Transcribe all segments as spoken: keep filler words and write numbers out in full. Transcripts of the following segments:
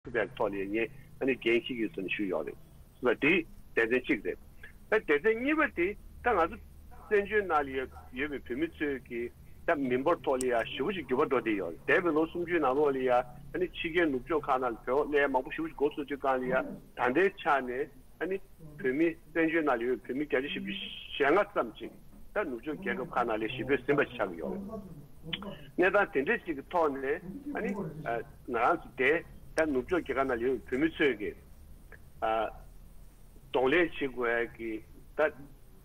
ཐུབ་པའི་ཐོག་ནས་ངས་ཨ་ནི་འགན་འཁྱེར་གྱི་ཟེར་ནས་ཞུས་ཡོད་རེད། ད་དེ་སྡེ་ཚན་གཅིག་རེད། ད་སྡེ་ཚན་གཉིས་པ་དེ་ད་ང་ཚོ་བཙན་བྱོལ་ནང་ལ་ཡོད་ཡོད་པའི་བོད་མི་ཚོས་ཀྱི་ད་མི་འབོར་ཐོག་ལ་ཡ་ཞེ་པོ་ཅིག་འགྱུར་བ་འགྲོ་བསྡད་ཡོད་རེད། འདས་པའི་ལོ་སུམ་ཅུའི་ནང་ལོགས་ལ་ཡ་ཨ་ནི་ཕྱི་རྒྱལ་ནུབ་ཕྱོགས་ཁག་ནང་ལ་བོད་སླེབས་མང་པོ་ཞེ་པོ་ཅིག་འགོ་ཚུགས་དུས་སྒང་ལ་ཡ་ད་ལྟའི་ཆ་ནས་ཨ་ནི་བོད་མི་བཙན་བྱོལ་ནང་ལ་ཡོད་པའི་བོད་མི་བརྒྱ་ཆ་བཞི་བཅུ་ཞེ་ལྔ་ཙམ་ཅིག་ད་ནུབ་ཕྱོགས་རྒྱལ་ཁབ་ཁག་ནང་ལ་ཞི་བདེ་ཟིན་པ་ཞིག་ཆགས་ཀྱི་ཡོད་རེད། གནས་སྟངས་དེ་འདྲ་ཅིག་གི་ཐོག་ནས་ཨ་ནི་ང་རང་ཚོ་དེ་ད་ནུབ་ཕྱོགས་རྒྱལ་ཁབ་ནང་ལ་ཡོད་པའི་བོད་མི་ཚོས་ཀྱི་གདོང་ལེན་བྱེད་དགོས་ཡ་གི་ད་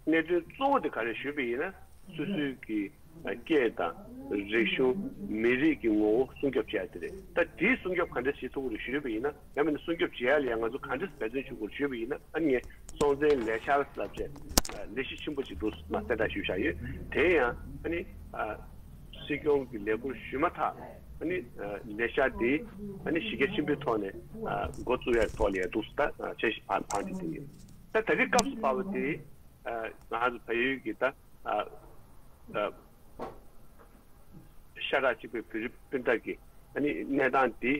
གནད་དོན་གཙོ་བོ་དེ་ག་རེ་ཞུས་པ་ཡིན་ན། སོ་སོའི་གི་སྐད་དང་རིག་གཞུང་། མི་རིགས་ཀྱི་ངོ་བོ་སྲུང་སྐྱོབ་བྱེད་ཡ་དེ་རེད། ད་དེའི་སྲུང་སྐྱོབ་ག་འདྲ་བྱེད་ཐུབ་ཀྱི་རེད་ཞུས་པ་ཡིན་ན། ཡང་མིན་ན་སྲུང་སྐྱོབ་བྱེད་ཡ་ལ་ཡང་ང་ཚོ་ག་འདྲ་འབད་བརྩོན་ཞུ་དགོས་ཞུས་པ་ཡིན་ན། ཨ་ནི་ངས་སྲོང་བཙན་ལས་འཆར་ལབ་བྱས་ལས་གཞི་ཆེན་པོ་ཅིག་འདུག་མ་གསལ་བསྒྲགས་ཞུས་བཞག་ཡོད། དེ་ཡང་ཨ་ནི་སྲིད་སྐྱོང་གི་ལས་ཁུར་ཞུས་མ་ཐག་ཨ་ནི་ལས་འཆར་དེ་ཨ་ནི་གཞི་རྒྱ་ཆེན་པོའི་ཐོག་ནས་འགོ་བཙུགས་ཡ་ཐོག་ལ་ཡ་འདུག་ད་འཆར་གཞི་བང་བང་སྒྲིག་བྱས་ཡོད། ད་ད་རེས་སྐབས་སུ་བབས་པ་དེ་ང་ཚོ་བལ་ཡུལ་གྱི་ད། ཤ་ཁྲག་གཅིག་པའི་བོད་རིགས་སྤུན་ཟླ་གི་ཨ་ནི་གནས་སྟངས་འདི་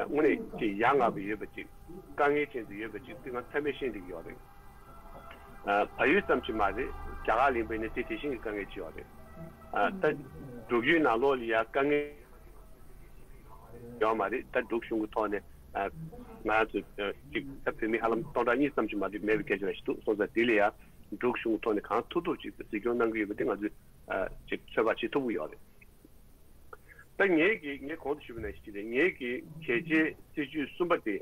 དངོས་གནས་ཅིག་ཡ་ང་བ་ཡོད་པ་ཅིག་དཀའ་ངལ་ཅན་དུ་ཡོད་པ་ཅིག་དེ་ང་ཚང་མས་ཤེས་བསྡད་ཀྱི་ཡོད་རེད། བལ་ཡུལ་ཙམ་ཅིག་མ་རེད། རྒྱ་གར་ལ་ཡིན་པ་ཡིན་ན་དེ་དེ་བཞིན་གྱི་དཀའ་ངལ་ཅིག་ཡོད་རེད། ད་འབྲུག་ཡུལ་ནང་ལོགས་ལ་ཡ་དཀའ་ངལ་ཡོད་མ་རེད། ད་འབྲུག་གཞུང་གི་ཐོག་ནས་ང་ཚོ་ཅིག་ད་བོད་མི་ཧ་ལམ་སྟོང་ཕྲག་གཉིས་ཙམ་ཅིག་མ་གཏོགས་མེད་པའི་སྐད་ཆ་རེ་ཞིག་འདུག་སོང་ཙང་དེ་ལ་ཡ་འབྲུག་གཞུང་གི་ཐོག་ནས་གང་ཐུབ་ཐུབ་ཅིག་གཟིགས་སྐྱོང་གནང་གི་ཡོད་པ་དེ་ང་ཚོས་ཅིག་ཚོད་དཔག་བྱེད་ཐུབ་ཀྱི་ཡོད་རེད། ད་ངེད་ཀྱི་ངས་གོང་དུ་ཞུས་པ་ནང་བཞིན་རེད། ངེད་ཀྱི་གལ་ཆེའི་སྲིད་བྱུས་གསུམ་པ་དེ།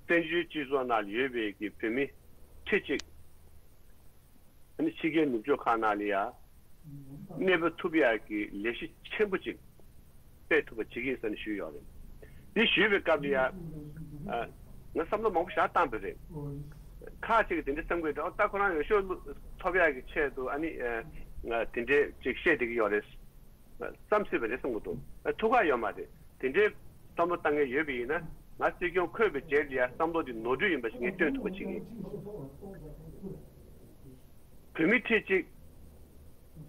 བཙན་བྱོལ་སྤྱི་ཚོགས་ནང་ལ་ཡོད་པའི་གི་བོད་མི་ཁྲི་གཅིག་ཨ་ནི་ཕྱི་རྒྱལ་ནུབ་ཕྱོགས་ཁག་ནང་ལ་ཡ་གནས་སྤོ་ཐུབ་ཡག་གི་ལས་གཞི་ཆེན་པོ་ཅིག་སྤེལ་ཐུབ་པ་བྱེད་ཀྱི་ཡིན་ཟེར་ནས་ཞུས་ཡོད་རེད། འདི་ཞུས་པའི་སྐབས་ལ་ཡ། ང་བསམ་བློ་མང་པོ་བཞག་བཏང་བ་རེད། ཁག་ཅིག་གིས་དེ་འདྲ་བསམ་གྱི་འདུག་ད་ཁོ་རང་འོས་ཤོག་ཐོབ་ཡག་གི་ཆེད་དུ་ཨ་ནི་དེ་འདྲའི་ཅིག་བཤད་བསྡད་ཀྱི་ཡོད་རེད། བསམ་སྲིད་པ་རེད་བསམ་གྱི་འདུག་ཐུགས་ཁག་ཡོད་མ་རེད། དེ་འདྲའི་བསམ་བློ་བཏང་མཁན་ཡོད་པ་ཡིན་ན་ང་སྲིད་སྐྱོང་འཁོད་པའི་རྗེས་ལ་ཡ་བསམ་བློ་དེ་ནོར་འཁྲུལ་ཡིན་པ་ཞིག་ངས་སྟོན་ཐུབ་པ་བྱེད་ཀྱི་ཡིན། བོད་མི་ཁྲི་གཅིག་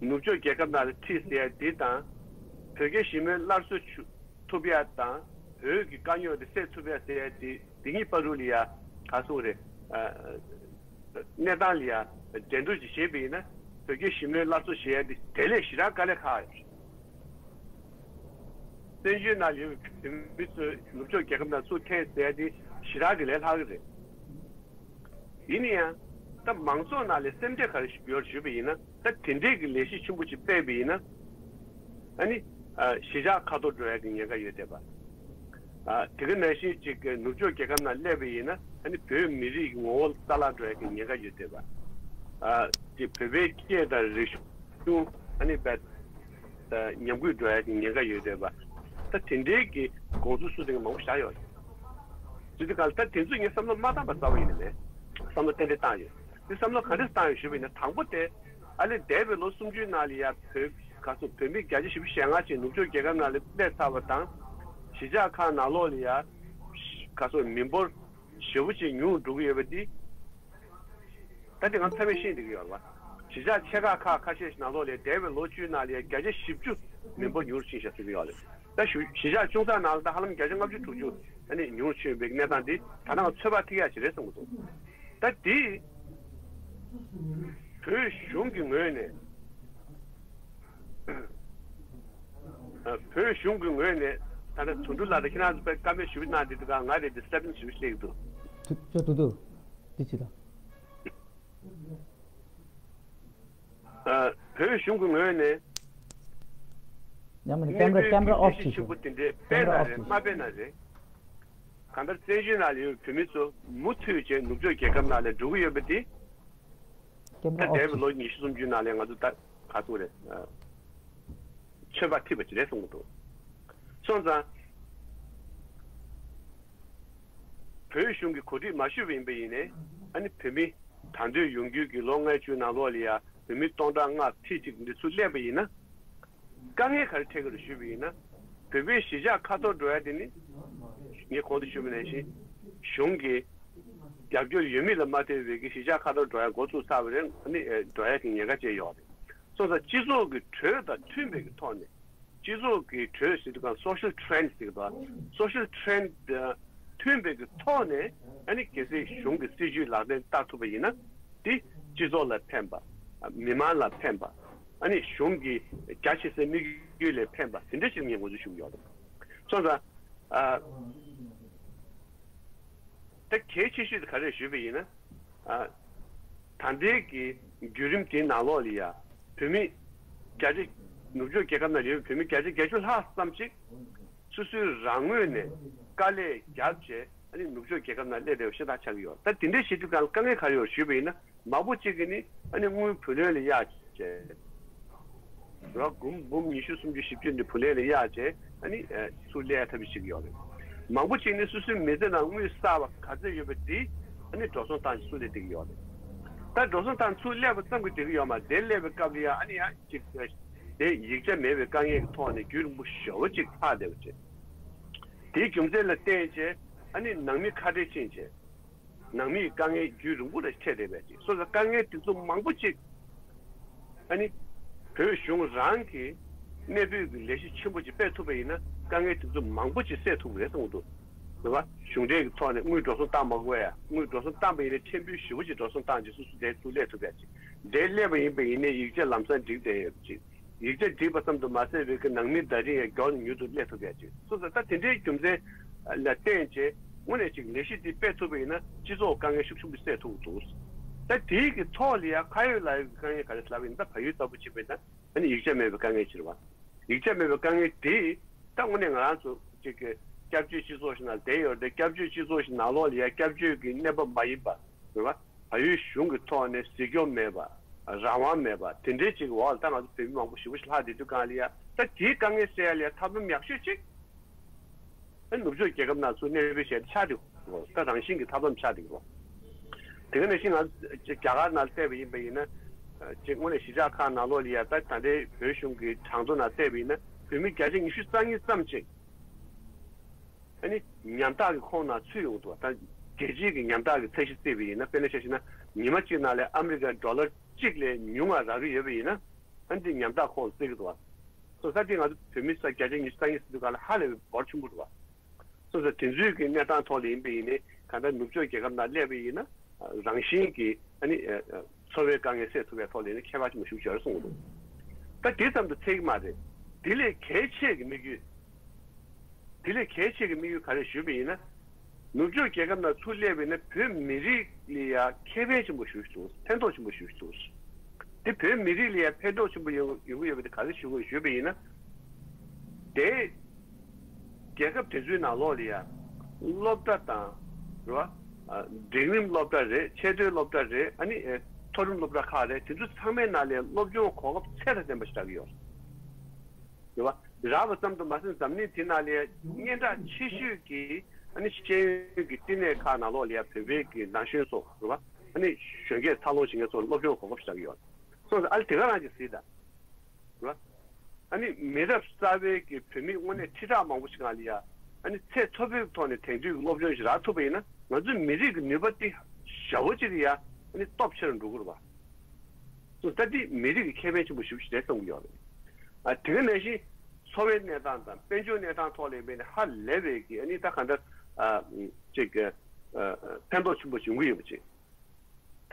ནུབ་ཕྱོགས་རྒྱལ་ཁབ་ནང་ལ་ཁྲིད་ཟེར་ཡ་འདི་དང་། བོད་སྐད་ཞི་མོལ་སླར་གསོ་ཐུབ་ཡ་དང་། བོད་ཀྱི་དཀའ་རྙོག་འདི་སེལ་ཐུབ་ཡ་ཟེར་ཡ་འདི་འདི་གཉིས་བར་དུ་ལ་ཡ་ག་སོང་རེད། གནས་སྟངས་ལ་ཡ་འགྲན་བསྡུར་ཅིག་བྱེད་པ་ཡིན་ན་བོད་སྐད་ཞི་མོལ་སླར་གསོ་བྱེད་ཡ་འདི་དེ་ལས་ཞེ་དྲག་དཀའ་ལས་ཁག་ཡོད་རེད། བཙན་བྱོལ་ནང་ལ་ཡོད་པའི་བོད་མི་ཚོས་ནུབ་ཕྱོགས་རྒྱལ་ཁབ་ནང་ཚུར་འཐེན་ཟེར་ཡ་འདི་ཞེ་དྲག་གི་ལས་སླ་གི་རེད། ཡིན་ན་ཡང་། ད་མང་ཚོགས་ནང་ལ་སེམས་ཁྲལ་ག་རེ་ཞིག་ཡོད་ཞུས་པ་ཡིན་ན། ད་དེ་འདྲས་ཀྱི་ལས་གཞི་ཆེན་པོ་ཞིག་སྤེལ་བ་ཡིན་ན། ཨ་ནི། གཞིས་ཆགས་ཁ་ཐོར་འགྲོ་ཡ་གི་ཉེན་ཁ་ཡོད་བསྡད་པ། དེ་ག་ནང་བཞིན་ཅིག་ནུབ་ཕྱོགས་རྒྱལ་ཁབ་ནང་སླེབས་པ་ཡིན་ན། ཨ་ནི་བོད་མི་རིགས་ཀྱི་ངོ་བོ་རྩ་བརླག་འགྲོ་ཡ་གི་ཉེན་ཁ་ཡོད་བསྡད་པ། ཅིག་བོད་པའི་སྐད་དང་རིག་གཞུང་། ཨ་ནི་བས། ཉམས་རྒུད་འགྲོ་ཡ་གི་ཉེན་ཁ་ཡོད་བསྡད་པ། ད་དེ་འདྲའི་གི་དགོངས་ཚུལ་སུ་དེ་ག་མང་པོ་བཞག་ཡོད་རེད། དེ་དུས་གང་ལ་ད་དེ་ཚོ་ངས་བསམ་བློ་མ་བཏང་པ་རྩ་བ་ཡིན་ནི་མེད། བསམ་བློ་ཏན་ཏན་བཏང་ཡོད། དེ་བསམ་བློ་ག་འདྲས་བཏང་ཡོད་ཞུས་པ་ཡིན་ན། དང་པོ་དེ་ཨ་ལས་འདས་པའི་ལོ་སུམ་ཅུའི་ནང་ལ་ཡ་བོད་ག་ཚོད་བོད་མི་བརྒྱ་ཆ་བཞི་བཅུ་ཞེ་ལྔ་ཅིག་ནུབ་ཕྱོགས་རྒྱལ་ཁབ་ནང་ལ་སླེབས་ཚར་བ་དང་། གཞིས་ཆགས་ཁག་ནང་ལོགས་ལ་ཡ་ག་ཚོད་མི་འབོར་ཞེ་པོ་ཅིག་ཉུང་འགྲོ་གི་ཡོད་པ་འདི། ད་དེ་ང་ཚང་མས་ཤེས་འདི་གི་ཡོད་རེད་བ། གཞིས་ཆགས་ཆེ་ཁག་ཁག་ཁ་ཤས་ཤིག་ནང་ལོགས་ལ་འདས་པའི་ལོ་བཅུའི་ནང་ལ་ཡ་བརྒྱ་ཆ་བཞི་བཅུ་མི་འབོར་ཉུང་རུ་ཕྱིན་ཤག་ཟེར་གི་ཡོད་རེད། ད་གཞི་གཞིས་ཆགས་ཆུང་ས་ནང་ལ་ད་ཧ་ལམ་བརྒྱ་ཆ་ལྔ་བཅུ་དྲུག་ཅུ་ཨ་ནི་ཉུང་རུ་ཕྱིན་པའི་གནས་སྟངས་འདི་ད་ནང་ཚོད་དཔག་ཐིག་ཡ་ཞིག་རེད་བསམ་གི་འདུག་ད་འདི་བོད་གཞུང་གི་ངོས་ནས། བོད་གཞུང་གི་ངོས་ནས་ད་ལྟ་དོན་གྲུབ་ལགས་དང་ཁྱེད་རང་ཚོ་དཔེ་བཀའ་མོལ་ཞུ་གི་གནང་དེ་འདུག་ག་ང་རེད་དེ་སེ་བེན་ཞུ་གི་བཤད་ཀྱི་འདུག་ཐུ་ཅོ་ཐུ་ཐུ། འདི་ཅི་ལ། བོད་གཞུང་གི་ངོས་ནས། ཡང་མིན་ན་ཀེམ་ར་ཀེམ་ར་ཨོཕ་བྱེད་ཤོག་ཆེན་པོ་དེ་འདྲའི་སྤེལ་ན་རེད་མ་སྤེལ་ན་རེད། གང་ལྟར་བཙན་བྱོལ་ནང་ལ་ཡོད་བོད་མི་ཚོ་མུ་མཐུད་བྱས་ནུབ་ཕྱོགས་རྒྱལ་ཁབ་ནང་ལ་འགྲོ་གི་ཡོད་པ་དེ། ཀེམ་ར་ད་ཨོཕ་འདས་པའི་ལོ་ཉི་ཤུ་སུམ་ཅུ་ནང་ལ་ང་ཚོ་ད་ག་ཚོད་རེད། ཆོད་པ་ཐིག་པ་ཅིག་རེད་གསུང་གི་འདུག་སོང་ཙང་། བོད་གཞུང་གིས་གོ་སྒྲིག་མ་ཞུས་པ་ཡིན་པ་ཡིན་ནའི་ཨ་ནི་བོད་མི་དང་དོད་ཡོང་རྒྱུའི་གི་ལོ་ལྔའི་བཅུའི་ནང་ལོགས་ལ་ཡ་བོད་མི་སྟོང་ཕྲག་ལྔ་ཁྲི་གཅིག་འདི་ཚུར་སླེབས་པ་ཡིན་ན། དཀའ་ངལ་ག་རེ་འཕྲད་ཀྱི་རེད་ཞུས་པ་ཡིན་ན། བོད་པའི་གཞིས་ཆགས་ཁ་ཐོར་འགྲོ་ཡ་དེ་ནི། ངས་གོང་དུ་ཞུས་པ་ནང་བཞིན། གཞུང་གིས་རྒྱབ་སྐྱོར་ཡོད་མེད་ལ་མ་ལྟོས་པའི་གི་གཞིས་ཆགས་ཁ་ཐོར་འགྲོ་ཡ་འགོ་ཚུགས་ཚར་བ་རེད། ཨ་ནི་འགྲོ་ཡ་གི་ཉེན་ཁ་བཅས་ཡོད་རེད། སོང་ཙང་སྤྱི་ཚོགས་ཀྱི་གྲོས་དང་མཐུན་པའི་གི་ཐོག་ནས། སྤྱི་ཚོགས་ཀྱི་གྲོས་ཟེར་དུས་སྒང་སོ་ཤལ་ཊི་རེན་ཌི་ཟེར་གི་འདུག་སོ་ཤལ་ཊི་རེན་ཌི་མཐུན་པའི་གི་ཐོག་ནས་ཨ་ནི་གལ་སྲིད་གཞུང་གི་སྲིད་ཇུས་ལག་ལེན་བསྟར་ཐུབ་པ་ཡིན་ན་དེ་སྤྱི་ཚོགས་ལ་ཕན་པ། མི་མང་ལ་ཕན་པ། ཨ་ནི་གཞུང་གི་རྒྱ་ཆེ་སའི་དམིགས་ཡུལ་ལ་ཕན་པ་དེ་འདྲ་ཞིག་ངས་ངོས་འཛིན་ཞུ་གི་ཡོད་རེད། སོང་ཙང་ཨ། ད་གལ་ཆེ་ཤོས་དེ་ག་རེ་ཞུས་པ་ཡིན་ན། ཨ། ད་ལྟའི་གི་བརྒྱུད་རིམ་དེའི་ནང་ལོགས་ལ་ཡ། བོད་མི་བརྒྱ་ཆ། ནུབ་ཕྱོགས་རྒྱལ་ཁབ་ནང་ཡོད་པའི་བོད་མི་བརྒྱ་ཆ་བརྒྱད་ཅུ་ལྷག་ཙམ་ཅིག་སོ་སོའི་རང་ངོས་ནས་དཀའ་ལས་བརྒྱབ་བྱས་ཨ་ནི་ནུབ་ཕྱོགས་རྒྱལ་ཁབ་ནང་སླེབས་བསྡད་པ་ཤ་སྟག་ཆགས་ཀྱི་ཡོད། ད་དེ་འདྲའི་བྱེད་དུས་སྒང་ལ་དཀའ་ངལ་ག་རེ་ཡོད་ཞུས་པ་ཡིན་ན། མང་པོ་གཅིག་གིས་ནི་ཨ་ནི་དངུལ་བུ་ལོན་ལ་གཡར་བྱས། རོགས་འབུམ་འབུམ་ཉི་ཤུ་སུམ་ཅུ་བཞི་བཅུ་འདི་བུ་ལོན་ལ་གཡར་བྱས་ཨ་ནི་ཚུར་སླེབས་ཐབས་ཤེས་བྱེད་ཀྱི་ཡོད་རེད། མང་པོ་གཅིག་ནི་སོ་སོའི་མི་ཚེ་ནང་དངུལ་བསགས་པ་ག་ཚོད་ཡོད་པ་འདི་ཨ་ནི་འགྲོ་སོང་བཏང་ཚུར་སླེབས་བསྡད་ཀྱི་ཡོད་རེད། ད་འགྲོ་སོང་བཏང་ཚུར་སླེབས་པ་ཙམ་གྱིས་འགྲིག་གི་ཡོད་མ་རེད། དེ་སླེབས་པའི་སྐབས་ལ་ཡང་ཨ་ནི་ཡང་གཅིག་དེ་ཡིག་ཆ་མེད་པའི་དཀའ་ངལ་གྱི་ཐོག་ནས་རྒྱུན་རིང་པོ་ཞེ་པོ་ཅིག་ལྷག་བསྡད་པ་བྱས། དེའི་རྒྱུ་མཚན་ལ་བརྟེན་བྱས་ཨ་ནི་ནང་མི་ཁ་བྲལ་ཕྱིན་བྱས། ནང་མིའི་དཀའ་ངལ་རྒྱུན་རིང་པོ་ལ་འཕྲད་བསྡད་པའི་ཅིག་སོ་སོ་དཀའ་ངལ་དེ་ཚོ་མང་པོ་ཅིག་ཨ་ནི་བོད་གཞུང་རང་གིས་གནས་སྤོས་ཀྱི་ལས་གཞི་ཆེན་པོ་ཅིག་སྤེལ་ཐུབ་པ་ཡིན་ན་དཀའ་ངལ་དེ་ཚོ་མང་པོ་ཅིག་སེལ་ཐུབ་ཀྱི་རེད་བསམ་གྱི་འདུག་རེད་བ། གཞུང་འབྲེལ་གྱི་ཐོག་ནས་དངུལ་འགྲོ་སོང་བཏང་མ་དགོས་ཡ། དངུལ་འགྲོ་སོང་བཏང་པ་ཡིན་ན་ཕྲན་བུ་ཞེ་པོ་ཅིག་འགྲོ་སོང་བཏང་རྗེས་སོ་སོ་འདིར་ཚུར་སླེབས་ཐུབ་ཡ་ཅིག་འདིར་སླེབས་པ་ཡིན་པ་ཡིན་ནའི་ཡིག་ཆ་ལམ་སང་འགྲིག་བསྡད་ཡོད་པ་ཅིག་ཡིག་ཆ་འགྲིག་པ་ཙམ་དུ་མ་ཟད་པའི་གི་ནང་མི་བརྡ་འཕྲིན་ཡང་མགྱོགས་ནས་མྱུར་དུ་སླེབས་ཐུབ་ཡ་ཅིག་སོང་ཙང་ད་དེ་འདྲའི་རྒྱུ་མཚན་ལ་བརྟེན་བྱས་དངོས་གནས་ཅིག་ལས་གཞི་འདི་སྤེལ་ཐུབ་པ་ཡིན་ན་སྤྱི་ཚོགས་དཀའ་ངལ་ཤུགས་ཆེན་པོ་སེལ་ཐུབ་ཀྱི་འདུག་ད་དེའི་གི་ཐོག་ལ་ཡང་ཁ་ཡོད་ལག་ཡོད་ཀྱི་དཀའ་ངལ་ག་རེ་ལབ་ཡིན་ད་བལ་ཡུལ་ལྟ་བུ་བྱེད་པ་ཡིན་ན་ཨ་ནི་ཡིག་ཆ་མེད་པའི་དཀའ་ངལ་ཅིག་རེད་བ། ཡིག་ཆ་མེད་པའི་དཀའ་ངལ་དེ་ད་དངོས་གནས་ང་རང་ཚོ་ཅིག་གི་སྐྱབས་བཅོལ་སྤྱི་ཚོགས་ཤིག་ནང་བསྡད་ཡོད་རེད། སྐྱབས་བཅོལ་སྤྱི་ཚོགས་ཤིག་ནང་ལོགས་ལ་ཡང་སྐྱབས་བཅོལ་གྱི་གནས་བབ་མ་ཡིན་པ་རེད་བ། བལ་ཡུལ་གཞུང་གི་ཐོག་ནས་གཟིགས་སྐྱོང་མེད་པ། རང་དབང་མེད་པ། དེ་འདྲའི་ཅིག་འོག་ལ་ད་ང་ཚོ་བོད་མི་མང་པོ་ཞེ་པོ་ཞིག་ལྷག་བསྡད་དུས་སྒང་ལ་ཡ་ད་དེའི་དཀའ་ངལ་སེལ་ཡ་ལ་ཡ་ཐབས་ལམ་ཡག་ཤོས་ཅིག་ཨ་ནུབ་ཕྱོགས་རྒྱལ་ཁབ་ནང་ཚུར་གནས་སྤོས་བྱས་ཏེ་ཆགས་འདུག་ད་རང་བཞིན་གྱི་ཐབས་ལམ་ཆགས་འདུག་དེ་ག་ནང་བཞིན་ང་ཚོ་རྒྱ་གར་ནང་བལྟས་པ་ཡིན་པ་ཡིན་ན་ཅིག་དངོས་གནས་གཞིས་ཆགས་ཁག་ནང་ལོགས་ལ་ཡ་ད་ད་ལྟའི་བོད་གཞུང་གི་གྲངས་ཐོ་ནང་བལྟས་པ་ཡིན་ན་བོད་མི་བརྒྱ་ཆ་ཉི་ཤུ་རྩ་གཉིས་ཙམ་ཅིག་ཨ་ནི་ཉམ་ཐག་གི་ཁོངས་ནང་ཚུད་ཡོང་འདུག་ད་རྒྱལ་སྤྱིའི་གི་ཉམ་ཐག་གི་ཚད་གཞི་བརྩིས་པ་ཡིན་ན་དཔེར་ན་ཆ་བཞག་ན་ཉི་མ་གཅིག་ནང་ལ་ཨ་མི་རི་ཀ་ཌོ་ལར་གཅིག་ལས་ཉུང་བ་རག་གི་ཡོད་པ་ཡིན་ན་ཨ་ནི་དེ་ཉམ་ཐག་ཁོངས་སུ་བརྩི་གི་འདུག་སོ་ས་དེ་ང་ཚོ་བོད་མི་ས་བརྒྱ་ཆ་ཉི་ཤུ་རྩ་གཉིས་ཟེར་དུས་ག་ལ་ཧ་ལས་པའི་འབོར་ཆེན་པོ་འདུག་སོ་ས་དེ་ཚོའི་གི་གནས་སྟངས་ཐོག་ལ་ཡིན་པ་ཡིན་ནའི་གང་ལྟར་ནུབ་ཕྱོགས་རྒྱལ་ཁབ་ནང་སླེབས་པ་ཡིན་ན་རང་བཞིན་གྱི་ཨ་ནི་འཚོ་བའི་དཀའ་ངལ་སེལ་ཐུབ་པའི་ཐོག་ལ་ཡིན་ན་ཁྱད་པར་ཆེན་པོ་ཞིག་ཡོད་རེད་གསུངས་འདུག་ད་དེ་ཙམ་དུ་ཚད་ཀྱི་མ་རེད། དེ་ལས་གལ་ཆེ་གི་དམིགས་ཡུལ། དེ་ལས་གལ་ཆེ་གི་དམིགས་ཡུལ་ག་རེ་ཞུས་པ་ཡིན་ན། ནུབ་ཕྱོགས་རྒྱལ་ཁབ་ནང་ཚུར་སླེབས་པ་ཡིན་ན་བོད་མི་རིགས་ལ་ཡང་ཁེ་ཕན་ཆེན་པོ་ཞེ་པོ་ཞིག་འདུག་ཕན་ཐོགས་ཆེན་པོ་ཞེ་པོ་ཞིག་འདུག་དེ་བོད་མི་རིགས་ལ་ཡང་ཕན་ཐོགས་ཆེན་པོ་ཡོང་ཡོང་གི་ཡོད་པ་དེ་ག་རེ་ཞུ་དགོས་ཞུས་པ་ཡིན་ན། དེ་རྒྱལ་ཁབ་དེ་ཚོའི་ནང་ལོགས་ལ་ཡང་སློབ་གྲྭ་དང་རེད་བ། འབྲིང་རིམ་སློབ་གྲྭ་རེད། ཆེས་མཐོའི་སློབ་གྲྭ་རེད། ཨ་ནི་མཐོ་རིམ་སློབ་གྲྭ་ཁག་རེད། དེ་ཚོ་ཚང་མའི་ནང་ལ་སློབ་སྦྱོང་གོ་སྐབས་ཚད་དང་ལྡན་པ་ཞིག་རག་གི་ཡོད་རེད། རེད་བ། རག་པ་ཙམ་དུ་མ་ཟད་འཛམ་གླིང་འདི་ནང་ལ་སྙན་གྲགས་ཆེ་ཤོས་ཀྱི་ཨ་ནི་ཤེས་ཡོན་གྱི་བསྟི་གནས་ཁག་ནང་ལོགས་ལ་ཡང་བོད་པའི་གི་ན་གཞོན་ཚོ་རེད་བ། ཨ་ནི་གཞོན་སྐྱེས་འཚར་ལོངས་བྱེད་མཁན་ཚོར་སློབ་སྦྱོང་གོ་སྐབས་ཤིག་རག་གི་ཡོད། སོང་ཙང་ཨ་ནི་དེ་ག་རང་གི་གཟིགས་དང་། རེད་བ། ཨ་ནི་མི་རབས་གསར་པའི་གི་བོད་མི་དངོས་གནས་ཁྲི་ཕྲག་མང་པོ་ཞིག་ནང་ལ་ཡང་ཨ་ནི་ཚད་མཐོ་པོའི་ཐོག་ནས་དེང་དུས་ཀྱི་སློབ་སྦྱོང་ཞིག་རག་ཐུབ་པ་ཡིན་ན་ང་ཚོའི་མི་རིགས་ཀྱི་ནུས་པ་དེ་ཞེ་པོ་ཅིག་ཡང་ཨ་ནི་སྟོབས་ཆེ་རུ་འགྲོ་གི་རེད་བ། སོང་ཙང་ད་འདི་མི་རིགས་ཀྱི་ཁེ་ཕན་ཆེན་པོ་ཞེ་པོ་ཞིག་རེད་བསམ་གྱི་ཡོད་རེད། ཨ་དེ་ག་ནང་བཞིན་འཚོ་བའི་གནས་སྟངས་དང་དཔལ་འབྱོར་གནས་སྟངས་ཐོག་ལ་ཡིན་པའི་ནི་ཧ་ལས་པའི་གི་ཨ་ནི་ད་གང་ལྟར་ཨ་ཅིག་གི་ཨ་ཕན་ཐོགས་ཆེན་པོ་ཞིག་ཡོང་གི་ཡོད་པ་ཅིག་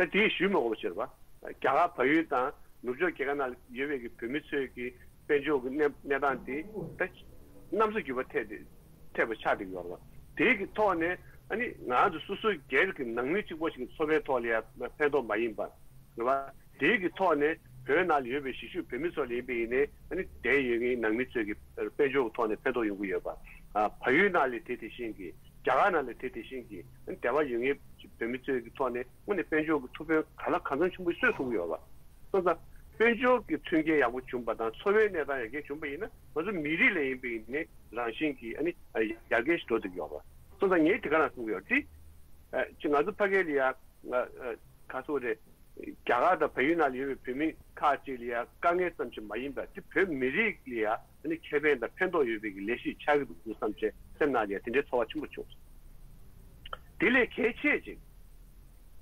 ད་དེའི་ཞུས་མ་དགོས་པ་ཞིག་རེད་བ། རྒྱ་གར་བལ་ཡུལ་དང་ནུབ་ཕྱོགས་རྒྱལ་ཁབ་ནང་ཡོད་པའི་གི་བོད་མི་ཚོའི་གི་དཔལ་འབྱོར་གྱི་གནས་གནས་སྟངས་དེ་ད་གནམ་ས་འགྱུར་བ་ཐེབས་ཏེ་ཐེབས་པ་ཆགས་བསྡད་ཀྱི་ཡོད་རེད་བ། དེའི་གི་ཐོག་ནས་ཨ་ནི་ང་ཚོ་སོ་སོའི་སྒེར་གྱི་ནང་མི་གཅིག་པོ་ཞིག་གི་འཚོ་བའི་ཐོག་ལ་ཡང་ཕན་ཐོགས་མ་ཡིན་པ་རེད་བ། དེའི་གི་ཐོག་ནས་བོད་ནང་ལ་ཡོད་པའི་གཞིས་བཞུགས་བོད་མི་ཚོ་ལ་ཡིན་པ་ཡིན་ནའི་ཨ་ནི་དེ་ཡོད་མཁན་ནང་མི་ཚོའི་གི་དཔལ་འབྱོར་གྱི་ཐོག་ནས་ཕན་ཐོགས་ཡོང་གི་ཡོད་པ། ཨ་བལ་ཡུལ་ནང་ལ་དེ་དེ་བཞིན་གྱི་རྒྱ་གར་ནང་ལ་དེ་དེ་བཞིན་གྱི་ཨ་ནི་དེ་བ་ཡོད་མཁན་བོད་མི་ཚོའི་གི་ཐོག་ནས་དངོས་གནས་དཔལ་འབྱོར་གྱི་ཐུགས་ཕན་ག་ལ་གང་འཚམ་ཆེན་པོ་གསོས་ཐུབ་ཀྱི་ཡོད་པ། སོང་ཙང་དཔལ་འབྱོར་གྱི་མཐུན་རྐྱེན་ཡག་པོ་བྱུང་པ་དང་འཚོ་བའི་གནས་སྟངས་ཡར་རྒྱས་བྱུང་པ་ཡིན་ན་ང་ཚོ་མི་རིགས་ལ་ཡིན་པ་ཡིན་ནའི་རང་བཞིན་གྱིས་ཨ་ནི་ཡར་རྒྱས་ཤིག་འགྲོ་ཐུབ་ཀྱི་ཡོད་པ། སོང་ཙང་ངས་དེ་ག་རང་གསུང་གི་ཡོད་དེ། ཅི་ང་ཚོ་ཕ་གི་ལ་ཡ་ག་ཚོད་རེད། རྒྱ་གར་དང་བལ་ཡུལ་ནང་ལ་ཡོད་པའི་བོད་མི་ཁག་ཅིག་ལ་ཡ་དཀའ་ངལ་ཙམ་ཞིག་མ་ཡིན་པར་དེ་བོད་མི་རིགས་ལ་ཡ་ཨ་ནི་ཁེ་ཕན་དང་ཕན་ཐོགས་ཡོད་པའི་གི་ལས་གཞི་ཆགས་ཀྱི་འདུག་བསམ་བྱས་སེམས་ནང་ལ་ཡ་དེ་འདྲའི་ཚོར་བ་ཆེན་པོ་བྱུང་། དེ་ལས་གལ་ཆེ་ཅིག་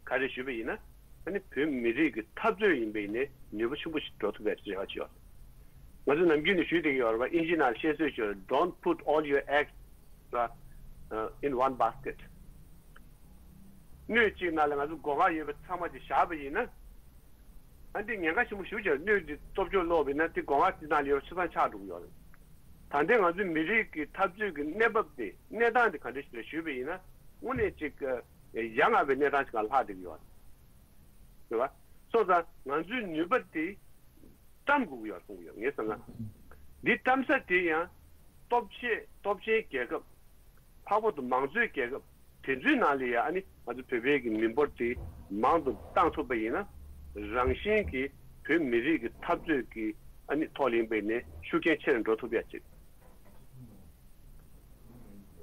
ག་རེ་ཞུས་པ་ཡིན་ན་ཨ་ནི་བོད་མི་རིགས་ཀྱི་འཐབ་རྩོད་ཡིན་པ་ཡིན་ནའི་ནུས་པ་ཆེན་པོ་ཞིག་འགྲོ་ཐུབ་པའི་རེ་བ་ཅིག་ཡོད། ང་ཚོ་ནམ་རྒྱུན་ནས་ཞུས་བསྡད་ཀྱི་ཡོད་རེད་པ། དབྱིན་ཇི་ནང་བཤད་སྲོལ་ཞིག་ཡོད་རེད། Don't put all your eggs, uh, uh, in one basket. སྣོད་གཅིག་ནང་ལ་ང་ཚོ་སྒོ་ང་ཡོད་པའི་ཚང་མ་དེ་བཞག་པ་ཡིན་ན། ཨ་འདི་ཉེན་ཁ་ཆེན་པོ་ཞེ་པོ་ཅིག་རེད། སྣོད་འདི་སྟོབས་ཆུང་སློག་པ་ཡིན་ན་དེ་སྒོ་ང་དེ་ནང་ལ་ཡོད་པ་ཆ་ཚང་ཆག་འགྲོ་གི་ཡོད་རེད། ད་ལྟའི་ང་ཚོའི་མི་རིགས་ཀྱི་འཐབ་རྩོད་ཀྱི་གནས་བབ་དེ། གནས་སྟངས་དེ་ག་འདྲ་ཞིག་རེད་ཞུས་པ་ཡིན་ན། དངོས་གནས་ཅིག་ཡ་ང་བའི་གནས་སྟངས་ཤིག་ལ་ལྷག་བསྡད་ཀྱི་ཡོད་རེད། རེད་བ། སོང་ཙང་ང་ཚོའི་ནུས་པ་དེ་བཀྲམ་དགོས་ཀྱི་ཡོད་གསུང་གི་ཡོད། ངས་བསམ་ན། འདི་བཀྲམ་ས་དེ་ཡང་སྟོབས་ཆེ་སྟོབས་ཆེན་རྒྱལ་ཁབ། ལྷག་པར་དུ་མང་གཙོའི་རྒྱལ་ཁབ་དེ་ཚོའི་ནང་ལ་ཡང་ཨ་ནི་ང་ཚོ་བོད་པའི་གི་མི་འབོར་དེ་མང་དུ་བཏང་ཐུབ་པ་ཡིན་ན། རང་བཞིན་གྱིས་བོད་མི་རིགས་ཀྱི་འཐབ་རྩོད་ཀྱི་ཨ་ནི་ཐོག་ལ་ཡིན་པ་ཡིན་ནའི་ཤུགས་རྐྱེན་ཆེ་རུ་འགྲོ་ཐུབ་ཡ་ཅིག་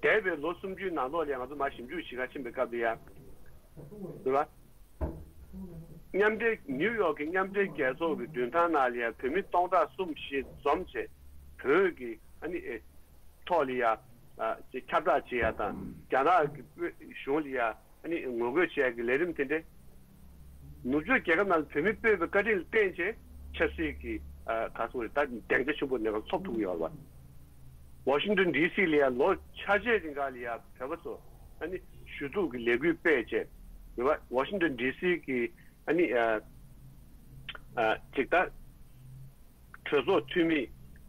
འདས་པའི་ལོ་སུམ་ཅུའི་ནང་ལོགས་ལ་ཡང་ང་ཚོ་མར་ཞིབ་འཇུག་བྱེད་ག་ཕྱིན་པའི་སྐབས་དེ་ཡང་། རེད་བ། མཉམ་འབྲེལ་ནིའུ་ཡོག་གི་མཉམ་འབྲེལ་རྒྱལ་ཚོགས་ཀྱི་མདུན་ཐང་ནང་ལ་ཡང་བོད་མི་སྟོང་ཕྲག་གསུམ་བཞི་འཛོམས་བྱས། བོད་ཀྱི་ཨ་ནི་ཨེ་ཐོག་ལ་ཡང་ཨ་ཅིག་ཁྱབ་བསྒྲགས་བྱེད་ཡ་དང་། རྒྱ་ནག་གི་དཔོན་གཞུང་ལ་ཡང་ཨ་ནི་ངོ་རྒོལ་བྱེད་ཡ་གི་ལས་རིམ་དེ་འདྲས། ནུབ་ཕྱོགས་རྒྱལ་ཁབ་ནང་ལ་བོད་མི་སྤོས་པའི་བཀའ་དྲིན་ལ་བརྟེན་བྱས་ཆབ་སྲིད་ཀྱི་ཨ་ག་སོང་རེད། ད་སྡིངས་ཆ་ཆེན་པོ་ནས་ཚོགས་ཐུབ་ཀྱི་ཡོད་རེད་བ། ཝ་ཤིང་ཏོན་ཌི་སི་ལ་ཡང་ལོ་ཆ་ཤས་རིང་ག་ལ་ཡང་བོད་པ་ཚོ་ཨ་ནི་ཞུ་གཏུག་གི་ལས་འགུལ་སྤེལ་བྱས། རེད་བ། ཝ་ཤིང་ཏོན་ཌི་སི་གི་ཨ་ནི་ཨ་ཨ་ཅིག་ད་གྲོས་ཚོགས་འཐུས་མི་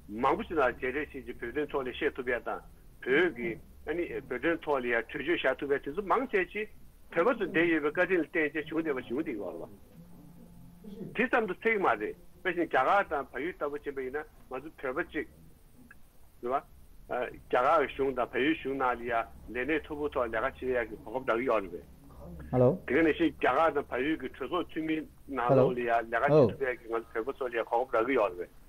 མང་པོ་ཞིག་ནང་མཇལ་འཕྲད་བྱས་ཀྱི་བོད་དོན་ཐོག་ལ་བཤད་ཐུབ་ཡ་དང་། བོད་ཀྱི་ཨ་ནི་བོད་དོན་ཐོག་ལ་ཡང་གྲོས་ཆོད་བཞག་ཐུབ་ཡ་དེ་ཚོ་མང་ཆེ་ཅིག་བོད་པ་ཚོ་བསྡད་ཡོད་པའི་བཀའ་དྲིན་ལ་བརྟེན་བྱས་བྱུང་བསྡད་པ་བྱུང་བསྡད་ཡོད་རེད་བ། དེ་ཙམ་དུ་ཚིག་མ་རེད། དཔེ་བཞིན་རྒྱ་གར་དང་བལ་ཡུལ་ལྟ་བུ་ཕྱིན་པ་ཡིན་ན་ང་ཚོ་བོད་པ་གཅིག་རེད་བ། ཨ་རྒྱ་གར་གཞུང་དང་བལ་ཡུལ་གཞུང་ནང་ལ་ཡ་ལས་གནས་མཐོ་པོའི་ཐོག་ལས་ཀ་བྱེད་ཡག་གི་གོ་སྐབས་རག་གི་ཡོད་རེད་པས། ཧ་ལོ། དེ་ག་ནང་བཞིན་རྒྱ་གར་དང་བལ་ཡུལ་གྱི་གྲོས་ཚོགས་འཐུས་མི་ནང་ལོགས་ལ་ཡ་ལས་ཀ་བྱེད་ཐུབ་ཡག་གི་ང་ཚོ་བོད་པ་ཚོ་ལ་ཡ་གོ་སྐབས་རག་གི་ཡོད་རེད་པས།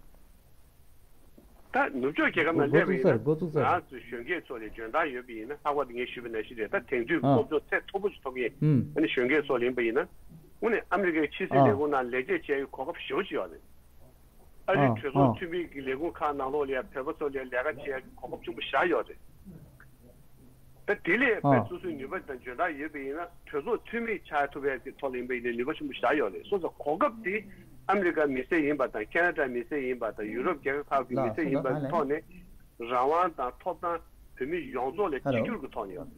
ད་ནུབ་ཕྱོགས་རྒྱལ་ཁབ་ནང་སླེབས་པ་ཡིན་ན། འགོ་ཚུགས་ཚར། ང་ཚོ་གཞོན་སྐྱེས་ཚོ་ལ་འཇོན་ཐང་ཡོད་པ་ཡིན་ན། ལྷག་པར་དུ་ངས་ཞུས་པ་ནང་བཞིན་རེད། ད་དེང་དུས་ཨ་སློབ་སྦྱོང་ཚད་མཐོ་པོ་ཞིག་ཐོབ་མཁན་ཨ་ནི་གཞོན་སྐྱེས་ཚོ་ལ་ཡིན་པ་ཡིན་ན། དངོས་གནས་ཨ་མི་རི་ཀའི་ཕྱི་སྲིད་ཨ་ལས་ཁུངས་ནང་ལས་བྱེད་བྱེད་ཡག་གོ་སྐབས་ཞེ་པོ་ཅིག་ཡོད་རེད། ཨ་རིའི་ཨ་གྲོས་ཚོགས་ཨ་འཐུས་མི་གི་ལས་ཁུངས་ཁག་ནང་ལོགས་ལ་ཡ་བོད་པ་ཚོ་ལ་ལས་ཀ་བྱེད་ཡག་གོ་སྐབས་ཆེན་པོ་བཞག་ཡོད་རེད། ད་དེ་ལས་ཨ་དཔེ་སོ་སོའི་ནུས་པ་དང་འཇོན་ཐང་ཡོད་པ་ཡིན་ན། གྲོས་ཚོགས་འཐུས་མི་ཆགས་ཐུབ་ཡག་གི་ཐོག་ལ་ཡིན་པ་ཡིན་ན་ནུས་པ་ཆེན་པོ་བཞག་ཡོད་རེད། སོང་ཙང་གོ་སྐབས་དེ་ཨ་མི་རི་ཀ་མི་སེར་ཡིན་པ་དང་། ཁེ་ན་ཌ་མི་སེར་ཡིན་པ་དང་། ཡུ་རོབ་རྒྱལ་ཁབ་ཁག་གི་མི་སེར་ཡིན་པའི་ཐོག་ནས་རང་དབང་དང་ཐོབ་ཐང་བོད་མི་ཡོངས་རྫོགས་ལ་ཧ་གཅིག་ལོ། གྱུར་གྱི་ཐོག་ནས་ཡོད།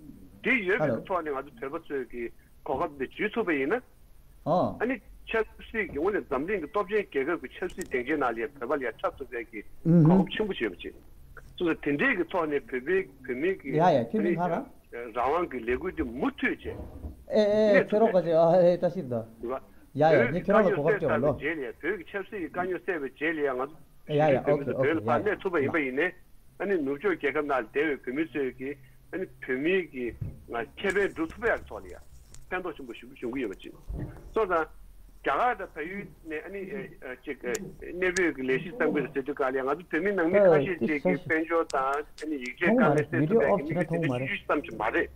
དེ་ཡོད་ཧ་པའི་ལོ། ཐོག་ནས་ང་ཚོ་བོད་པ་ཚོས་ཀྱི་གོ་སྐབས་འདི་འཇུས་ཐུབ་པ་ཡིན་ན། ཨོ། ཨ་ནི་ཆབ་སྲིད་ཀྱི་ངོས་ནས་འཛམ་གླིང་གི་སྟོབས་ཆེན་རྒྱལ་ཁབ་ཀྱི་ཆབ་སྲིད་སྡིངས་ཆའི་ནང་ལ་ཡང་བོད་པ་ལ་ཡང་འཁྲབ་ཐུབ་པའི་གི་ཨུ་ཧུ། གོ་སྐབས་ཆེན་པོ་ཞིག་ཡོད་པ་ཅིག་སོང་ཙང་དེ་འདྲའི་གི་ཐོག་ནས་བོད་པའི་བོད་མི་གི་ཡ་ཡ་ཁྱོད་ཨ་མིན་ནི་གང་ར། རང་དབང་གི་ལས་འགུལ་འདི་མུ་མཐུད་བྱས། ཨེ་ཨེ་ཨེ་གནས་ཁྱོད་ཐུབ་རོགས་པ་པའི་ཅིག་ཨ་ཨེ་བཀྲ་ཤིས་དང་། རེད་བ། ཡ་ཡ་བོད་ཀྱི་ངས་ཁྱོད་རང་ལ་དཀའ་ངལ་གོ་སྐབས་སྤྲད་པ་ལོ། སེལ་ཚར་བའི་རྗེས་ལ་ཡང་། བོད་ཀྱི་ཆབ་སྲིད་ཀྱི་དཀའ་ངལ་སེལ་བའི་རྗེས་ལ་ཡང་། ང་ཚོ་ཡ་ཡ་ཞིབ་འཇུག་ཨོ་ཀེ་ཨོ་ཀེ་ཡ་ཡ། བོད་ལ་ཕར་སླེབས་ཐུབ་པ་ཡིན་པ་ཡིན་ནའི། ཨ་ནི་ནུབ་ཕྱོགས་རྒྱལ་ཁབ་ནང་ལ་བསྡད་པའི་བོད་མི་ཚོས་ཀྱིས་ཨ་ནི་བོད་མིའི་གི་ང་ཁེ་ཕན་སྒྲུབ་ཐུབ་ཡག་གི་ཐོག་ལ་ཡང་ཕན་ཐོགས་ཆེན་པོ་ཞིག་འབྱུང་གི་ཡོད་པ་ཅིག་སོང་ཙང་རྒྱ་གར་དང་བལ་ཡུལ་ནས་ཨ་ནི་ཨ་ཅིག་གནས་སྤོས་ཀྱི་ལས་གཞི་བརྩམས་ཀྱི་རེད་ཟེར་དུས་ག་ལ་ཡང་། ང་ཚོ་བོད་མི་ནང་མི་ཁ་ཤས་ཅིག་གིས་དཔལ་འབྱོར་དང་ཨ་ནི་ཡིག་ཆའི་དཀའ་ངལ་སེལ་ཐུབ་པའི་གི་དམིགས་ཡུལ་དེ་འདྲ་ཅིག་ཙམ་ཞིག་མ་རེད།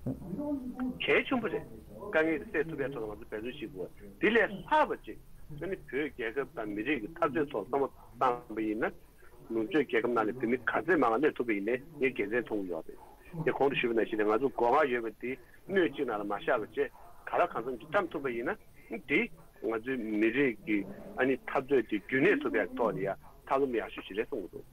གལ་ཆེན་པོ་རེད། དཀའ་ངལ་དེ་སེལ་ཐུབ་པའི་ཐོག་ལ་ང་ཚོ་འབད་བརྩོན་བྱེད་དགོས། དེ་ལས་ལྷག་པ་ཅིག་ཨ་ནི་བོད་རྒྱལ་ཁབ་དང་མི་རིགས་ཀྱི་འཐབ་རྩོད་ཐོག་བསམ་བློ་བཏང་པ་ཡིན་ན། ནུབ་ཕྱོགས་རྒྱལ་ཁབ་ནང་ལ་བོད་མི་ག་ཚད་མང་བ་སླེབས་ཐུབ་པ་ཡིན་ནའི་ངས་དགེ་མཚན་མཐོང་གི་ཡོད་རེད། དེ་གོང་དུ་ཞུས་པ་ནང་བཞིན་རེད། ང་ཚོ་སྒོ་ང་ཡོད་པ་འདི་སྣོད་གཅིག་ནང་ལ་མ་བཞག་པ་བྱས། ག་ལ་གང་འཚམ་གྱིས་བཀྲམ་ཐུབ་པ་ཡིན་ན། འདི་ང་ཚོའི་མི་རིགས་ཀྱི་ཨ་ནི་འཐབ་རྩོད་དེ་རྒྱུན་གནས་ཐུབ་པའི་ཐོག་ལ་ཡ་ཐབས་ལམ་ཡག་ཤོས་ཤིག་རེད་གསུངས་འདུག་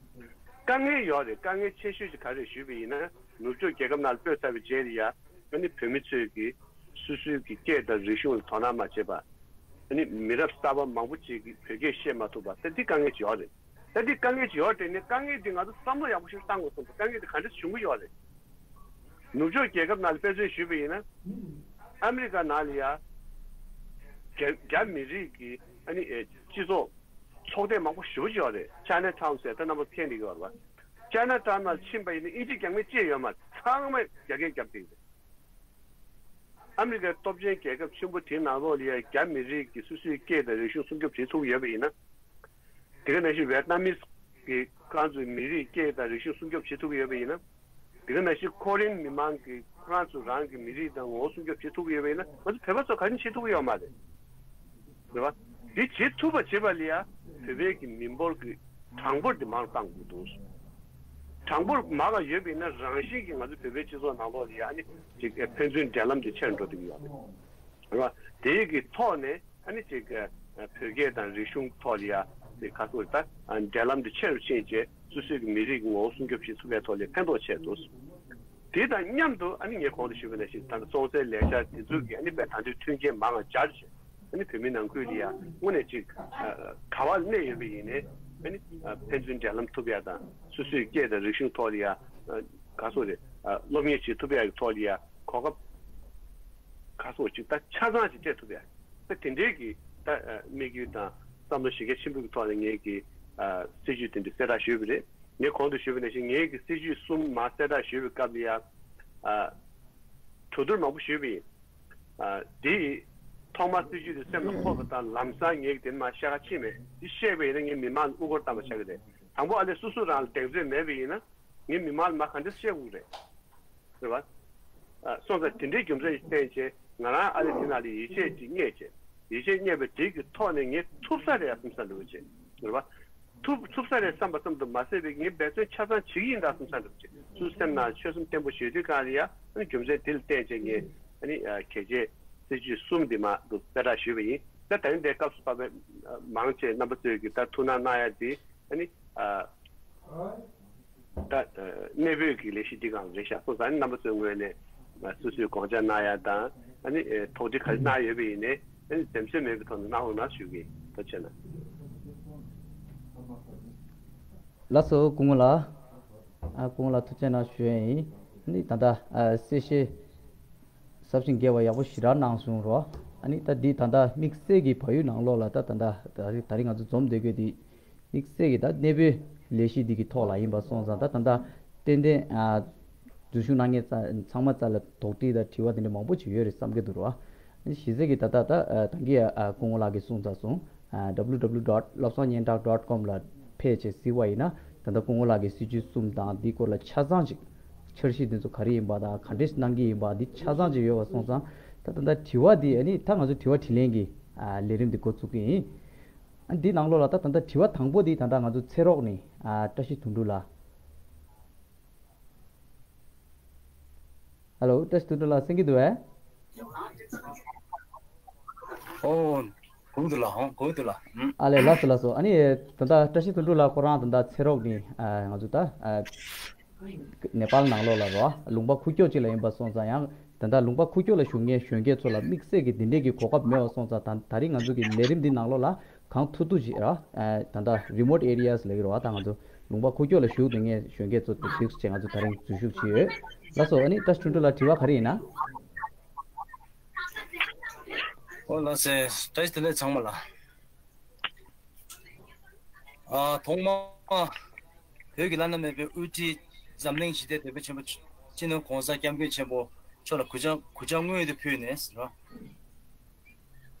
དཀའ་ངལ་ཡོད་རེད། དཀའ་ངལ་ཆེ་ཤོས་ཤིག་ག་རེ་རེད་ཞུས་པ་ཡིན་ན། ནུབ་ཕྱོགས་རྒྱལ་ཁབ་ནང་ལ་སྤོས་ཚར་བའི་རྗེས་ལ་ཡ། ཨ་ནི་བོད་མི་ཚོས་ཀྱིས་སོ་སོའི་གི་སྐད་དང་རིག་གཞུང་ལ་དོ་སྣང་མ་བྱས་པ། ཨ་ནི་མི་རབས་གསར་པ་མང་པོ་ཅིག་གིས་བོད་སྐད་བཤད་མ་ཐུབ་པ། ད་འདི་དཀའ་ངལ་ཅིག་ཡོད་རེད། ད་འདི་དཀའ་ངལ་ཅིག་ཡོད་དྲན་ནས། དཀའ་ངལ་འདི་ང་ཚོ་བསམ་བློ་ཡག་པོ་ཞིག་བཏང་དགོས་གསུངས་པ། དཀའ་ངལ་འདི་ག་འདྲ་བྱུང་གི་ཡོད་རེད། ནུབ་ཕྱོགས་རྒྱལ་ཁབ་ནང་ལ་དཔེ་མཚོན་ཞུས་པ་ཡིན་ན། ཨ་མི་རི་ཀ་ནང་ལ་ཡ་རྒྱ་རྒྱ་མི་རིགས་ཀྱི་ཨ་ནི་ཨེ་སྤྱི་ཚོགས་ཚོགས་སྡེ་མང་པོ་ཞེ་པོ་ཅིག་ཡོད་རེད། ཅའི་ན་ཊའུན་ཟེར། ད་རྣམ་པ་མཁྱེན་བསྡད་ཀྱི་ཡོད་རེད་པ། ཅའི་ན་ཊའུན་ནང་ཕྱིན་པ་ཡིན་ན་ཨིན་ཇི་རྒྱག་མཁན་ཅིག་ཡོད་མ་རེད། ཚང་མས་རྒྱ་སྐད་རྒྱབ་བསྡད་ཀྱི་རེད། ཨ་མི་རི་ཀའི་སྟོབས་ཆེན་རྒྱལ་ཁབ་ཆེན་པོ་དེའི་ནང་ལོགས་ལ་ཡ་རྒྱ་མི་རིགས་ཀྱི་སོ་སོའི་སྐད་དང་རིག་གཞུང་སྲུང་སྐྱོབ་བྱེད་ཐུབ་ཀྱི་ཡོད་པ་ཡིན་ན། དེ་ག་ནང་བཞིན་ཝེ་ཏི་ནམ་མིས་ཀྱིས་ཁོ་རང་ཚོའི་མི་རིགས་སྐད་དང་རིག་གཞུང་སྲུང་སྐྱོབ་བྱེད་ཐུབ་ཀྱི་ཡོད་པ་ཡིན་ན། དེ་ག་ནང་བཞིན་ཁོ་རེན་མི་མང་གིས་ཁོ་རང་ཚོ་རང་གི་མི་རིགས་དང་ངོ་བོ་སྲུང་སྐྱོབ་བྱེད་ཐུབ་ཀྱི་ཡོད་པ་ཡིན་ན། ང་ཚོ་བོད་པ་ཚོ་ག་རེ་བྱེད་ཐུབ་ཀྱི་ཡོད་མ་རེད། རེད་བ། འདི་བྱེད་ཐུབ་པ་བྱེད་པ་ལ་ཡ་བོད་པའི་གི་མི་འབོར་གྱི་གྲངས་འབོར་འདི་མང་བཏང་དགོས་འདུག་གྲངས་འབོར་མང་བ་ཡོད་པ་ཡིན་ན་རང་བཞིན་གྱིས་ང་ཚོ་བོད་པའི་སྤྱི་ཚོགས་ནང་ལོགས་ལ་ཡ་ཨ་ནི་ཅིག་ཕན་ཚུན་འབྲེལ་ལམ་འདི་ཆེར་འགྲོ་ཐུབ་ཀྱི་ཡོད་རེད། རེད་བ། དེའི་གི་ཐོག་ནས་ཨ་ནི་ཅིག་བོད་སྐད་དང་རིག་གཞུང་ཐོག་ལ་ཡ་ དེ་ག་སོགས་ད་འབྲེལ་ལམ་དེ་ཆེ་རུ་ཕྱིན་རྗེས་སོ་སོའི་གི་མི་རིགས་ཀྱི་ངོ་བོ་སྲུང་སྐྱོབ་བྱེད་ཐུབ་པའི་ཐོག་ལ་ཕན་ཐོགས་ཆེ་འདུག་དེ་དང་མཉམ་དུ་ཨ་ནི་ངས་གོང་དུ་ཞུས་པ་ནང་བཞིན་ད་ལྟ་སྲོང་བཙན་ལས་འཆར་དེ་ཚོ་གི་ཨ་ནི་བས་ད་དུང་མཐུན་རྐྱེན་མང་བ་སྦྱར་བྱས། ཨ་ནི་བོད་མི་ནང་ཁུལ་ལ་ཡ་དངོས་གནས་ཅིག་ག་བ་གནས་ཡོད་པ་ཡིན་ནའི་ཨ་ནི་ཕན་ཚུན་འབྲེལ་ལམ་ཐུབ་ཡ་དང་སོ་སོའི་སྐད་དང་རིག་གཞུང་ཐོག་ལ་ཡ་ག་སོགས་རེད། སློབ་གཉེར་བྱེད་ཐུབ་ཡ་གི་ཐོག་ལ་ཡ་གོ་སྐབས་ག་སོགས་ཅིག་ད་ཆ་ཚང་ཅིག་སྤྲད་ཐུབ་ཡ་ད་དེ་འདྲའི་གི་ད་དམིགས་ཡུལ་དང་བསམ་བློ་གཞི་རྒྱ་ཆེན་པོ་གི་ཐོག་ནས་ངས་ཀྱི་སྲིད་ཇུས་དེ་འདྲ་གསལ་བསྒྲགས་ཞུས་པ་རེད། ངས་གོང་དུ་ཞུས་པ་ནང་བཞིན་ངས་ཀྱི་སྲིད་ཇུས་གསུམ་མ་གསལ་བསྒྲགས་ཞུས་པའི་སྐབས་ལ་ཡ་གྲོས་བསྡུར་མང་པོ་ཞུས་པ་ཡིན། ཨ། འདི་ཐོག་མར་སྲིད་ཇུས་དེ་སེམས་ལ་འཁོར་བ་དང་ལམ་སང་ངས་དེ་མར་བཤད་ཁ་ཕྱིན་མེད། འདི་བཤད་པ་ཡིན་ན་ངས་མི་མང་ལ་དབུ་སྐོར་བཏང་བ་ཆགས་ཀྱི་རེད། དང་པོ་ཨ་ལས་སོ་སོ་རང་ལ་གདེང་ཚོད་མེད་པ་ཡིན་ན་ངས་མི་མང་ལ་མར་ག་འདྲ་བཤད་དགོས་རེད། རེད་བ། ཨ། སོང་ཙང་དེ་འདྲའི་རྒྱུ་མཚན་ཞིག་བསྟན་བྱས་ང་རང་ཨ་ལས་དེ་ནང་ལ་ཡིད་ཆེས་ཅིག་རྙེད་བྱས་ཡིད་ཆེས་རྙེད་པ་དེ་གི་ཐོག་ནས་ངས་ཐུབ་ས་རེད་ཡ་བསམ་ས་འདྲ་བོ་བྱས། རེད་བ། ཐུབ་ཐུབ་ས་རེད་བསམ་པ་ཙམ་དུ་མ་ཟད་པའི་ངས་འབད་བརྩོན་ཆ་ཚང་བྱེད་ཀྱི་ཡིན་ད་བསམ་ས་འདྲ་བྱེད། སུ་སེམས་ནང་ཆོད་སེམས་བརྟན་པོ་བྱེད་དུས་གང་ལ་ཡ་ཨ་ནི་རྒྱུ་མཚན་དེ་ལ་བརྟེན་བྱས་ངས་ཨ་ནི་གལ་ཆེ་སྲིད་ཇུས་གསུམ་འདི་མ་འདུག་གསལ་བསྒྲགས་ཞུས་པ་ཡིན། ད་ད་རིང་འདིའི་སྐབས་སུ་བབས་པའི་མང་ཆེ་རྣམ་པ་ཚོས་ཀྱི་ད་ཐུགས་སྣང་གནང་ཡ་འདི་ཨ་ནི་ད་གནས་སྤོས་ཀྱི་ལས་གཞི་འདི་གང་རེད་ཤག་སོང་ཙང་ཨ་ནི་རྣམ་པ་ཚོའི་ངོས་ནས་སོ་སོས་དགོངས་འཆར་གནང་ཡ་དང་ཨ་ནི་དོགས་འདྲི་ག་རེ་གནང་ཡོད་པ་ཡིན་ནའི་ཨ་ནི་འཛེམ་ཟོན་མེད་པའི་ཐོག་ནས་གནང་རོགས་གནང་ཞུ་གི་ཡིན། ཐུགས་རྗེ་ཆེ་གནང་། ལགས་སོ་སྐུ་ངོ་ལགས། ཨ་སྐུ་ངོ་ལགས་ཐུགས་རྗེ་གནང་ཞུ་ཡས་ཡིན། ཨ་ནི་ད་ལྟ་ཨ་གསལ་བཤད་ཟབ་ཅིང་རྒྱས་པ་ཡག་པོ་ཞེ་དྲག་གནང་སོང་རོ། ཨ་ནི་ད་འདི་ད་ལྟ་དམིགས་བསལ་གྱི་བལ་ཡུལ་ནང་ལོགས་ལ་ད་ད་ལྟ་ད་རིང་ད་རིང་ང་ཚོ་འཛོམས་བསྡད་དགོས་འདི་དམིགས་བསལ་གྱི་ད་གནས་སྤོའི་ལས་གཞི་འདི་གི་ཐོག་ལ་ཡིན་པ་སོང་ཙང་ད་ད་ལྟ་ཏན་ཏན་ཨ་འཛུལ་ཞུགས་གནང་མཁན་ཚང་མ་རྩ་ལ་དོགས་འདྲི་དང་དྲི་བ་དེ་འདྲ་མང་པོ་ཅིག་ཡོད་རེད་བསམ་གྱི་འདུག་རོ། ཨ་ནི་གཞི་རྩའི་གི་ད་ལྟ་ད་ད་གིན་ཨ་སྐུ་ངོ་ལགས་ཀྱིས་གསུངས་ཚར་སོང་། ཨ་W W W dot lobsang nyentak dot com ལ་ཕེབས་བྱས་གཟིགས་པ་ཡིན་ན་ད་ལྟ་སྐུ་ངོ་ལགས་ཀྱི་སྲིད་ཇུས་གསུམ་དང་འདིའི་སྐོར་ལ་ཆ་ཚང་ཅིག་འཆར་གཞི་འདི་ཚོ་ག་རེ་ཡིན་པ་དང་ག་འདྲས་གནང་གི་ཡིན་པ་འདི་ཆ་ཚང་ཅིག་ཡོད་པ་སོང་ཙང་ད་ད་ལྟ་དྲི་བ་འདི་ཨ་ནི་ད་ང་ཚོ་དྲི་བ་དྲིས་ལན་གྱི་ཨ་ལས་རིམ་འདི་འགོ་བཙུགས་ཀྱི་ཡིན། ཨ་འདི་ནང་ལོགས་ལ་ད་ད་ལྟ་དྲི་བ་དང་པོ་འདི་ད་ལྟ་ང་ཚོ་ཚེ་རོགས་ནས་ཨ་བཀྲ་ཤིས་དོན་གྲུབ་ལགས། ཧེ་ལོ། བཀྲ་ཤིས་དོན་གྲུབ་ལགས་གསན་གྱི་འདུག་གས། ཨོ། གོ་གི་འདུག་ལགས། ཨོ། གོ་གི་འདུག་ལགས། ཨུམ། ཨ་ལས། ལགས་སོ་ལགས་སོ། ཨ་ནི་ད་ལྟ་བཀྲ་ཤིས་དོན་གྲུབ་ལགས་ཁོ་རང་ད་ལྟ་ཚེ་རོགས་ནི་ཨ་ང་ཚོ་ད་ཨ་ནེ་པཱལ་ནང་ལོགས་ལ་རོ་ལུང་པ་ཁུག་ཀྱོག་ཅིག་ལ་ཡིན་པ་སོང་ཙང་ཡང་ད་ལྟ་ལུང་པ་ཁུག་ཀྱོག་ལ་བཞུགས་མཁན་གཞོན་སྐྱེས་ཚོ་ལ་དམིགས་བསལ་གྱི་འདི་འདྲས་ཀྱི་གོ་སྐབས་མེད་པ་སོང་ཙང་ད་ད་རིང་ང་ཚོ་གི་ལས་རིམ་འདི་ནང་ལོགས་ལ་གང་ཐུབ་ཐུབ་ཅིག་ར། ཨ་ད་ལྟ་རི་མོཊ་ཨེ་རི་ཡ་ལབ་ཀྱི་རེད་བ། ད་ང་ཚོ་ལུང་པ་ཁུག་ཀྱོག་ལ་བཞུགས་བསྡད་མཁན་གཞོན་སྐྱེས་ཚོ་དེ་གཟིགས་བྱས་ང་ཚོ་ད་རིང་འཛུལ་ཞུགས་བྱས་ཡོད། ལགས་སོ། ཨ་ནི་བཀྲ་ཤིས་དོན་གྲུབ་ལགས་དྲི་བ་ག་རེ་ཡིན་ན། ཨོ་ལགས་སེ། བཀྲ་ཤིས་བདེ་ལེགས་ཚང་མ་ལ། ཨ་ཐོག་མ་བོད་ཀྱི་བླ་ན་མེད་པའི་དབུ་ཁྲིད་འཛམ་གླིང་ཞི་བདེའི་དེད་དཔོན་ཆེན་པོ་སྤྱི་ནོར་གོང་ས་སྐྱབས་མགོན་ཆེན་པོ་མཆོག་ལ་གུས་ཕྱག་གུས་ཕྱག་སྔོན་དུ་ཕུལ་ནས་ར།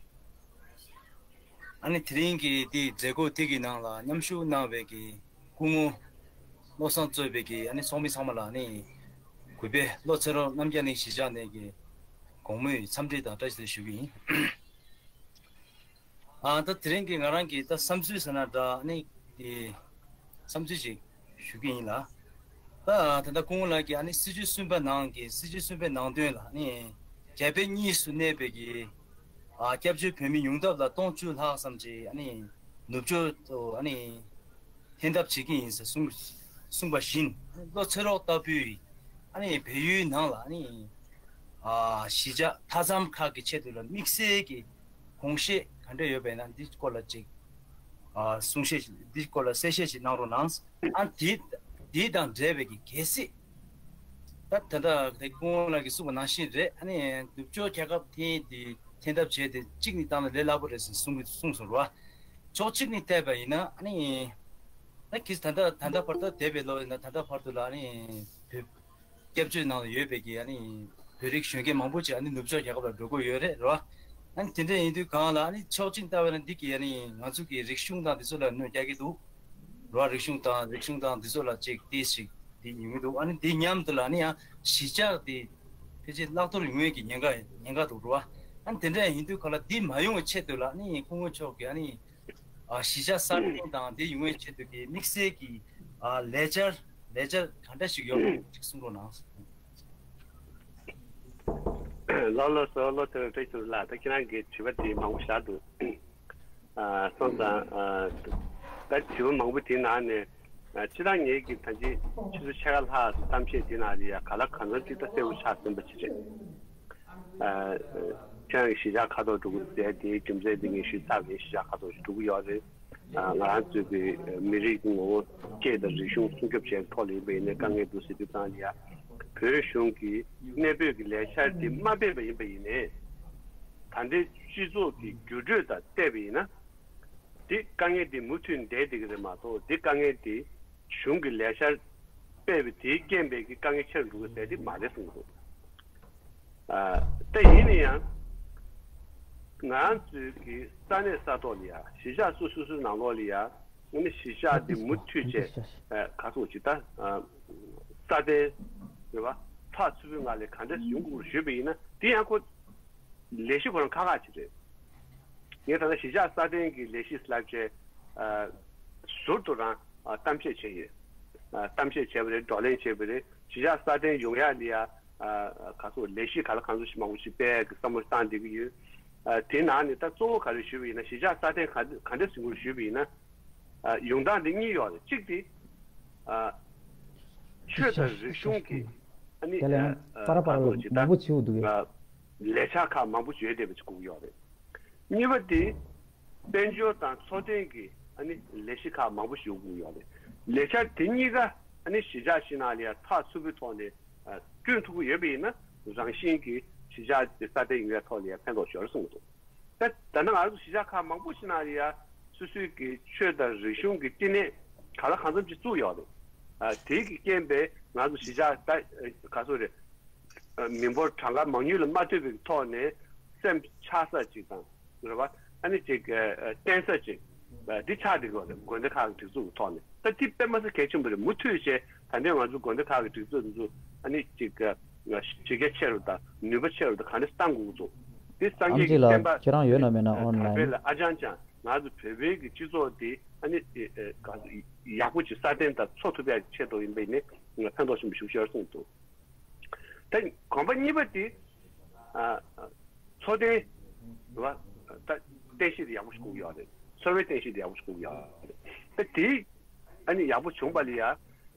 ཨ་ནི་དེ་རིང་གི་འདི་མཛད་སྒོ་འདི་གི་ནང་ལ་མཉམ་ཞུགས་གནང་བའི་གི་སྐུ་ངོ་བློ་བཟང་གཙོས་པའི་གི་ཨ་ནི་ཚོགས་མི་ཚང་མ་ལ་ཨ་ནི་གུས་པས་བློ་གསལ་རོགས་རྣམ་རྒྱལ་གླིང་གཞིས་ཆགས་ནས་གི་དགོང་མོའི་འཚམས་འདྲི་དང་བཀྲ་ཤིས་བདེ་ལེགས་ཞུ་གི་ཡིན། ཨ་ད་དེ་རིང་གི་ང་རང་གི་ད་བསམ་ཚུལ་ཟེར་ན་འདྲ་ཨ་ནི་གི་བསམ་ཚུལ་ཞིག་ཞུ་གི་ཡིན་ལ། ད་ད་ལྟ་སྐུ་ངོ་ལགས་ཀྱིས་ཨ་ནི་སྲིད་ཇུས་གསུམ་པ་ནང་གི་སྲིད་ཇུས་གསུམ་པའི་ནང་དོན་ལ་ཨ་ནི་རྒྱ་བལ་གཉིས་སུ་གནས་པའི་གི་ཨ་སྐྱབས་བཅོལ་བོད་མི་ཉུང་མཐའ་ལ་སྟོང་བཅུ་ལྷག་ཙམ་ཅིག་ཨ་ནི་ནུབ་ཕྱོགས་སུ་ཨ་ནི་འཐེན་ཐབས་བྱེད་ཀྱི་ཡིན་ཟེར་གསུངས་གསུངས་པ་བཞིན་བློ་ཚེ་རོགས་ལྟ་བུའི་ཨ་ནི་བལ་ཡུལ་ནང་ལ་ཨ་ནི་ཨ་གཞིས་ཆགས་མཐའ་མཚམས་ཁག་གི་ཆེད་དུ་ལ་དམིགས་བསལ་གྱི་དགོངས་བཞེས་ག་འདྲ་ཡོད་པ་ཡིན་ན་འདི་སྐོར་ལ་ཅིག་ཨ་གསུང་བཤད་ཅིག་འདི་སྐོར་ལ་གསལ་བཤད་ཅིག་གནང་རོགས་གནང་། ཨ་འདི་འདི་དང་འབྲེལ་བའི་གི་གལ་སྲིད་ད་ད་ལྟ་དེ་སྐུ་ངོ་ལགས་ཀྱིས་གསུངས་པ་ནང་བཞིན་རེད། ཨ་ནི་ནུབ་ཕྱོགས་རྒྱལ་ཁབ་དེ་འདི་འཐེན་ཐབས་བྱས་ཏེ་གཅིག་ནི་བཏང་ན་ལས་སླ་པོ་རེད་ཟེར་གསུངས་གསུངས་སོང་ར། ཕྱོགས་གཅིག་ནས་བལྟས་པ་ཡིན་ན་ཨ་ནི་ད་གིས་ད་ལྟ་ད་ལྟ་བར་དུ་འདས་པའི་ལོ་ཡིན་ན་ད་ལྟ་བར་དུ་ལ་ཨ་ནི་བོད་སྐྱབས་བཅོལ་ནང་ལ་ཡོད་པའི་གི་ཨ་ནི་བོད་རིགས་གཞོན་སྐྱེས་མང་པོ་ཅིག་ཨ་ནི་ནུབ་ཕྱོགས་རྒྱལ་ཁབ་ལ་འགྲོ་དགོས་ཡོད་རེད་ར། ཨ་ནི་དེ་འདྲ་ཡིན་དུས་གང་ལ་ཨ་ནི་ཕྱོགས་གཅིག་ལྟ་བས་ན་འདི་གི་ཨ་ནི་ང་ཚོ་གི་རིག་གཞུང་དང་འདི་ཚོ་ལ་གནོད་རྒྱག་གི་འདུག་ར། རིག་གཞུང་དང་རིག་གཞུང་དང་འདི་ཚོ་ལ་ཅིག་ཏིས་ཅིག་འདི་ཡོང་གི་འདུག་ཨ་ནི་འདི་མཉམ་དུ་ལ་ཨ་ནི་ཡང་གཞིས་ཆགས་འདི་ཕལ་ཆེར་བརླག་གཏོར་ཡོང་ཡས་ཀྱི་ཉེན་ཁ་ཉེན་ཁ་འདུག་ར། ཨ་ནི་དེ་འདྲ་ཡིན་དུས་ག་ལ་འདི་མ་ཡོང་བའི་ཆེད་དུ་ལ་ཨ་ནི་སྐུ་ངོ་མཆོག་གིས་ཨ་ནི་ཨ་གཞིས་ཆགས་གསར་བརྗེ་དང་དེ་ཡོང་བའི་ཆེད་དུ་གི་དམིགས་བསལ་གྱི་ཨ་ལས་འཆར་ལས་འཆར་ག་འདྲ་ཞིག་ཡོད་མེད་ཅིག་གསུང་རོགས་གནང་། ལགས་ལགས་སོ། བློ་གཏད་པའི་དཔེ་ཆུང་ལ་ད་ཁྱེད་རང་གི་དྲི་བ་དེ་མང་པོ་བཞག་འདུག་ཨ་སོང་ཙང་ཨ་ ད་དྲི་བ་མང་པོ་དེའི་ནང་ནས། ཨ། སྤྱིར་བཏང་ངེད་ཀྱིས་ད་ཅི་ཆུ་ཚོད་ཕྱེད་ཀ་ལྷག་གཏམ་བཤད་དེའི་ནང་ལ་ཡ་ག་ལ་གང་འཚམ་ཅིག་ད་གསལ་པོ་ཆགས་ཟིན་པ་ཅིག་རེད། ཨ། ཁྱེད་རང་གིས་གཞིས་ཆགས་ཁ་ཐོར་འགྲོ་གི་ཟེར་དེའི་རྒྱུ་མཚན་དེ་ངས་ཞུས་ཚར་བས། གཞིས་ཆགས་ཁ་ཐོར་ཞིག་འགྲོ་གི་ཡོད་རེད། ཨ། ང་རང་ཚོའི་གི་མི་རིགས་ཀྱི་ངོ་བོ་སྐད་དང་རིག་གཞུང་སྲུང་སྐྱོབ་བྱེད་ཐོག་ལ་ཡིན་པ་ཡིན་ན་དཀའ་ངལ་འདུག་ཟེར་དུས་ཙང་ལ་ཡ། བོད་གཞུང་གིས་གནས་སྤོས་ཀྱི་ལས་འཆར་དེ་མ་སྤེལ་བ་ཡིན་པ་ཡིན་ནའི། ད་ལྟའི་སྤྱི་ཚོགས་ཀྱི་འགྱུར་འགྲོས་དང་བལྟས་པ་ཡིན་ན། དེ་དཀའ་ངལ་དེ་མུ་མཐུད་བསྡད་བསྡད་ཀྱི་རེད་མ་གཏོགས། དེ་དཀའ་ངལ་དེ་གཞུང་གི་ལས་འཆར་སྤེལ་བའི་དེའི་རྐྱེན་པས་ཀྱི་དཀའ་ངལ་ཆེ་རུ་འགྲོ་གི་ཟེར་དེ་མ་རེད་གསུངས་འདུག་ཨ། ད་ཡིན་ན་ཡང་ང་རང་ཚོའི་གི་ས་གནས་ས་ཐོག་ལ་ཡ། གཞིས་ཆགས་སོ་སོ་སོའི་ནང་ལོགས་ལ་ཡ། ཨ་ནི་གཞིས་ཆགས་དེ་མུ་མཐུད་བྱས། ཨ། ག་ཚོད་ཅིག་ད། ཨ། སྲ་བརྟན་རེད་པ། ཚགས་ཚུད་པོའི་ངང་ལ་ག་འདྲས་ཡོང་དགོས་ཞུས་པ་ཡིན་ན། དེ་ཡང་ཁོ་ལས་གཞི་ཁོ་རང་ཁག་ཁག་ཅིག་རེད། ངས་ད་ལྟ་གཞིས་ཆགས་སྲ་བརྟན་གྱི་ལས་གཞི་ལབ་བྱས། ཨ། ཟུར་དུ་རང་། ཨ། གཏམ་བཤད་བྱས་ཡོད། ཨ། གཏམ་བཤད་བྱས་པ་རེད། བགྲོ་གླེང་བྱས་པ་རེད། གཞིས་ཆགས་སྲ་བརྟན་ཡོང་ཡག་ལ་ཡ། ཨ། ག་ཚོད་ལས་གཞི་ག་ལ་གང་འཚམ་ཞིག་མང་པོ་ཞིག་སྤེལ་གི་བསམ་བློ་བཏང་བསྡད་ཀྱི་ཡོད། ཨ། དེ་ནང་ནས་ད་གཙོ་བོ་ག་རེ་ཞུས་པ་ཡིན་ན། གཞིས་ཆགས་སྲ་བརྟན་ག་ག་འདྲས་ཟིན་དགོས་ཞུས་པ་ཡིན་ན། ཨ། ཡོང་སྟངས་འདི་གཉིས་ཡོད་རེད། གཅིག་དེ། ཨ། ཆོས་དང་རིག་གཞུང་གི། ཨ་ནི། དེ་ལས་ཨ། ཨ། པ་ར་པ་ར་ག་ཚོད་ཅིག་ད། མང་པོ་བྱེད་འདུག་གས། ཨ། ལས་འཆར་ཁག་མང་པོ་བྱེད་བསྡད་པ་ཅིག་དགོས་ཀྱི་ཡོད་རེད། གཉིས་པ་དེ། དཔལ་འབྱོར་དང་འཚོ་རྟེན་གྱི། ཨ་ནི། ལས་གཞི་ཁག་མང་པོ་ཞིག་དགོས་ཀྱི་ཡོད་རེད། ལས་འཆར་དེ་གཉིས་ཀ། ཨ་ནི། གཞིས་ཆགས་ཤིག་ནང་ལ་ཡ་ཚགས་ཚུད་པོའི་ཐོག་ནས། ཨ། བསྐྲུན་ཐུབ་ཀྱི་ཡོད་པ་ཡིན་ན། རང་བཞིན་གྱིས་གཞིས་ཆགས་དེ་སྲ་བརྟན་ཡོང་ཡ་ཐོག་ལ་ཡ་ཕན་ཐོགས་ཡོད་རེད་གསུངས་འདུག་ད། ད་ནི་ང་ཚོ་གཞིས་ཆགས་ཁག་མང་པོ་ཞིག་ནང་ལ་ཡ་སོ་སོའི་གི་ཆོས་དང་རིག་གཞུང་གི་བསྟི་གནས་ག་ལ་གང་འཚམ་ཅིག་བཙུགས་ཡོད་རེད། ཨ། དེ་གི་རྐྱེན་པས་ང་ཚོ་གཞིས་ཆགས་ད་ག་ཚོད་རེད། ཨ། མི་འབོར་གྲངས་ཀ་མང་ཉུང་ལ་མ་ལྟོས་པའི་ཐོག་ནས་སེམས་ཆགས་ས་ཅིག་དང་། རེད་བ། ཨ་ནི་ཅིག་ཨ། བརྟེན་ས་ཅིག་འདི་ཆགས་བསྡད་ཡོད་རེད། དགོན་སྡེ་ཁག་གི་སྒྲིག་འཛུགས་ཀྱི་ཐོག་ནས། ད་འདི་དཔེ་མ་སྲིད་གལ་ཆེན་པོ་རེད། མུ་མཐུད་བྱས་ད་ལྟའི་ང་ཚོ་དགོན་སྡེ་ཁག་གི་སྒྲིག་འཛུགས་འདི་ཚོ། ཨ་ནི་ཅིག་ཨ། གཞི་རྒྱ་ཆེ་རུ་དང་ནུས་པ་ཆེ་རུ་དང་ག་འདྲས་གཏང་དགོས་ཀྱི་འདུག་འདི་སངས་རྒྱས་ཀྱི་བསྟན་པ། ཨ་ཅེ་ལགས། ཁྱེད་རང་ཡོད་ན་མེད་ན་ཨོན་ལའིན། དར་སྤེལ་ལ་ཨ་ཅང་ཅང་ང་ཚོ་བོད་པའི་གི་སྤྱི་ཚོགས་འདི། ཨ་ནི་ཨ། ག་ཚོད་ཡག་པོ་ཅིག་སྲ་བརྟན་དང་འཚོ་ཐུབ་ཡག་གི་ཆེད་དུ་ཡིན་པ་ཡིན་ནའི་ཕན་ཐོགས་ཆེན་པོ་ཞིག་ཤོར་སོང་འདུག་ད་གོམ་པ་གཉིས་པ་དེ། ཨ། འཚོ་རྟེན། རེད་བ། ད་རྟེན་གཞི་དེ་ཡག་པོ་ཞིག་དགོས་ཀྱི་ཡོད་རེད། འཚོ་བའི་རྟེན་གཞི་དེ་ཡག་པོ་ཞིག་དགོས་ཀྱི་ཡོད་རེད། ད་དེ། ཨ་ནི་ཡག་པོ་བྱུང་བ་ལ་ཡ།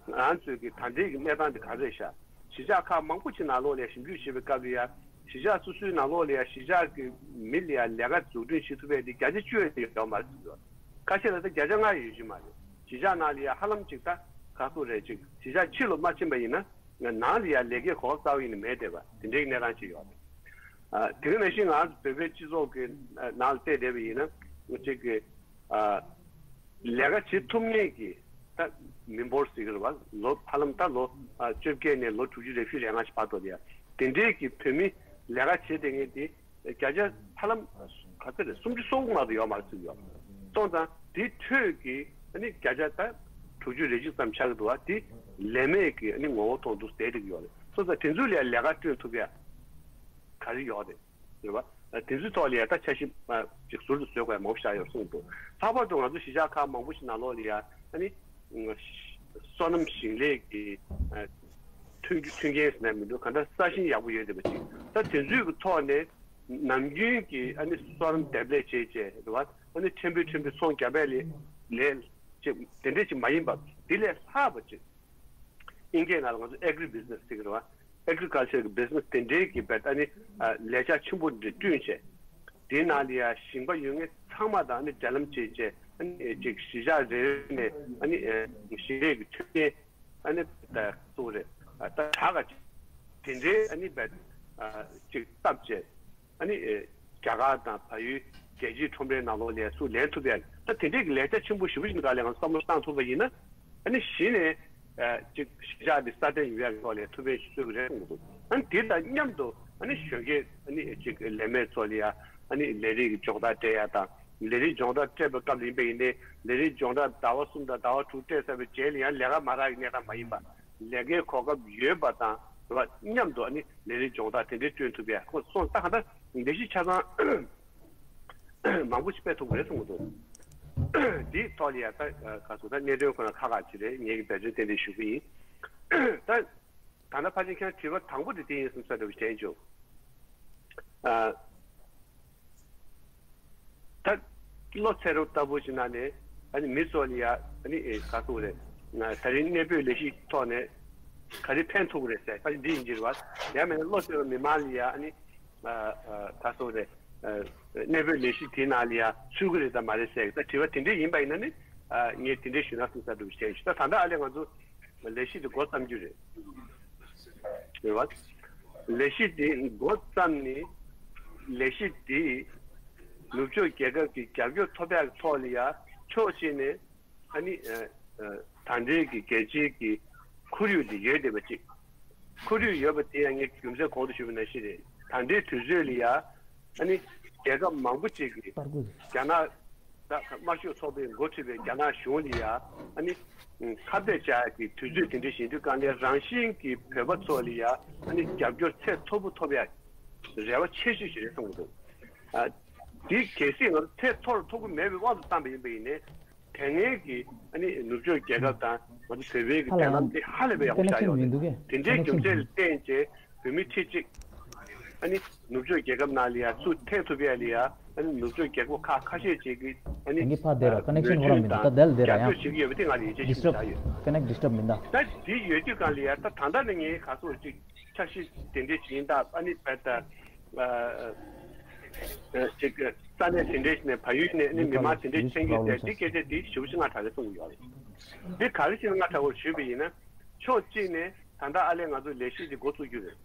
ང་ཚོའི་གི་ད་ལྟའི་གི་གནས་སྟངས་དེ་ག་རེ་རེད་ཤག་གཞིས་ཆགས་ཁག་མང་པོ་ཅིག་ནང་ལོགས་ལ་ཞིབ་འཇུག་བྱེད་པའི་སྐབས་ལ་ཡ། གཞིས་ཆགས་སོ་སོའི་ནང་ལོགས་ལ་ཡ་གཞིས་ཆགས་ཀྱི་མི་ལ་ཡ་ལས་ཀ་འཛུགས་སྐྲུན་བྱེད་ཐུབ་པའི་དེ་བརྒྱ་ཆ་བཅུ་ཡོད་མ་རེད་ཟེར་གྱི་ཡོད། ཁ་ཤས་ལ་ད་བརྒྱ་ཆ་ལྔ་ཡོད་ཀྱི་མ་རེད། གཞིས་ཆགས་ནང་ལ་ཡ་ཧ་ལམ་ཅིག་ད་ག་ཚོད་རེད། ཅིག་གཞིས་ཆགས་ཕྱི་ལོགས་མ་ཕྱིན་པ་ཡིན་ན། ནང་ལ་ཡ་ལས་ཀའི་གོ་སྐབས་རྩ་བ་ཡིན་ནའི་མེད་བསྡད་པ་དེ་འདྲའི་གནས་སྟངས་ཅིག་ཡོད་རེད། ཨ། དེ་ག་ནང་བཞིན་ང་ཚོ་བོད་པའི་སྤྱི་ཚོགས་ཀྱི་ནང་ལ་བལྟས་བསྡད་པ་ཡིན་ན། ཅིག་གི། ཨ། ལས་ཀ་བྱེད་ཐུབ་མཁན་གྱི་ད་མི་འབོར་ཟེར་གྱི་རེད་བ། ལོ་ཧ་ལམ་ད་ལོ། ཨ། བཅོ་བརྒྱད་ནས་ལོ་དྲུག་ཅུ་རེ་བཞི་རེ་ལྔ་ཞིག་བར་དུ་ལ་ཡ་དེ་འདྲའི་གི་བོད་མི་ལས་ཀ་བྱེད་བསྡད་མཁན་དེ། བརྒྱ་ཆ་ཧ་ལམ་ག་ཚོད་རེད། སུམ་ཅུ་སོ་དགུ་མ་གཏོགས་ཡོད་མ་རེད་ཟེར་གྱི་ཡོད། སོང་ཙང་དེའི་ཁྲོད་ཀྱི་ཨ་ནི་བརྒྱ་ཆ་ད་དྲུག་ཅུ་རེ་གཅིག་ཙམ་ཆགས་ཀྱི་འདུག་བ། དེ་ལས་མེད་ཀྱི་ཨ་ནི་ངོ་བོ་ཐོག་ཏུ་བསྡད་བསྡད་ཀྱི་ཡོད་རེད། སོང་ཙང་དེ་ཚོ་ལ་ཡ་ལས་ཀ་བསྐྲུན་ཐུབ་ཡ་ག་རེ་ཡོད་རེད། རེད་བ། དེ་ཚོའི་ཐོག་ལ་ཡ་ད་འཆར་གཞི་ཅིག་ཟུར་དུ་བཟོ་དགོས་ཡ་མང་པོ་ཞིག་ཡོད་གསུངས་འདུག་ལྷག་པར་དུ་ང་ཚོ་གཞིས་ཆགས་ཁག་མང་པོ་ཞིག་ནང་ལོགས་ལ་ཡ་ཨ་ནི་སོ་ནམ་ཞིང་ལས་ཀྱི། ཨ། མཐུན་མཐུན་རྐྱེན་ཟེར་ན་མི་འདུག་གང་ལྟར་ས་ཞིང་ཡག་པོ་ཡོད་བསྡད་པ་ཅིག་ད་དེ་ཚོའི་གི་ཐོག་ནས་ནམ་རྒྱུན་གྱི་ཨ་ནི་སོ་ནམ་འདེབས་ལས་བྱས་བྱས་རེད་བ། ཨ་ནི་ཕྲན་བུ་ཕྲན་བུ་ཚོང་རྒྱག་པའི་ལས་ལས་ཅིག་དེ་འདྲས་ཅིག་མ་ཡིན་པ། དེ་ལས་ལྷག་པ་ཅིག་ཨིན་སྐད་ནང་ལ་ང་ཚོ་agribusiness་ཟེར་གྱི་རེད་བ། Agriculture་གི་business་དེ་འདྲའི་གི་བེད་ཨ་ནི་ཨ་ལས་འཆར་ཆེན་པོ་འདི་བསྐྲུན་བྱས། དེའི་ནང་ལ་ཡ་ཞིང་པ་ཡོད་མཁན་ཚང་མ་དང་ཨ་ནི་འབྲེལ་ལམ་བྱས་བྱས། ཨ་ནི་ཅིག་གཞིས་ཆགས་རེ་རེ་ནས་ཨ་ནི་ཨ་ཞིང་ལས་ཀྱི་མཐུན་རྐྱེན་ཨ་ནི་ད་གཙོ་བོ་རེད། ཨ་ད་དྲག་ག་དེ་འདྲའི་ཨ་ནི་བེད་ཨ་ཅིག་བཏབ་བྱས། ཨ་ནི་ཨེ་རྒྱ་གར་དང་བལ་ཡུལ་རྒྱལ་སྤྱིའི་ཁྲོམ་རའི་ནང་ལོགས་ལ་སུ་ལེན་ཐུབ་ཡ། ད་དེ་འདྲའི་གི་ལས་འཆར་ཆེན་པོ་ཞེ་པོ་ཞིག་གི་སྒང་ལ་ང་ཚོ་བསམ་བློ་བཏང་ཐུབ་པ་ཡིན་ན། ཨ་ནི་གཞི་ནས་ཨ་ཅིག་གཞིས་ཆགས་འདི་སྲ་བརྟན་ཡོང་ཡ་གི་ཐོག་ལ་ཐུགས་ཕན་གསོས་ཀྱི་རེད་གསུངས་འདུག་ཨ་ནི་དེ་དང་མཉམ་དུ་ཨ་ནི་གཞོན་སྐྱེས་ཨ་ནི་ཅིག་ལས་མེད་ཚོ་ལ་ཡ་ཨ་ནི་ལས་རིགས་ཀྱི་སྦྱོང་བརྡར་སྤྲད་ཡ་དང་། ལས་རིགས་སྦྱོང་བརྡར་སྤྲད་པའི་སྐབས་ལ་ཡིན་པ་ཡིན་ནའི་ལས་རིགས་སྦྱོང་བརྡར་ཟླ་བ་གསུམ་དང་ཟླ་བ་དྲུག་སྤྲད་ཚར་བའི་རྗེས་ལ་ཡང་ལས་ཀ་མ་རག་གི་གནས་སྟངས་མ་ཡིན་པ། ལས་ཀའི་གོ་སྐབས་ཡོད་པ་དང་རེད་བ། མཉམ་དུ་ཨ་ནི་ལས་རིགས་སྦྱོང་བརྡར་དེ་འདྲའི་བསྐྲུན་ཐུབ་ཡ་ཁོ་སོང་ད་ག་ད་ལས་གཞི་ཆ་ཚང་མང་པོ་ཞིག་སྤེལ་ཐུབ་ཀྱི་རེད་གསུངས་འདུག་འདིའི་ཐོག་ལ་ཡ་ད་ག་ཚོད་ད་གནད་དོན་ཁོ་ན་ཁག་ཁག་ཅིག་རེད། ངེད་ཀྱི་འབད་བརྩོན་ཏན་ཏན་ཞུ་གི་ཡིན། ད་ད་ལྟ་ཕལ་ཆེར་ཁྱེད་རང་དྲི་བ་དང་པོ་དེ་དེ་ཡིན་བསམ་ས་འདྲ་བོ་དྲན་བྱུང་། ཨ། ད་བློ་འཚབ་རབས་ལྟ་བུ་ཞིག་ན་ནས་ ཨ་ནི་མི་ཚོ་ལ་ཡ་ཨ་ནི་ཨེ་ག་ཚོད་རེད། ད་རིང་གནས་སྤོས་ལས་གཞི་ཐོག་ནས་ག་རེ་ཕན་ཐོགས་རེད་ཟེར་ཁ་ཅིག་འདི་ཡིན་གྱི་རེད་བ། ཡང་མིན་ན་བློ་གཏད་པའི་མི་མང་ལ་ཡ་ཨ་ནི་ཨ་ཨ་ག་ཚོད་རེད། ཨ་གནས་སྤོས་ལས་གཞི་དེའི་ནང་ལ་ཡ་ཚུད་ཀྱི་རེད་དམ་མ་རེད་ཟེར་གྱི་ད་དྲི་བ་དེ་འདྲས་ཡིན་པ་ཡིན་ན་ནི་ཨ་ངས་དེ་འདྲས་ཞུས་ན་ཐུགས་ས་འདུག་བཤད་ཞུ། ད་ད་ལྟ་ཨ་ལས་ང་ཚོ་ལས་གཞི་དེ་འགོ་བརྩམས་རྒྱུ་རེད། རེད་བ། ལས་གཞི་དེ་འགོ་བརྩམས་ནས་ལས་གཞི་དེ་ནུབ་ཕྱོགས་རྒྱལ་ཁབ་ཀྱི་རྒྱབ་སྐྱོར་ཐོབ་ཡག་གི་ཐོག་ལ་ཡ་ཕྱོགས་གཅིག་ནས་ཨ་ནི་ཨ་ཨ་ད་ལྟའི་གི་རྒྱལ་སྤྱིའི་གི་ཁོར་ཡུག་དེ་ཡོད་བསྡད་པ་གཅིག་ཁོར་ཡུག་ཡོད་པ་དེ་ཡང་ངས་རྒྱུ་མཚན་གོང་དུ་ཞུས་པ་ནང་བཞིན་རེད། ད་ལྟའི་དུས་ཚོད་ལ་ཡ་ཨ་ནི་རྒྱལ་ཁབ་མང་པོ་ཅིག་གིས་པར་བརྐོས། རྒྱ་ནག་ད་དམར་ཤོག་ཚོགས་པས་འགོ་ཁྲིད་པའི་རྒྱ་ནག་གཞུང་ལ་ཡ་ཨ་ནི་ཁ་གཏད་བཅག་ཡག་གི་དུས་ཚོད་དེ་འདྲ་ཞིག་དུས་གང་ལ་རང་བཞིན་གྱིས་བོད་པ་ཚོ་ལ་ཡ་ཨ་ནི་རྒྱབ་སྐྱོར་ཚད་མཐོ་པོ་ཐོབ་ཡག་རེ་བ་ཆེ་ཤོས་ཤིག་རེད་གསུངས་འདུག་ཨ་འདི་གལ་སྲིད་ང་ཚོ་ཚད་མཐོ་རུ་ཐོབ་ཀྱི་མེད་པའི་དབང་དུ་བཏང་པ་ཡིན་པ་ཡིན་ནའི། དེ་སྔའི་གི་ཨ་ནི་ནུབ་ཕྱོགས་རྒྱལ་ཁབ་དང་ང་ཚོ་བོད་པའི་གི་འབྲེལ་ལམ་དེ་ཧ་ལས་པའི་ཡག་པོ་ཆགས་ཡོད་རེད། དེ་འདྲའི་རྒྱུ་མཚན་ལ་བརྟེན་བྱས་བོད་མི་ཁྲི་གཅིག་ཨ་ནི་ནུབ་ཕྱོགས་རྒྱལ་ཁབ་ནང་ལ་ཡ་ཚུར་ཐེག་ཐུབ་ཡ་ལ་ཡ་ཨ་ནི་ནུབ་ཕྱོགས་རྒྱལ་ཁབ་ཁག་ཁ་ཤས་ཅིག་གིས་ཨ་ནི་ཨ་ནི་ཕ་དེ་ར་ཀ་ནེག་ཤན་ཧོ་ར་མི་འདུག་ད་དལ་དེ་ར་ཡང་རྒྱབ་སྐྱོར་བྱེད་ཀྱི་ཡོད་པ་དེ་ང་ལ་ཡིད་ཆེས་ཞིག་ཆགས་ཡོད། ཀ་ནེག་ཌི་སི་ཊརབ་མི་འདུག་ད་དེ་ཡོད་དུས་གང་ལ་ཡ་ད་ད་ལྟ་ནས་ངས་ག་ཚོད་ཅིག་འཆར་གཞི་དེ་འདྲས་ཅིག་ཡིན་ད་ཨ་ནི་བས་ད། ཅིག་ས་གནས་དེ་འདྲའི་ནས་བལ་ཡུལ་ནས་ནི་མི་མང་དེ་འདྲའི་མཁྱེན་རྒྱུ་དེ་འདི་སྐད་ཆ་འདི་ཞེ་པོ་ཅིག་སྔ་དྲགས་རེད་གསུང་གི་ཡོད་རེད། འདི་ག་རེ་བྱས་ནས་སྔ་དྲགས་པར་ཞུས་པ་ཡིན་ན། ཕྱོགས་གཅིག་ནས་ད་ལྟ་ཨ་ལས་ང་ཚོ་ལས་གཞི་འདི་འགོ་བཙུགས་རྒྱུ་རེད།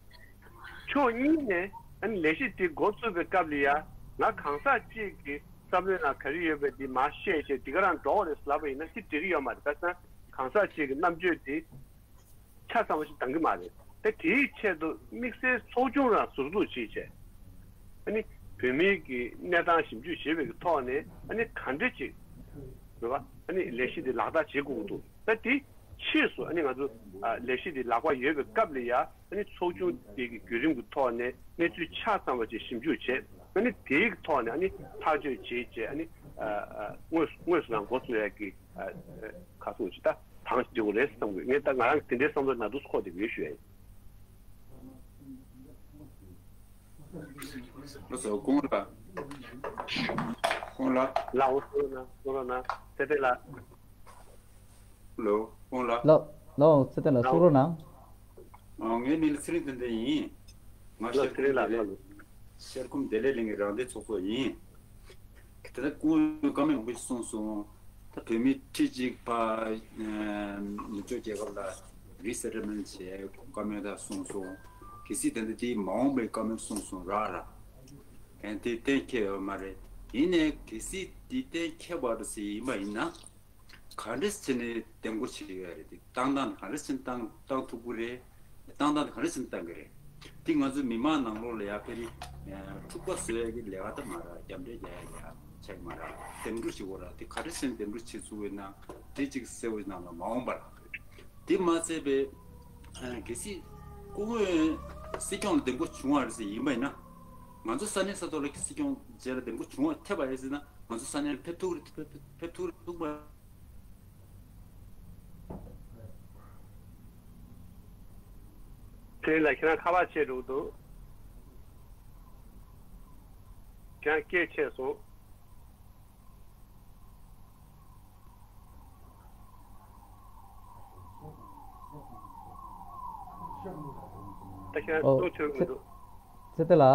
ཕྱོགས་གཉིས་ནས་ཨ་ནི་ལས་གཞི་འདི་འགོ་བཙུགས་པའི་སྐབས་ལ་ཡ་ང་གང་ཟག་གཅིག་གི་བསམ་བློའི་ནང་ག་རེ་ཡོད་པ་འདི་མར་བཤད་བྱས་འདི་ག་རང་འགྲོ་བ་རེད་ལབ་པ་ཡིན་ན་འདི་འགྲིག་གི་ཡོད་མ་རེད། བྱས་ཙང་གང་ཟག་གཅིག་གི་རྣམ་དཔྱོད་འདི། ཆ་ཚང་བ་ཞིག་འདང་གི་མ་རེད། ད་དེའི་ཆེད་དུ་དམིགས་བསལ་ཚོགས་ཆུང་རང་ཟུར་འཛུགས་བྱས་བྱས། ཨ་ནི་བོད་མིའི་གི་གནས་སྟངས་ཞིབ་འཇུག་བྱེད་པའི་གི་ཐོག་ནས་ཨ་ནི་ག་འདྲ་ཅིག་རེད་བ། ཨ་ནི་ལས་གཞི་དེ་ལག་བསྟར་བྱེད་དགོས་ཀྱི་འདུག་ད་དེ་ཕྱིས་སུ་ཨ་ནི་ང་ཚོ་ཨ་ལས་གཞི་དེ་ལག་པ་ཡོད་པའི་སྐབས་ལ་ཡ་ཨ་ནི་ཚོགས་ཆུང་དེ་གི་བརྒྱུད་རིམ་གི་ཐོག་ནས་གནས་ཚུལ་ཆ་ཚང་བ་ཅིག་ཞིབ་འཇུག་བྱས། ཨ་ནི་དེའི་གི་ཐོག་ནས་ཨ་ནི་ཐག་གཅོད་བྱས་བྱས་ཨ་ནི་ཨ་ཨ་དངོས་དངོས་སུ་རང་འགོ་ཚུགས་ཡ་གི་ཨ་ཨ་ག་ཚོད་ཅིག་ད། ཐང་ཞིག་འགྲིག་གི་རེད་བསམ་གི་ངས་ད་ང་རང་གི་དེ་འདྲའི་བསམ་བློ་ནང་དུ་འཁོར་བསྡད་ཡོད་ཞུ་ཡ་ཡིན། ལགས་སོ་ཀུན་ལགས། ཀུན་ལགས། ལགས་འོ་གསུང་རོགས་གནང་གསུང་རོགས་གནང་ཚེ་བརྟན་ལགས། ལོ་ཀུན་ལགས། ལགས་ལགས་འོ་ཚེ་བརྟན་ལགས་གསུང་རོགས་གནང་། ཨ་ངའི་མིང་ལ་ཚེ་རིང་བསྟན་འཛིན་ཡིན། ང་ལགས་ཚེ་རིང་ལགས་ལགས། ཤར་ཁུམ་བདེ་ལེགས་གླིང་གི་རང་བདེན་ཚོགས་གཙོ་ཡིན། དེ་ལྟར་སྐུ་ངོས་བཀའ་མོལ་མང་པོ་ཞིག་གསུངས་སོང་། ད་བོད་མི་ཁྲི་གཅིག་ཕར་ནུབ་ཕྱོགས་རྒྱལ་ཁབ་ལ་རི་སེ་ཊལ་མེན་ཊི་བྱས་བཀའ་མོལ་དག་གསུངས་སོང་། གལ་སྲིད་དེ་འདྲ་དེའི་མ་འོངས་པའི་བཀའ་མོལ་གསུངས་སོང་ར་ར། ཡང་དེ་གཏན་འཁེལ་ཡོད་མ་རེད། ཡིན་ནའི་གལ་སྲིད་དེ་གཏན་འཁེལ་བ་རེད་ཟེར་ཡིན་པ་ཡིན་ན། ག་འདྲས་བྱས་ནས་འདེམས་བསྐོ་བྱེད་ཀྱི་ཡོད་རེད་དེ་བཏང་སྟངས་ག་འདྲས་བྱས་ནས་བཏང་བཏང་ཐུབ་ཀྱི་རེད། བཏང་སྟངས་ག་འདྲས་བྱས་ནས་བཏང་གི་རེད། དེ་ང་ཚོའི་མི་མང་ནང་ལོགས་ལ་ཡ་ཕེ་རི་འཁྲུག་པ་བཟོ་ཡ་གི་ལས་ཀ་ད་མ་ར་རྒྱབ་འདྲེ་རྒྱག་ཡ་ཡ་ཆགས་མ་ར་འདེམས་སྒྲུག་བྱེད་དགོས་ར་དེ་ག་འདྲས་བྱས་ནས་འདེམས་སྒྲུག་བྱེད་ཚུགས་པའི་ནང་དེ་གཅིག་གསལ་བོ་ནང་ལ་མ་འོངས་པར། དེ་མ་ཚད་པའི་གལ་སྲིད་སྐུ་ངོས་སྲིད་སྐྱོང་ལ་འདེམས་བསྐོ་བྱུང་བ་རེད་ཟེར་ཡིན་པ་ཡིན་ན་ང་ཚོ་ས་གནས་ས་ཐོག་ལ་སྲིད་སྐྱོང་བཅས་ལ་འདེམས་བསྐོ་བྱུང་བ་ཐེབས་པ་རེད་ཟེར་ན། ང་ཚོ་ས་གནས་ལ་ཕེབས་ཐུབ་རེད་ཕེབས་ཕེབས་ཕེབས་ཐུབ་རེད་འདུག་མ། དེ་ལ་ཁྱེད་རང་ཁ་པར་ཆད་འགྲོ་གི་འདུག་ཁྱེད་རང་སྐད་ཆད་སོང་། ད་ཁྱེད་རང་ཨོ་གསུང་ཐོས་མི་འདུག་ཚེ་ཚེ་ལྟ་ལ།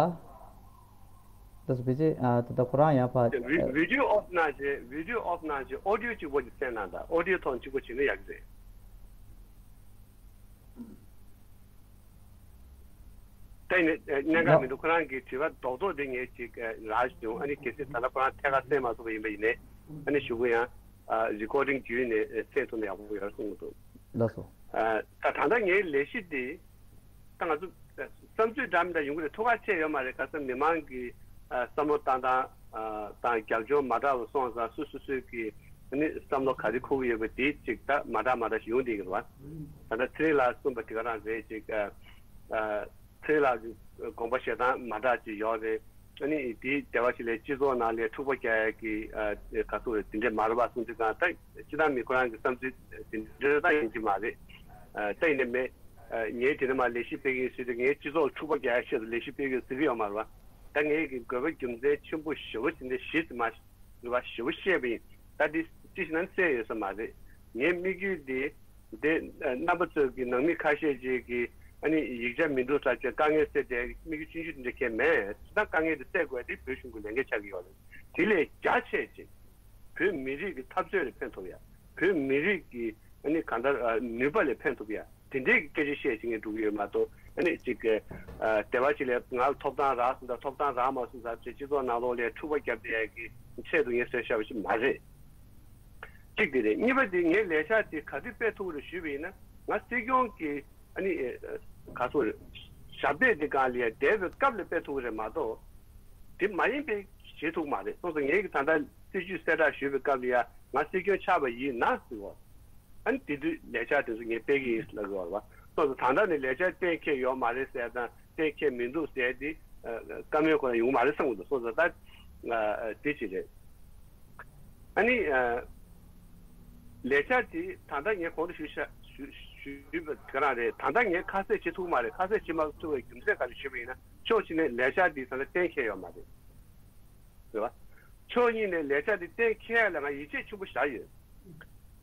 ད་སུ་བི་ཅི་ཨ་ད་ད་ཁོ་རང་ཡང་ཕ། བི་བི་ཌིའོ་ཨོཕ་གནང་བྱས་བི་ཌིའོ་ཨོཕ་གནང་བྱས་ཨོ་ཌིའོ་གཅིག་པོ་ཅིག་བསྲེས་གནང་དང་ཨོ་ཌིའོ་ཐོག་གཅིག་པོ་བྱས་ན་ཡག་གི་རེད། ད་ཡིན་ནའི་གནད་འགག་མི་འདུག་ཁོ་རང་གི་དྲི་བ་རྡོག་རྡོག་དེ་ངས་ཅིག་རག་བྱུང་ཨ་ནི་གལ་སྲིད་ད་ལྟ་ཁོ་རང་ཐད་ཀར་བསྲེས་མ་ཐུབ་པ་ཡིན་པ་ཡིན་ནའི་ཨ་ནི་གཞུག་གུ་ཡང་རི་ཀོར་ཌིང་བརྒྱུད་ནས་བསྲེས་ཐུབ་ན་ཡག་པོ་ཡོད་གསུངས་འདུག་ལགས་སོ། ད་ད་ལྟ་ངའི་ལས་གཞི་འདི་ད་ང་ཚོ་བསམ་ཚུལ་འདྲ་མི་འདྲ་ཡོང་གི་རེད། ཐུགས་ཁག་ཆེ་ཡོད་མ་རེད། ཁ་སང་མི་མང་གི་བསམ་བློ་བཏང་སྟངས་དང་རྒྱབ་ལྗོངས་མ་འདྲ་བ་སོང་ཙང་སོ་སོ་སོའི་གི་ནི་བསམ་བློ་ག་རེ་འཁོར་གི་ཡོད་པ་དེ་ཅིག་ད་མ་འདྲ་མ་འདྲ་ཞིག་ཡོང་བསྡད་ཀྱི་རེད་བ། ད་ལྟ་ཚེ་རིང་ལགས་གསུངས་པ་དེ་ག་རང་རེད་ཅིག་ཚེ་རིང་ལགས་ཀྱི་དགོངས་པ་བཞེས་སྟངས་མ་འདྲ་ཅིག་ཡོད་རེད། ཨ་ནི་དེའི་འབྲེལ་བ་ཞིག་ལས་སྤྱི་ཚོགས་ནང་ལས་འཁྲུག་པ་རྒྱག་ཡ་གི་ག་ཚོད་རེད་དེ་འདྲས་མ་རེད་བ་གསུངས་དུས་གང་ད་སྤྱི་བཏང་མི་ཁོ་རང་གི་བསམ་ཚུལ་དེ་འདྲས་ད་ཡིན་གྱི་མ་རེད། ད་ཡིན་ནའི་མེད། ངས་དེ་ནས་མ་ལས་གཞི་སྤེལ་གྱི་ཡིན་ཟེར་དུས་ངས་སྤྱི་ཚོགས་འཁྲུག་པ་རྒྱག་ཡ་ཆེད་དུ་ལས་གཞི་སྤེལ་གྱི་ཡོད་ཟེར་གྱི་ཡོད་མ་རེད་བ། ད་ངས་ཀྱི་དགོས་པ་རྒྱུ་མཚན་ཆེན་པོ་ཞེ་པོ་དེ་འདྲས་གཞི་ཟིན་མ་རེད་བ་ཞེ་པོ་བཤད་པ་ཡིན། ད་འདི་ ཅི་ཞིག་ན་བཙལ་ཡོད་ས་མ་རེད། ངའི་དམིགས་ཡུལ་དེ་འདི་རྣམ་པ་ཚོ་གི་ནང་མི་ཁ་ཤས་ཅིག་གིས་ཨ་ནི་ཡིག་ཆ་མི་འདུག་ཟེར་བྱས་དཀའ་ངལ་སེལ་ཏེ་དམིགས་ཡུལ་ཆུང་ཆུང་དེ་འདྲ་གང་ཡང་མེད། ད་དཀའ་ངལ་དེ་སེལ་དགོས་དེ་བོད་གཞུང་གི་ལས་འགན་ཆགས་ཀྱི་ཡོད་རེད། དེ་ལས་རྒྱ་ཆེ་ཅིག་བོད་མི་རིགས་ཀྱི་འཐབ་རྩོད་ལ་ཕན་ཐོགས་ཡ། བོད་མི་རིགས་ཀྱི་ཨ་ནི་གང་ལྟར་ཨ་ནུས་པ་ལ་ཕན་ཐོགས་ཡ། དེ་འདྲའི་སྐད་ཆ་བཤད་ཅིག་ངས་འགྲོ་གི་ཡོད་མ་གཏོགས་ཨ་ནི་ཅིག་གི་ཨ་སྡེ་བ་ཅིག་ལ་ང་ལ་ཐོབ་ཐང་རག་སོང་ད་ཐོབ་ཐང་རག་མ་སོང་ཟེར་བྱས་སྤྱི་ཚོགས་ནང་ལོགས་ལ་འཁྲུག་པ་བརྒྱབ་བསྡད་ཡ་གི་ཆེད་དུ་ངས་ཟེར་བཤད་པ་ཞིག་མ་རེད། གཅིག་དེ་རེད། གཉིས་པ་དེ་ངས་ལས་འཆར་དེ་ག་དུས་སྤེལ་ཐུབ་ཀྱི་རེད་ཞུས་པ་ཡིན་ན་ང་སྲིད་སྐྱོང་གི་ཨ་ནི་ཨ་ག་ཚོད་རེད། ཞབས་སྟེགས་དེ་སྒང་ལ་ཡ་བསྡད་པའི་སྐབས་ལ་སྤེལ་ཐུབ་ཀྱི་རེད་མ་གཏོགས་དེ་མ་ཡིན་པའི་བྱེད་ཐུབ་མ་རེད། སོང་ཙང་ངས་ཀྱི་ད་ལྟ་སྲིད་ཇུས་གསལ་བསྒྲགས་ཞུས་པའི་སྐབས་ལ་ཡ་ང་སྲིད་སྐྱོང་ཆགས་པ་ཡིན་ན་ཟེར་བ། ཨ་ནི་དེ་དུས་ལས་འཆར་དེ་ཚོ་ངས་སྤེལ་གྱི་ཡིན་ལབ་དགོས་པ། སོང་ཙང་ད་ལྟ་ནས་ལས་འཆར་གཏན་འཁེལ་ཡོད་མ་རེད་ཟེར་དང་གཏན་འཁེལ་མི་འདུག་ཟེར་དེ་བཀའ་མོལ་ཁོ་ན་ཡོང་མ་རེད་བསམ་གྱི་འདུག་སོང་ཙང་ད་དེ་ཅི་རེད། ཨ་ནི་ལས་འཆར་དེ་ད་ལྟ་ངས་གོང་དུ་ཞུས་ཤ་ཞུ་ཞུས་པ་དེ་ག་རང་རེད། ད་ལྟ་ངས་ཁ་གསལ་བྱེད་ཐུབ་མ་རེད། ཁ་གསལ་བྱེད་མ་ཐུབ་པའི་རྒྱུ་མཚན་ག་རེ་ཞུས་པ་ཡིན་ན་ཕྱོགས་གཅིག་ནས་ལས་འཆར་དེ་ད་ལྟ་གཏན་འཁེལ་ཡོད་མ་རེད། རེད་བ། ཕྱོགས་གཉིས་ནས་ལས་འཆར་འདི་གཏན་འཁེལ་ཡ་ལ་ང་ཡིད་ཆེས་ཆེན་པོ་བཞག་ཡོད།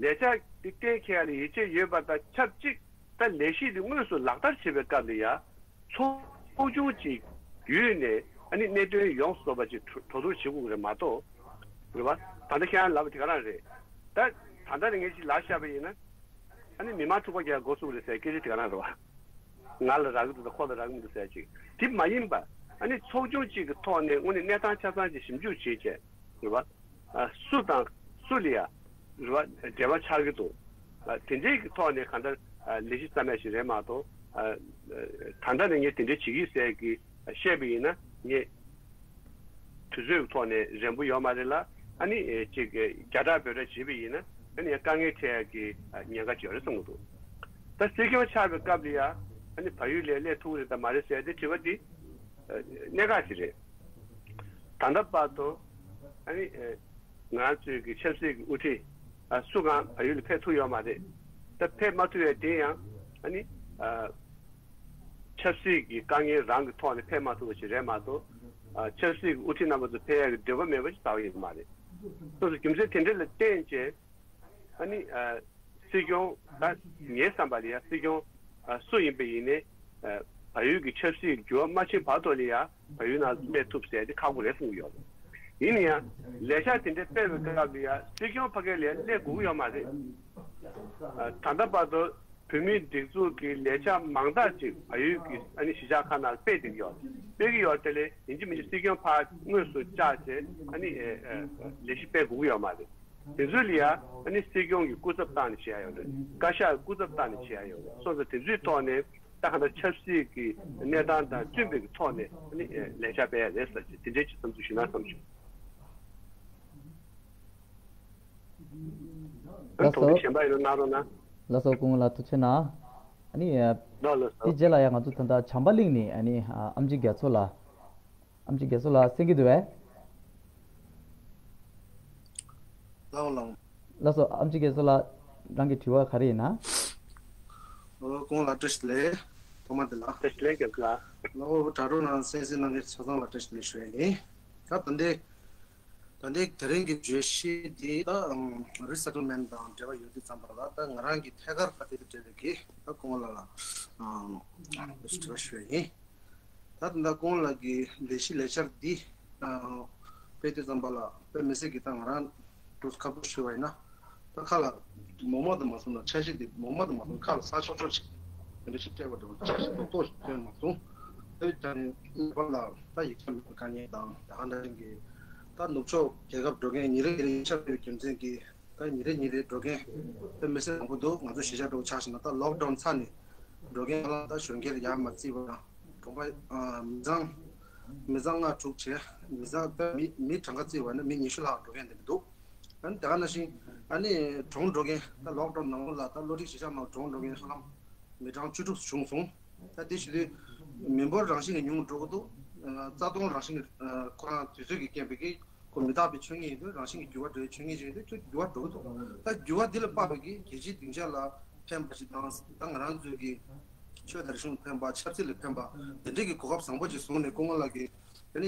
ལས་འཆར་འདི་གཏན་འཁེལ་ཡ་ལ་ཡིད་ཆེས་ཡོད་པ་དང་ཆབས་ཅིག་ད་ལས་གཞི་འདི་དངོས་སུ་ལག་བསྟར་བྱེད་པའི་སྐབས་ལ་ཡ། ཚོགས་ཚོགས་ཆུང་གཅིག་བརྒྱུད་ནས་ཨ་ནི་གནད་དོན་ཡོངས་སུ་རྫོགས་པ་ཅིག་གྲོས་གྲོས་བསྡུར་བྱེད་དགོས་ཀྱི་རེད་མ་གཏོགས། རེད་བ། ད་ལྟ་ཁྱེད་རང་ལབ་པ་དེ་ག་རང་རེད། ད་ད་ལྟ་ནས་ངས་ཅིག་ལབ་བཞག་པ་ཡིན་ན། ཨ་ནི་མི་མང་འཁྲུག་པ་རྒྱག་འགོ་ཚུགས་རེད་ཟེར་སྐད་ཆ་དེ་ག་རང་རེད་བ། ང་ལ་རག་གི་འདུག་ད་ཁོ་ལ་རག་གི་མི་འདུག་ཟེར་ཅིག་དེ་མ་ཡིན་པ། ཨ་ནི་ཚོགས་ཆུང་གཅིག་གི་ཐོག་ནས་དངོས་གནས་གནས་སྟངས་ཆ་ཚང་ཅིག་ཞིབ་འཇུག་བྱས་བྱས། རེད་བ། ཨ་སུ་དང་སུ་ལ་ཡ། རེད་བ། འབྲེལ་བ་ཆགས་ཀྱི་འདུག་ཨ་དེ་འདྲའི་གི་ཐོག་ནས་གང་ལྟར་ཨ་ལས་གཞི་བརྩམས་ཡ་ཞིག་རེད་མ་གཏོགས། ཨ་ད་ལྟ་ནས་ངས་དེ་འདྲ་བྱེད་ཀྱི་ཟེར་གི་བཤད་པ་ཡིན་ན་ངས། དུས་ཚོད་ཀྱི་ཐོག་ནས་རན་པོ་ཡོད་མ་རེད་ལ། ཨ་ནི་ཨེ་ཅིག་ཨེ་རྒྱ་སྐྲག་བོད་སྐྲག་བྱེད་པ་ཡིན་ན་ཨ་ནི་དཀའ་ངལ་འཕྲད་ཡག་གི་ཨ་ཉེན་ཁ་ཅིག་ཡོད་རེད་བསམ་གྱི་འདུག་ད་སྲིད་སྐྱོང་ཆགས་པའི་སྐབས་ལ་ཡ་ཨ་ནི་བལ་ཡུལ་ལ་སླེབས་ཐུབ་ཀྱི་རེད་དམ་མ་རེད་ཟེར་དེ་དྲི་བ་འདི་ཨ་གནད་འགག་ཅིག་རེད། ད་ལྟ་བར་དུ་ཨ་ནི་ཨེ་ང་རང་ཚོའི་གི་ཆབ་སྲིད་ཀྱི་དབུ་ཁྲིད་ཨ་སུ་གང་བལ་ཡུལ་ལ་ཕེབས་ཐུབ་ཡོད་མ་རེད། ད་ཕེབས་མ་ཐུབ་ཡ་དེ་ཡང་ཨ་ནི་ཨ། ཆབ་སྲིད་ཀྱི་དཀའ་ངལ་རང་གི་ཐོག་ནས་ཕེབས་མ་ཐུབ་པ་ཞིག་རེད་མ་གཏོགས། ཨ་ཆབ་སྲིད་ཀྱི་དབུ་ཁྲིད་རྣམ་པ་ཚོ་ཕེབས་ཡག་གི་འདོད་པ་མེད་པ་ཞིག་ལྟ་བ་ཡིན་མ་རེད། སོ་སོ་རྒྱུ་མཚན་དེ་འདྲ་ལ་བརྟེན་བྱས། ཨ་ནི་ཨ་སྲིད་སྐྱོང་ད་ངའི་བསམ་པ་ལ་ཡ་སྲིད་སྐྱོང་ཨ་སུ་ཡིན་པ་ཡིན་ནའི་ཨ་བལ་ཡུལ་གྱི་ཆབ་སྲིད་འགྱུར་བ་མ་ཕྱིན་བར་དུ་ལ་ཡ་བལ་ཡུལ་ནང་སླེབས་ཐུབ་ཟེར་ཏེ་ཁག་པོ་རེད་གསུང་གི་ཡོད་རེད། ཡིན་ན་ཡང་ལས་འཆར་དེ་འདྲ་སྤེལ་བའི་སྐབས་ལ་ཡ་སྲིད་སྐྱོང་ཕ་གི་ལ་ཡ་སླེབས་དགོས་ཀྱི་ཡོད་མ་རེད། ཨ་ད་ལྟ་བར་དུ། བོད་མིའི་སྒྲིག་འཛུགས་ཀྱི་ལས་འཆར་མང་དག་ཅིག་བལ་ཡུལ་གྱི་ཨ་ནི་གཞིས་ཆགས་ཁག་ནང་སྤེལ་བསྡད་ཀྱི་ཡོད་རེད། སྤེལ་གྱི་ཡོད་དེ་ལས་ཡིན་གཅིག་མིན་གཅིག་སྲིད་སྐྱོང་ཕར་དངོས་སུ་བཅར་བྱས་ཨ་ནི་ཨེ་ཨེ་ལས་གཞི་སྤེལ་དགོས་ཀྱི་ཡོད་མ་རེད། དེ་ཚོ་ལ་ཡ་ཨ་ནི་སྲིད་སྐྱོང་གི་སྐུ་ཚབ་བཏང་ནས་བྱེད་ཡ་ཡོད་རེད། བཀའ་ཤག་སྐུ་ཚབ་བཏང་ནས་བྱེད་ཡ་ཡོད་རེད། སོ་སོ་དེ་ཚོའི་ཐོག་ནས་ད་ག་འདྲ་ཆབ་སྲིད་ཀྱི་གནས་སྟངས་དང་བསྟུན་པའི་ཐོག་ནས་ཨ་ནི་ཨེ་ལས་འཆར་སྤེལ་ཡ་རེད་ཟེར་གྱི་དེ་འདྲའི་ཅིག་བསམ་ཚུལ་ཞུས་ན་བསམ་བྱུང་། ལགས་སོ། དོགས་གཅོད་གཞན་པ་ཡོད་ན་གནང་རོགས་གནང་། ལགས་སོ། སྐུ་ངོ་ལགས་ཐུགས་རྗེ་གནང་། ཨ་ནི་ལགས་ལགས་སོ། དེ་རྗེས་ལ་ཡང་ང་ཚོ་ད་ལྟ་བྱམས་པ་གླིང་ནས་ཨ་ནི་ཨ་ཨེམ་ཆི་རྒྱ་མཚོ་ལགས། ཨེམ་ཆི་རྒྱ་མཚོ་ལགས་གསན་གྱི་འདུག་བས། ལགས་ལགས། ལགས་སོ། ཨེམ་ཆི་རྒྱ་མཚོ་ལགས་རང་གི་དྲི་བ་ག་རེ་ཡིན་ན། ཨོ་སྐུ་ངོ་ལགས་བཀྲ་ཤིས་བདེ་ལེགས། ཐོག་མ་དེ་ལ། བཀྲ་ཤིས་བདེ་ལེགས་རྒྱ་མཚོ་ལགས། ལགས་འོ་དྲ་གྲོགས་རྣམས་གསན་གཟིགས་གནང་མཁན་ཆ་ཚང་ལ་བཀྲ་ཤིས་བདེ་ལེགས་ཞུ་ཡ་ཡིན། ད་ད་ལྟའི། ད་ལྟའི་དེ་རིང་གི་བརྗོད་གཞི་འདི་ད་རི་སེ་ཊལ་མེན་ཊི་དང་འབྲེལ་བ་ཡོད་དུས་ཙམ་པ་ལ་ད་ང་རང་གི་ཐད་ཀར་ད་དེ་དང་འབྲེལ་བའི་གི་ད་སྐུ་ངོ་ལགས་ལ་དྲི་བ་ཞུ་ཡ་ཡིན། ད་ད་ལྟ་སྐུ་ངོ་ལགས་ཀྱི་ལས་གཞི་ལས་འཆར་འདི་སྤེལ་དུས་ཙམ་པ་ལ་དཔེ་མི་སྲིད་ཀྱི་ད་ང་རང་དུ་ཁ་པོ་ཞུ་བ་ཡིན་ན། ད་ཁ་ལ་མོག་མོག་ཏུ་མ་སོང་ན་འཆར་གཞི་འདི་མོག་མོག་ཏུ་མ་སོང་ཁ་ལ་ས་ཆོག་ཆོག་ཅིག་དེ་འདྲ་ཞིག་སྤྲད་པ་འདྲ་བོ་འཆར་གཞི་རྡོག་རྡོག་ཞིག་བཏོན་མ་སོང་། དེ་བྱས་ནས་ངེས་པར་ལ་ད་ཡིག་ཆ་མེད་པའི་དཀའ་ངལ་དང་ད་ག་འདྲ་ཞིག་གི་ད་ནུབ་ཕྱོགས་རྒྱལ་ཁབ་འགྲོ་མཁན་ཉིན་རེ་ཉིན་རེ་ཡིག་ཆ་མེད་པའི་རྒྱུ་མཚན་གྱིས་ད་ཉིན་རེ་ཉིན་རེ་འགྲོ་མཁན་དེ་མི་སེར་མང་པོ་འདུག་ང་ཚོ་གཞིས་ཆགས་འགྲོ་ཆགས་ཤིག་ན་ད་ལོག་ཌའོན་ཚར་ནས་འགྲོ་མཁན་ལ་ད་གཞོན་སྐྱེས་ཡར་མ་བརྩིས་པ་དང་གྲོང་པ་མི་ཚང་མི་ཚང་ལྔ་དྲུག་བྱས་མི་ཚང་ད་མི་མི་གྲངས་ཀ་བརྩིས་པ་ན་མི་ཉི་ཤུ་ལྷག་འགྲོ་མཁན་དེ་འདྲ་འདུག་ཨ་ནི་དེ་ག་ནང་བཞིན་ཨ་ནི་གྲོངས་འགྲོ་མཁན་ད་ལོག་ཌའོན་ནང་ལོགས་ལ་ད་བློ་གྲོས་གཞིས་ཆགས་ནང་གྲོངས་འགྲོ་མཁན་ཧ་ལམ་མི་གྲངས་བཅུ་དྲུག་བྱུང་སོང་། ད་དེ་བྱེད་དུས་མི་འབོར་རང་བཞིན་གྱིས་ཉུང་འགྲོ་གི་འདུག་རྩ་སྟོང་རང་བཞིན་གྱིས་ཁོ་རང་དུས་ཚོད་ཀྱི་རྐྱེན་པས་ཀྱི་ཁོ་མི་རྟག་པའི་ཆོས་ཉིད་ཡིན་དུས་རང་བཞིན་གྱིས་འགྱུར་བ་འགྲོ་བའི་ཆོས་ཉིད་ཅིག་ཡིན་དུས་ཁྱོད་འགྱུར་བ་འགྲོ་གི་འདུག་ད་འགྱུར་བ་འདི་ལ་དཔག་པའི་གི་རྒྱལ་སྤྱིའི་སྡིངས་ཆ་ལ་ཕན་པ་ཞིག་དང་ད་ང་རང་ཚོའི་གི་ཆོས་དང་རིག་གཞུང་ལ་ཕན་པ་ཆབ་སྲིད་ལ་ཕན་པ་དེ་འདྲའི་གི་གོ་སྐབས་བཟང་པོ་ཅིག་བཟུང་ནས་སྐུ་ངོ་ལགས་ཀྱིས་དེ་ནས་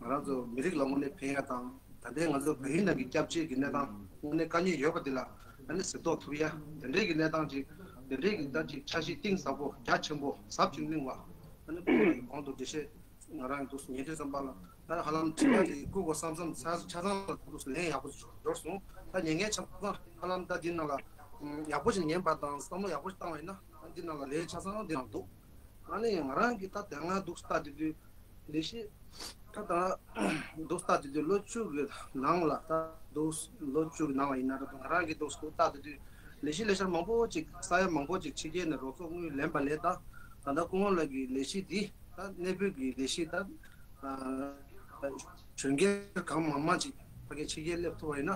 ང་རང་ཚོ་མི་རིགས་ལ་དངོས་གནས་ཕན་ཡ་དང་ ད་ལྟའི་ང་ཚོ་བལ་ཡུལ་ནང་གི་སྐྱབས་བཅོལ་གྱི་གནས་སྟངས་དངོས་གནས་དཀའ་ངལ་ཡོད་པ་འདི་ལ་ཨ་ནི་གཟིགས་རྟོག་ཐུབ་ཡ་དེ་འདྲའི་གི་གནས་སྟངས་ཅིག་དེ་འདྲའི་གི་ད་ཅིག་འཆར་གཞི་གཏིང་ཟབ་པོ་རྒྱ་ཆེན་པོ་ཟབ་ཅིང་བརླིང་བ་ཨ་ནི་ཁོང་རྣམས་ཀྱི་གོང་དུ་འགྲེལ་བཤད་ང་རང་འདུག་ཉན་དུས་ཙམ་པ་ལ་ད་ཧ་ལམ་དྲི་བ་འདི་བཀོད་དགོས་བསམ་བསམ་ཆ་ཆ་ཚང་ལ་འདུག་ལན་ཡག་པོ་འབྱོར་སོང་། ད་ཉན་མཁན་ཆ་ཚང་ཧ་ལམ་ད་འདི་ནང་ལ་ཡག་པོ་ཞིག་ཉན་པ་དང་བསམ་བློ་ཡག་པོ་ཞིག་བཏང་བ་ཡིན་ན་ད་འདི་ནང་ལ་ལན་ཆ་ཚང་འདི་ནང་འདུག་ཨ་ནི་ང་རང་གི་ད་དེ་སྔ་འདུག་ལྟ་དུས་དུས་ལས་གཞི་ད་ད་འདུག་ལྟ་དུས་དུས་ལོ་བཅུ་གི་ནང་ལ་ད་འདུག་ལོ་བཅུ་གི་ནང་ལ་ཡིན་ན་ད་ང་རང་གི་འདུག་ལྟ་དུས་དུས་ལས་གཞི་ལས་འཆར་མང་པོ་ཅིག་ས་ཡ་མང་པོ་ཅིག་ཕྱི་རྒྱལ་ནས་རོགས་ཚོགས་དངུལ་ལེན་པ་ལས་ད་ད་ལྟ་སྐུ་ངོ་ལགས་ཀྱི་ལས་གཞི་འདི་ད་གནས་སྤོས་ཀྱི་ལས་གཞི་ད་གཞོན་སྐྱེས་གང་མང་མང་ཅིག་ཕ་གིར་ཕྱི་རྒྱལ་སླེབས་ཐུབ་པ་ཡིན་ན་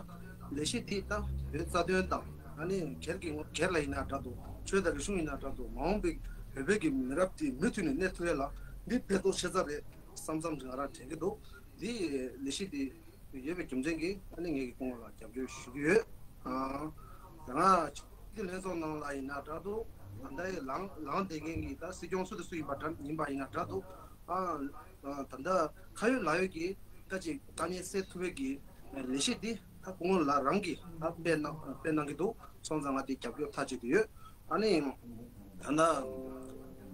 ལས་གཞི་འདི་ད་བོད་རྩ་དོན་དང་ཨ་ནི་སྒེར་གྱི་ངོ་སྒེར་ལ་ཡིན་ན་འདྲ་འདུག་ཆོས་དང་རིག་གཞུང་ཡིན་ན་འདྲ་འདུག་མ་འོངས་པའི་བོད་པའི་གི་མི་རབས་དེ་མུ་མཐུད་ནས་གནས་ཐུབ་ཡ་ལ་འདི་ཕན་ཐོགས་ཆེ་ས་རེད་བསམ་བསམ་ཅིག་ང་རང་དྲན་གྱི་འདུག་འདི་ལས་གཞི་འདི་ཡོད་པའི་རྒྱུ་མཚན་གྱིས་ཨ་ནི་ངེད་ཀྱི་སྐུ་ངོ་ལ་རྒྱབ་སྐྱོར་ཞུ་གི་ཡོད། ཨང་། ད་ང་སྤྱི་འཐུས་ལྷན་ཚོགས་ནང་ལ་ཡིན་ན་འདྲ་འདུག་ད་ལྟའི་ལངས་ལངས་བསྡད་མཁན་གྱི་ད་སྲིད་སྐྱོང་སུ་དང་སུ་ཡིན་པ་འདྲ་ཡིན་པ་ཡིན་ན་འདྲ་འདུག་ཨང་། ད་ལྟ་ཁ་ཡོད་ལག་ཡོད་ཀྱི་ད་ཅིག་དཀའ་ངལ་སེལ་ཐུབ་པའི་གི་ལས་གཞི་འདི་ད་སྐུ་ངོ་ལགས་རང་གིས་ད་སྤེལ་གནང་སྤེལ་གནང་གི་འདུག་སོང་ཙང་ང་དེ་རྒྱབ་སྐྱོར་མཐའ་གཅིག་ཏུ་ཡོད། ཨ་ནི། ད་ལྟ།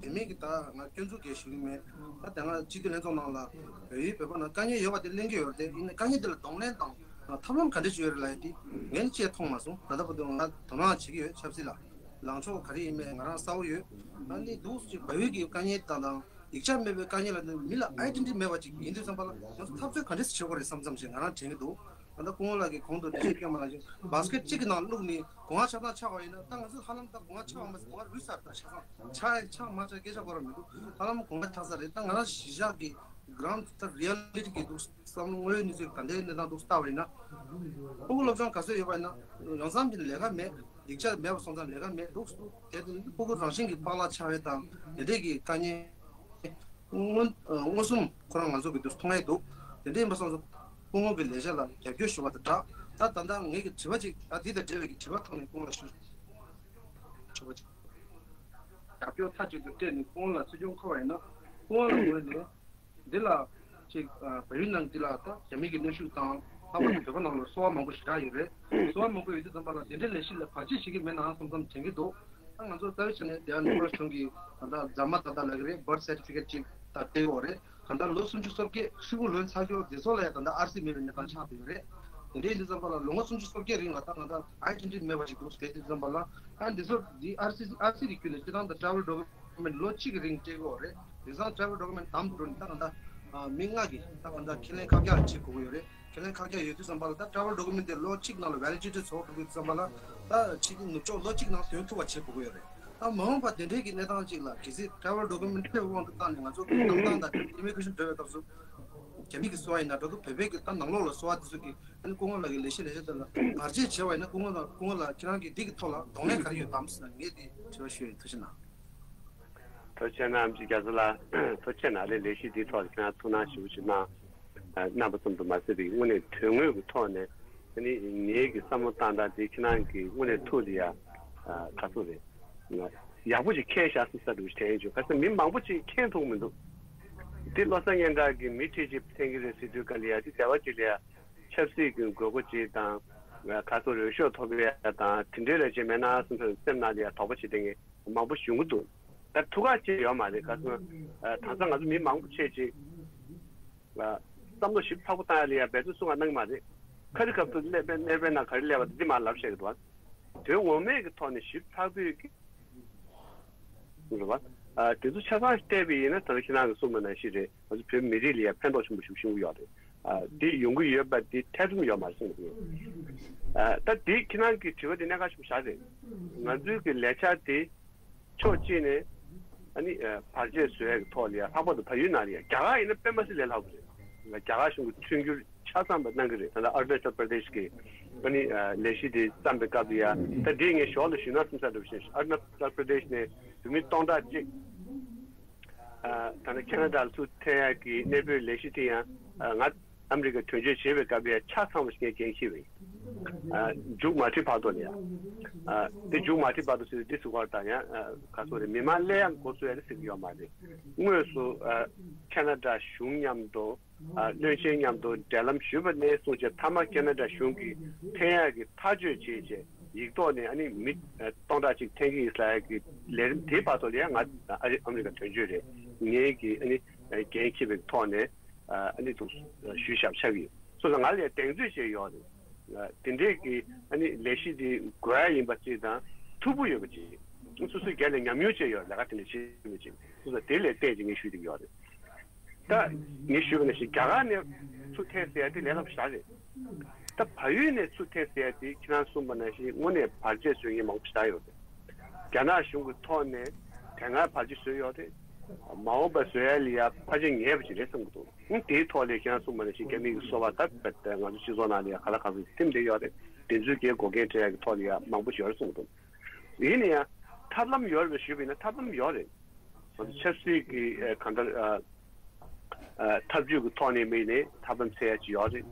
དེ་མིན་གྱི་ད་ང་སྐྱོན་འཛུགས་གལ་ཞུ་གི་མེད། ད་དེ་སྔ་སྤྱི་འཐུས་ལྷན་ཚོགས་ནང་ལ་བལ་ཡུལ་བོད་པ་ནང་དཀའ་ངལ་ཡོད་པ་དེ་གླེང་གི་ཡོད་རེད་དེ་ཡིན་ན་དཀའ་ངལ་དེ་ལ་གདོང་ལེན་དང་ཐབས་ལམ་ག་འདྲ་ཞིག་ཡོད་རེད་ལབ་ཡ་དེ་ངས་ནི་ཅིག་མཐོང་མ་སོང་། ད་ལྟ་བར་དུ་ང་དོ་སྣང་བྱེད་ཀྱི་ཡོད་ཆབ་སྲིད་ལ། ལངས་ཕྱོགས་ག་རེ་ཡིན་མེད་ང་རང་གསལ་པོ་ཡོད། ཨ་ནི་འདུག་ཅིག་བལ་ཡུལ་གྱི་དཀའ་ངལ་དང་དང་ཡིག་ཆ་མེད་པའི་དཀའ་ངལ་ལ་ནི་མི་ལ་ཨའི་ཌེན་ཊི་ཊི་མེད་པ་ཅིག་ཡིན་དུས་ཙམ་པ་ལ་ང་ཚོ་འཐབ་རྩོད་ག་འདྲ་ཞིག་བྱེད་དགོས་རེད་བསམ་བསམ་ཞིག་ང་རང་དྲན་གྱི་འདུག་ད་ལྟ་སྐུ་ངོ་ལགས་ཀྱིས་གོང་དུ་འགྲེལ་བཤད་བསྐྱོན་པ་ནང་བཞིན་བྷ་སི་ཀེ་ཊི་གཅིག་གི་ནང་བླུགས་ནས་སྒོ་ང་ཆ་ཚང་ཆགས་པ་ཡིན་ན་ད་ང་ཚོས་ཧ་ལམ་ད་སྒོ་ང་ཆགས་པ་མ་ཟད་སྒོ་ང་རུལ་ཚར། ད་ཆ་ཚང་ཆགས་ཆགས་མ་ཆགས་སྐད་ཆ་གོ་ར་མི་འདུག་ཧ་ལམ་སྒོ་ང་ཆགས་ཚར་རེད། ད་ང་རང་གཞིས་ཆགས་ཀྱི་གྷི་རའུན་ཌི་ད་རི་ཡ་ལི་ཊི་གི་འདུག་བསམ་བློ་དངོས་ཡོད་གནས་ཚུལ་ག་འདྲའི་གནས་སྟངས་འདུག་ལྟ་བ་ཡིན་ན། ཕྲུ་གུ་སློབ་སྦྱོང་ག་ཚོད་ཡོད་པ་ཡིན་ན་ཡོང་མཚམས་ཀྱི་ལས་ཀ་མེད། ཡིག་ཆ་མེད་པ་སོང་ཙང་ལས་ཀ་མེད་འདུག་དེ་ཕྲུ་གུ་རང་བཞིན་གྱི་པཱ་ལགས་ཆགས་པའི་དང་དེ་འདྲས་ཀྱི་དཀའ་ངལ། མངོན་མངོན་སུམ་ཁོ་རང་ང་ཚོ་གི་དུས་མཐོང་ཡས་འདུག་དེ་འདྲ་ཡིན་པ་སོང་ཙང་སྐུ་ངོ་གི་ལས་བྱ་ལ་རྒྱབ་སྐྱོར་ཞུ་བ་དང་སྦྲགས། ད་ད་ལྟ་ངེད་ཀྱི་དྲི་བ་ཅིག་ད་འདི་དང་འབྲེལ་བའི་གི་དྲི་བ་ཐོག་ནས་སྐུ་ངོ་ལ་ཞུ་དྲི་བ་ཅིག་རྒྱབ་སྐྱོར་མཐའ་གཅིག་ཏུ་སྤྲད་ནས་སྐུ་ངོ་ལ་སྲིད་སྐྱོང་འཁོད་པ་ཡིན་ན་སྐུ་ངོ་ལ་ངོས་ནས་འདི་ལ་ཅིག་བལ་ཡུལ་ནང་འདི་ལ་ད་རྒྱ་མི་གི་གནོན་ཤུགས་དང་ལྷག་པར་དུ་བོད་པ་ནང་ལ་གསོ་བ་མང་པོ་ཞེ་དྲག་ཡོད་རེད། གསོ་བ་མང་པོ་ཡོད་དུས་ཙམ་པ་ལ་དེ་འདྲའི་ལས་གཞི་ལ་བར་ཆད་བྱེད་ཀྱི་མེད་ནའང་བསམ་བསམ་དྲན་གྱི་འདུག་ད་ང་ཚོ་རྩ་བའི་ཆ་ནས་དེ་ཡང་ནུབ་ཕར་གཞུང་གི་ད་ལྟ་རྫ་མ་ད་ལྟ་ལབ་ཀྱི་རེད། བར་ཐི་སར་ཊི་ཕི་ཀེ་ཊི་ཅིག་ད་སྤྲད་ཡོད་རེད། ད་ལྟ་ལོ་སུམ་ཅུ་སོ་བརྒྱད་ཧྲིལ་པོ་ལོན་ཚར་ཡོད་དེ་ཚོ་ལ་ཡང་ད་ལྟ་ཨར་སི་མེད་པའི་གནས་སྟངས་ཆགས་བསྡད་ཡོད་རེད། དེ་འདྲའི་ཡིན་དུས་ཙམ་པ་ལ་ལོ་ངོ་སུམ་ཅུ་སོ་བརྒྱད་རིང་ལ་ད་ང་ད་ཨའི་ཌེན་ཊི་ཊི་མེད་པ་ཞིག་འདུག་ཟེར་དུས་ཙམ་པ་ལ་ཨ་འདི་ཚོ་འདི་ཨར་སི་ཨར་སི་གི་བརྒྱུད་ནས་སྤྱི་བཏང་ད་ཊ་རེ་ཝལ་ཌོ་ཀུ་མེན་ཊི་ལོ་གཅིག་གི་རིང་སྤྲད་ཡོད་རེད། དེང་སང་ཊ་རེ་ཝལ་ཌོ་ཀུ་མེན་ཊི་དམ་དུ་འགྲོ་ནས་ད་ང་ད་མི་ལྔ་གིས་ད་ང་ད་ཁས་ལེན་ཁ་རྒྱག་བྱེད་དགོས་ཀྱི་ཡོད་རེད། ཁས་ལེན་ཁ་རྒྱག་ཡོད་དུས་ཙམ་པ་ལ་ད་ཊ་རེ་ཝལ་ཌོ་ཀུ་མེན་ཊི་དེ་ལོ་གཅིག་ནང་ལ་ཝེ་ལི་ཌི་ཊི་བཟོ་ཐུབ་དུས་ཙམ་པ་ལ་ད་ཕྱི་རྒྱལ་ནུབ་ཕྱོགས་ལོ་གཅིག་ནང་ཐོན་ཐུབ་པ་བྱེད་དགོས་ཀྱི་ཡོད་རེད། ད་མ་འོངས་པ་དེ་འདྲའི་གི་གནས་སྟངས་ཅིག་ལ་གལ་སྲིད་ཊ་རེ་ཝལ་ཌོ་ཀུ་མེན་ཊི་ཕེབས་དབང་དུ་བཏང་ནས་ང་ཚོ་གི་གནམ་ཐང་དང་ཨི་མི་གྷི་རེ་ཤན་འགྲོ་བའི་སྐབས་སུ་རྒྱ་མི་གི་གསོ་བ་ཡིན་ན་འགྲོ་འདུག་བོད་པའི་གི་ད་ནང་ལོགས་ལ་གསོ་བ་དེ་ཚོ་གི་ཨ་ནི་སྐུ་ངོ་ལགས་ཀྱི་ལས་གཞི་ལས་བྱེད་དེ་ལ་བར་ཆད་བྱས་པ་ཡིན་ན་སྐུ་ངོ་ལགས་སྐུ་ངོ་ལགས་ཁྱེད་རང་གི་འདི་གི་ཐོག་ལ་གདོང་ལེན་ག་རེ་ཡོད་དམ་ཟེར་ན་ངས་འདི་དྲི་བ་ཞུ་ཡ་ཡིན། ཐུགས་རྗེ་གནང་། ཐུགས་རྗེ་གནང་ཨེམ་ཆི་རྒྱ་མཚོ་ལགས། ཐུགས་རྗེ་གནང་། ཨ་ནི་ལས་གཞི་འདིའི་ཐོག་ལ་ཁྱེད་རང་ཐུགས་སྣང་ཞེ་པོ་ཅིག་གནང་། ཨ་གནང་པ་ཙམ་དུ་མ་ཟད་པའི་དངོས་གནས་དོན་དངོས་ཀྱི་ཐོག་ནས་ཨ་ནི་ངེད་ཀྱི་བསམ་བློ་བཏང་སྟངས་དེ་ཁྱེད་རང་གི་དངོས་གནས་ཐུགས་ལ་ཡ་ཨ་ག་ཚོད་རེད། ཡག་པོ་ཅིག་མཁྱེན་བཞག་ཟེར་ས་འདྲ་བོ་ཞིག་དྲན་བྱུང་། ག་ཚོད་མི་མང་པོ་ཅིག་མཁྱེན་ཐུབ་མི་འདུག་དེ་བློ་བཟང་སྙན་གྲགས་ཀྱིས་མི་ཁྲི་གཅིག་འཐེན་གྱི་རེད་ཟེར་དུས་ག་ལ་ཡ་དེ་སྡེ་བ་གཅིག་ལ་ཡ་ཆབ་སྲིད་ཀྱི་དགོས་མཁོ་ཅིག་དང་ག་ཚོད་འོས་ཤོག་ཐོབ་ཡ་དང་དེ་འདྲའི་ལ་བྱས་མེད་ན་བསམ་ས་སེམས་ནང་ལ་ཡ་དོགས་པ་བྱེད་མཁན་མང་པོ་ཞིག་ཡོང་གི་འདུག་ད་ཐུགས་ཁག་ཅིག་ཡོད་མ་རེད། ག་ཚོད་དེང་སང་ང་ཚོ་མི་མང་པོ་ཆེ་ཅིག་བསམ་བློ་ཞིབ་ཚགས་པོ་བཏང་ཡ་ལ་ཡ་འབད་བརྩོན་སུ་གང་གནང་གི་མ་རེད། ཁ་རི་ཁ་ཐུག་ཀླད་པའི་ཀླད་པའི་ནང་ག་རེ་སླེབས་པ་དེ་མར་ལབ་བཤད་ཀྱི་འདུག་བ། དོན་ངོ་མའི་གི་ཐོག་ནས་ཞིབ་ཚགས་པོའི་གི་རེད་བ། ཨ་དེ་ཚོ་ཆ་ཚང་བལྟས་པ་ཡིན་ན་ད་ལྟ་ཁྱེད་རང་གིས་གསུངས་པ་ནང་བཞིན་རེད། ང་ཚོ་བོད་མི་རིགས་ལ་ཡ་ཕན་ཐོགས་ཆེན་པོ་ཞིག་བྱུང་གི་ཡོད་རེད། ཨ་དེ་ཡོང་གི་ཡོད་པ་དེ་ཐེ་ཚོམ་ཡོད་མ་རེད་གསུངས་པ་ཡིན། ཨ་ད་དེ་ཁྱེད་རང་གི་དྲི་བ་དེ་གནད་འགག་ཆེན་པོ་ཞིག་རེད། ང་ཚོའི་གི་ལས་འཆར་དེ་ཕྱོགས་གཅིག་ནས་ཨ་ནི་ཨ་བར་ཆད་བཟོ་ཡ་གི་ཐོག་ལ་ཡ་ལྷག་པར་དུ་བལ་ཡུལ་ནང་ལ་ཡ་རྒྱ་གར་ཡིན་ན་དཔེ་མ་སྲིད་ལས་སླ་པོ་རེད། རྒྱ་གར་གཞུང་གི་མཐུན་འགྱུར་ཆ་ཚང་པ་གནང་གི་རེད། ད་ལྟ་ཨ་རུ་ན་ཅལ་པྲ་དེཤ་གི་ཨ་ནི་ཨ་ལས་གཞི་དེ་བརྩམས་པའི་སྐབས་ལ་ཡ་ད་དེ་ངས་ཞོར་ལ་ཞུས་ན་བསམ་ས་འདྲ་བོ་ཞིག་ཨ་རུ་ན་ཅལ་པྲ་དེཤ་ནས་བོད་མི་སྟོང་ཕྲག་གཅིག་ཨ་ད་ནི་ཁེ་ན་ཌ་ལ་ཚུར་འཐེན་ཡག་གི་གནས་སྤོའི་ལས་གཞི་དེ་ཡང་ཨ་ང་ཨ་མི་རི་ཀ་དོན་གཅོད་བྱེད་པའི་སྐབས་ལ་ཆ་ཚང་བ་ཞིག་ངས་འགན་འཁྱེར་བ་ཡིན། ཨ་མཇུག་མ་ཁྲིད་བར་དུ་ལ་ཡང་། ཨ་དེ་མཇུག་མ་ཁྲིད་བར་དུ་ཟེར་དུས་འདི་ཟེར་བ་དང་ཡང་ཨ་ག་ཚོད་རེད། མི་མང་སླེབས་ཡག་འགོ་བཙུགས་ཡག་རེད་ཟེར་གྱི་ཡོད་མ་རེད། དངོས་སུ་ཨ་ཁེ་ན་ཌ་གཞུང་མཉམ་དུ་ ཨ་བློན་ཆེན་མཉམ་དུ་འབྲེལ་ལམ་ཞུས་པ་ནས་བཟུང་བྱས་མཐའ་མ་ཁེ་ན་ཌ་གཞུང་གིས་འཐེན་ཡག་གི་ཐག་གཅོད་བྱས་བྱས་ཡིག་ཐོག་ནས་ཨ་ནི་མི་ཨ་སྟོང་ཕྲག་གཅིག་འཐེན་གྱི་ཡིན་ཟེར་ཡག་གི་ལས་རིམ་དེའི་བར་དུ་ལ་ཡང་ང་ཨ་རི་ཨ་མི་རི་ཀ་དོན་གཅོད་རེད། ངེད་ཀྱིས་ཨ་ནི་འགན་འཁྱེར་བའི་ཐོག་ནས་ཨ་ནི་དུ་ཞུས་བཞག་ཆགས་ཀྱི་ཡོད། སོ་སོ་ང་ལ་ཡང་གདེང་ཚོད་བྱས་ཡོད་རེད། དེ་འདྲས་ཀྱི་ཨ་ནི་ལས་གཞི་འདི་དགོས་ཡ་ཡིན་པ་ཅིག་དང་མཐུག་པོ་ཡོད་པ་ཅིག་སོ་སོའི་སྒེར་ལ་ཉམས་མྱོང་བཅས་ཡོད་ལས་ཀ་དེ་འདྲ་བྱེད་མི་ཅིག་སོ་སོ་དེ་ལས་བལྟས་ཀྱི་ངས་ཞུས་བསྡད་ཡོད་རེད། ད་ངས་ཞུས་པ་ནང་བཞིན་རྒྱ་གར་ནས་ཚུར་འཐེན་ཟེར་ཡ་དེ་ལས་སླ་པོ་ཞེ་དྲག་རེད། ད་བལ་ཡུལ་ནས་ཚུར་འཐེན་ཟེར་ཡ་དེ་ཁྱེད་རང་གསུངས་པ་ནང་བཞིན་དངོས་གནས་བར་ཆད་བཟོ་མཁན་མང་པོ་ཞེ་དྲག་ཡོད་རེད། རྒྱ་ནག་གཞུང་གི་ཐོག་ནས་དེ་སྔ་བར་ཆད་བཟོས་ཡོད་རེད། མ་འོངས་པ་བཟོ་ཡ་ལ་ཡ་ཕལ་ཆེར་ཉེ་བ་ཞིག་རེད་བསམ་གྱི་འདུག་ཨང་དེའི་ཐོག་ལ་ཁྱེད་རང་གསུངས་པ་ནང་བཞིན་རྒྱ་མི་གི་སོ་པ་ད་ང་ཚོ་སྤྱི་ཚོགས་ནང་ལ་ཡ་ག་ལ་ག་ཚོད་ཐིམ་བསྡད་ཡོད་རེད། དེ་ཚོའི་གའི་འགོག་རྐྱེན་སྤྲད་ཡ་གི་ཐོག་ལ་ཡ་མང་པོ་ཞིག་ཡོད་རེད་བསམ་གྱི་འདུག་ཡིན་ན་ཡང་ཐབས་ལམ་ཡོད་རེད་ཞུས་པ་ཡིན་ན་ཐབས་ལམ་ཡོད་རེད། ང་ཚོ་ཆབ་སྲིད་ཀྱི་ཨ་གང་ལྟར་ཨ་ཨ་ཐབས་ཇུས་ཀྱི་ཐོག་ནས་མིན་ནས་ཐབས་ལམ་འཚོལ་ཡ་ཅིག་ཡོད་རེད།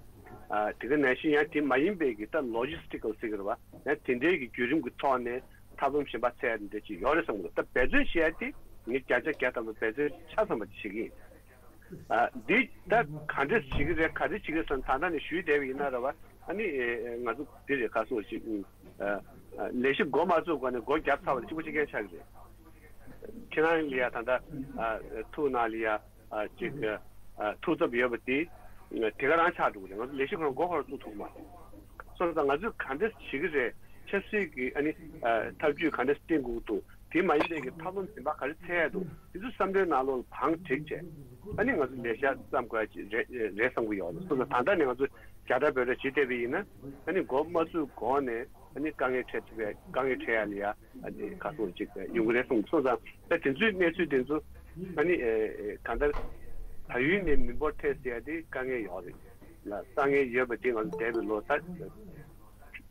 ཨ་དེ་ག་ནང་བཞིན་ཡང་དེ་མ་ཡིན་པའི་གི་ད་ལོ་ཇི་སི་ཊི་ཀལ་ཟེར་གི་རེད་བ། ཡང་དེ་འདྲའི་གི་བརྒྱུད་རིམ་གྱི་ཐོག་ནས་ཐབས་ལམ་གཞན་པ་འཚོལ་ཡ་དེ་འདྲ་ཅིག་ཡོད་རེད་བསམ་གི་འདུག་ད་འབད་བརྩོན་བྱེད་ཡ་དེ་ངས་བརྒྱ་ཆ་བརྒྱ་ཐམ་པ་འབད་བརྩོན་ཆ་ཚང་བ་བྱེད་ཀྱི་ཡིན། ཨ་འདི་ད་ག་འདྲས་བྱེད་ཀྱི་རེད་ག་འདྲས་བྱེད་ཀྱི་རེད་ཟེར་ན་ད་ལྟ་ནས་ཞུས་བསྡད་པ་ཡིན་ན་རེད་བ། ཨ་ནི་ཨེ་ང་ཚོ་འདི་རེད་ག་སོགས་ཅིག་ཨ་ཨ་ལས་གཞི་འགོ་མ་བཙུགས་གོང་ནས་སྒོ་བརྒྱབ་ཚར་བ་ལ་གཅིག་པ་གཅིག་རྐྱང་ཆགས་ཀྱི་རེད། ཁྱེད་རང་ལ་ཡ་ད་ལྟ་ཨ་ཐུགས་ནང་ལ་ཡ་ཨ་ཅིག་ཨ་ཐུགས་འཚབ་ཡོད་པ་དེ་དེ་ག་རང་ཆགས་འགྲོ་གི་རེད། ང་ཚོ་ལས་གཞི་ཁོ་རང་མགོ་ཁོ་རང་བཙུགས་ཐུབ་ཀྱི་མ་རེད། སོང་ཙང་ང་ཚོས་ག་འདྲས་བྱེད་ཀྱི་རེད། ཆབ་སྲིད་ཀྱི་ཨ་ནི་ཨ་ཐབས་ཇུས་ག་འདྲས་བསྟེན་དགོས་ཀྱི་འདུག་དེ་མ་ཡིན་པའི་གི་ཐབས་ལམ་གཞན་པ་ག་རེ་འཚོལ་ཡ་འདུག་དེ་ཚོ་བསམ་བློའི་ནང་ལོགས་ལ་བང་བསྒྲིགས་བྱས། ཨ་ནི་ང་ཚོ་ལས་ཤག་བརྩམ་དགོས་ཡ་ཅིག་རེད་རེད་བསམ་གྱི་ཡོད་རེད། སོང་ཙང་ད་ལྟ་ནས་ང་ཚོ་རྒྱ་ཐག་བོད་ར་བྱེད་བསྡད་པ་ཡིན་ན་ཨ་ནི་འགོ་མ་བཙུགས་གོང་ནས་ཨ་ནི་དཀའ་ངལ་འཕྲད་ཐུབ་པའི་དཀའ་ངལ་འཕྲད་ཡ་ལ་ཡ་ཨ་ནི་ཁ་སོ་ཅིག་ཡོང་གི་རེད་གསུངས། སོང་ཙང་ད་དེ་ཚོའི་གནས་ཚུལ་དེ་ཚོ་ཨ་ནི་ཨེ་ཨེ་གང་ལྟར་བལ་ཡུལ་ནས་མི་འབོར་འཕྲད་ཟེར་ཡ་དེ་དཀའ་ངལ་ཡོད་རེད། ལ་དཀའ་ངལ་ཡོད་པ་དེ་ང་ཚོ་འདས་པའི་ལོ་ད་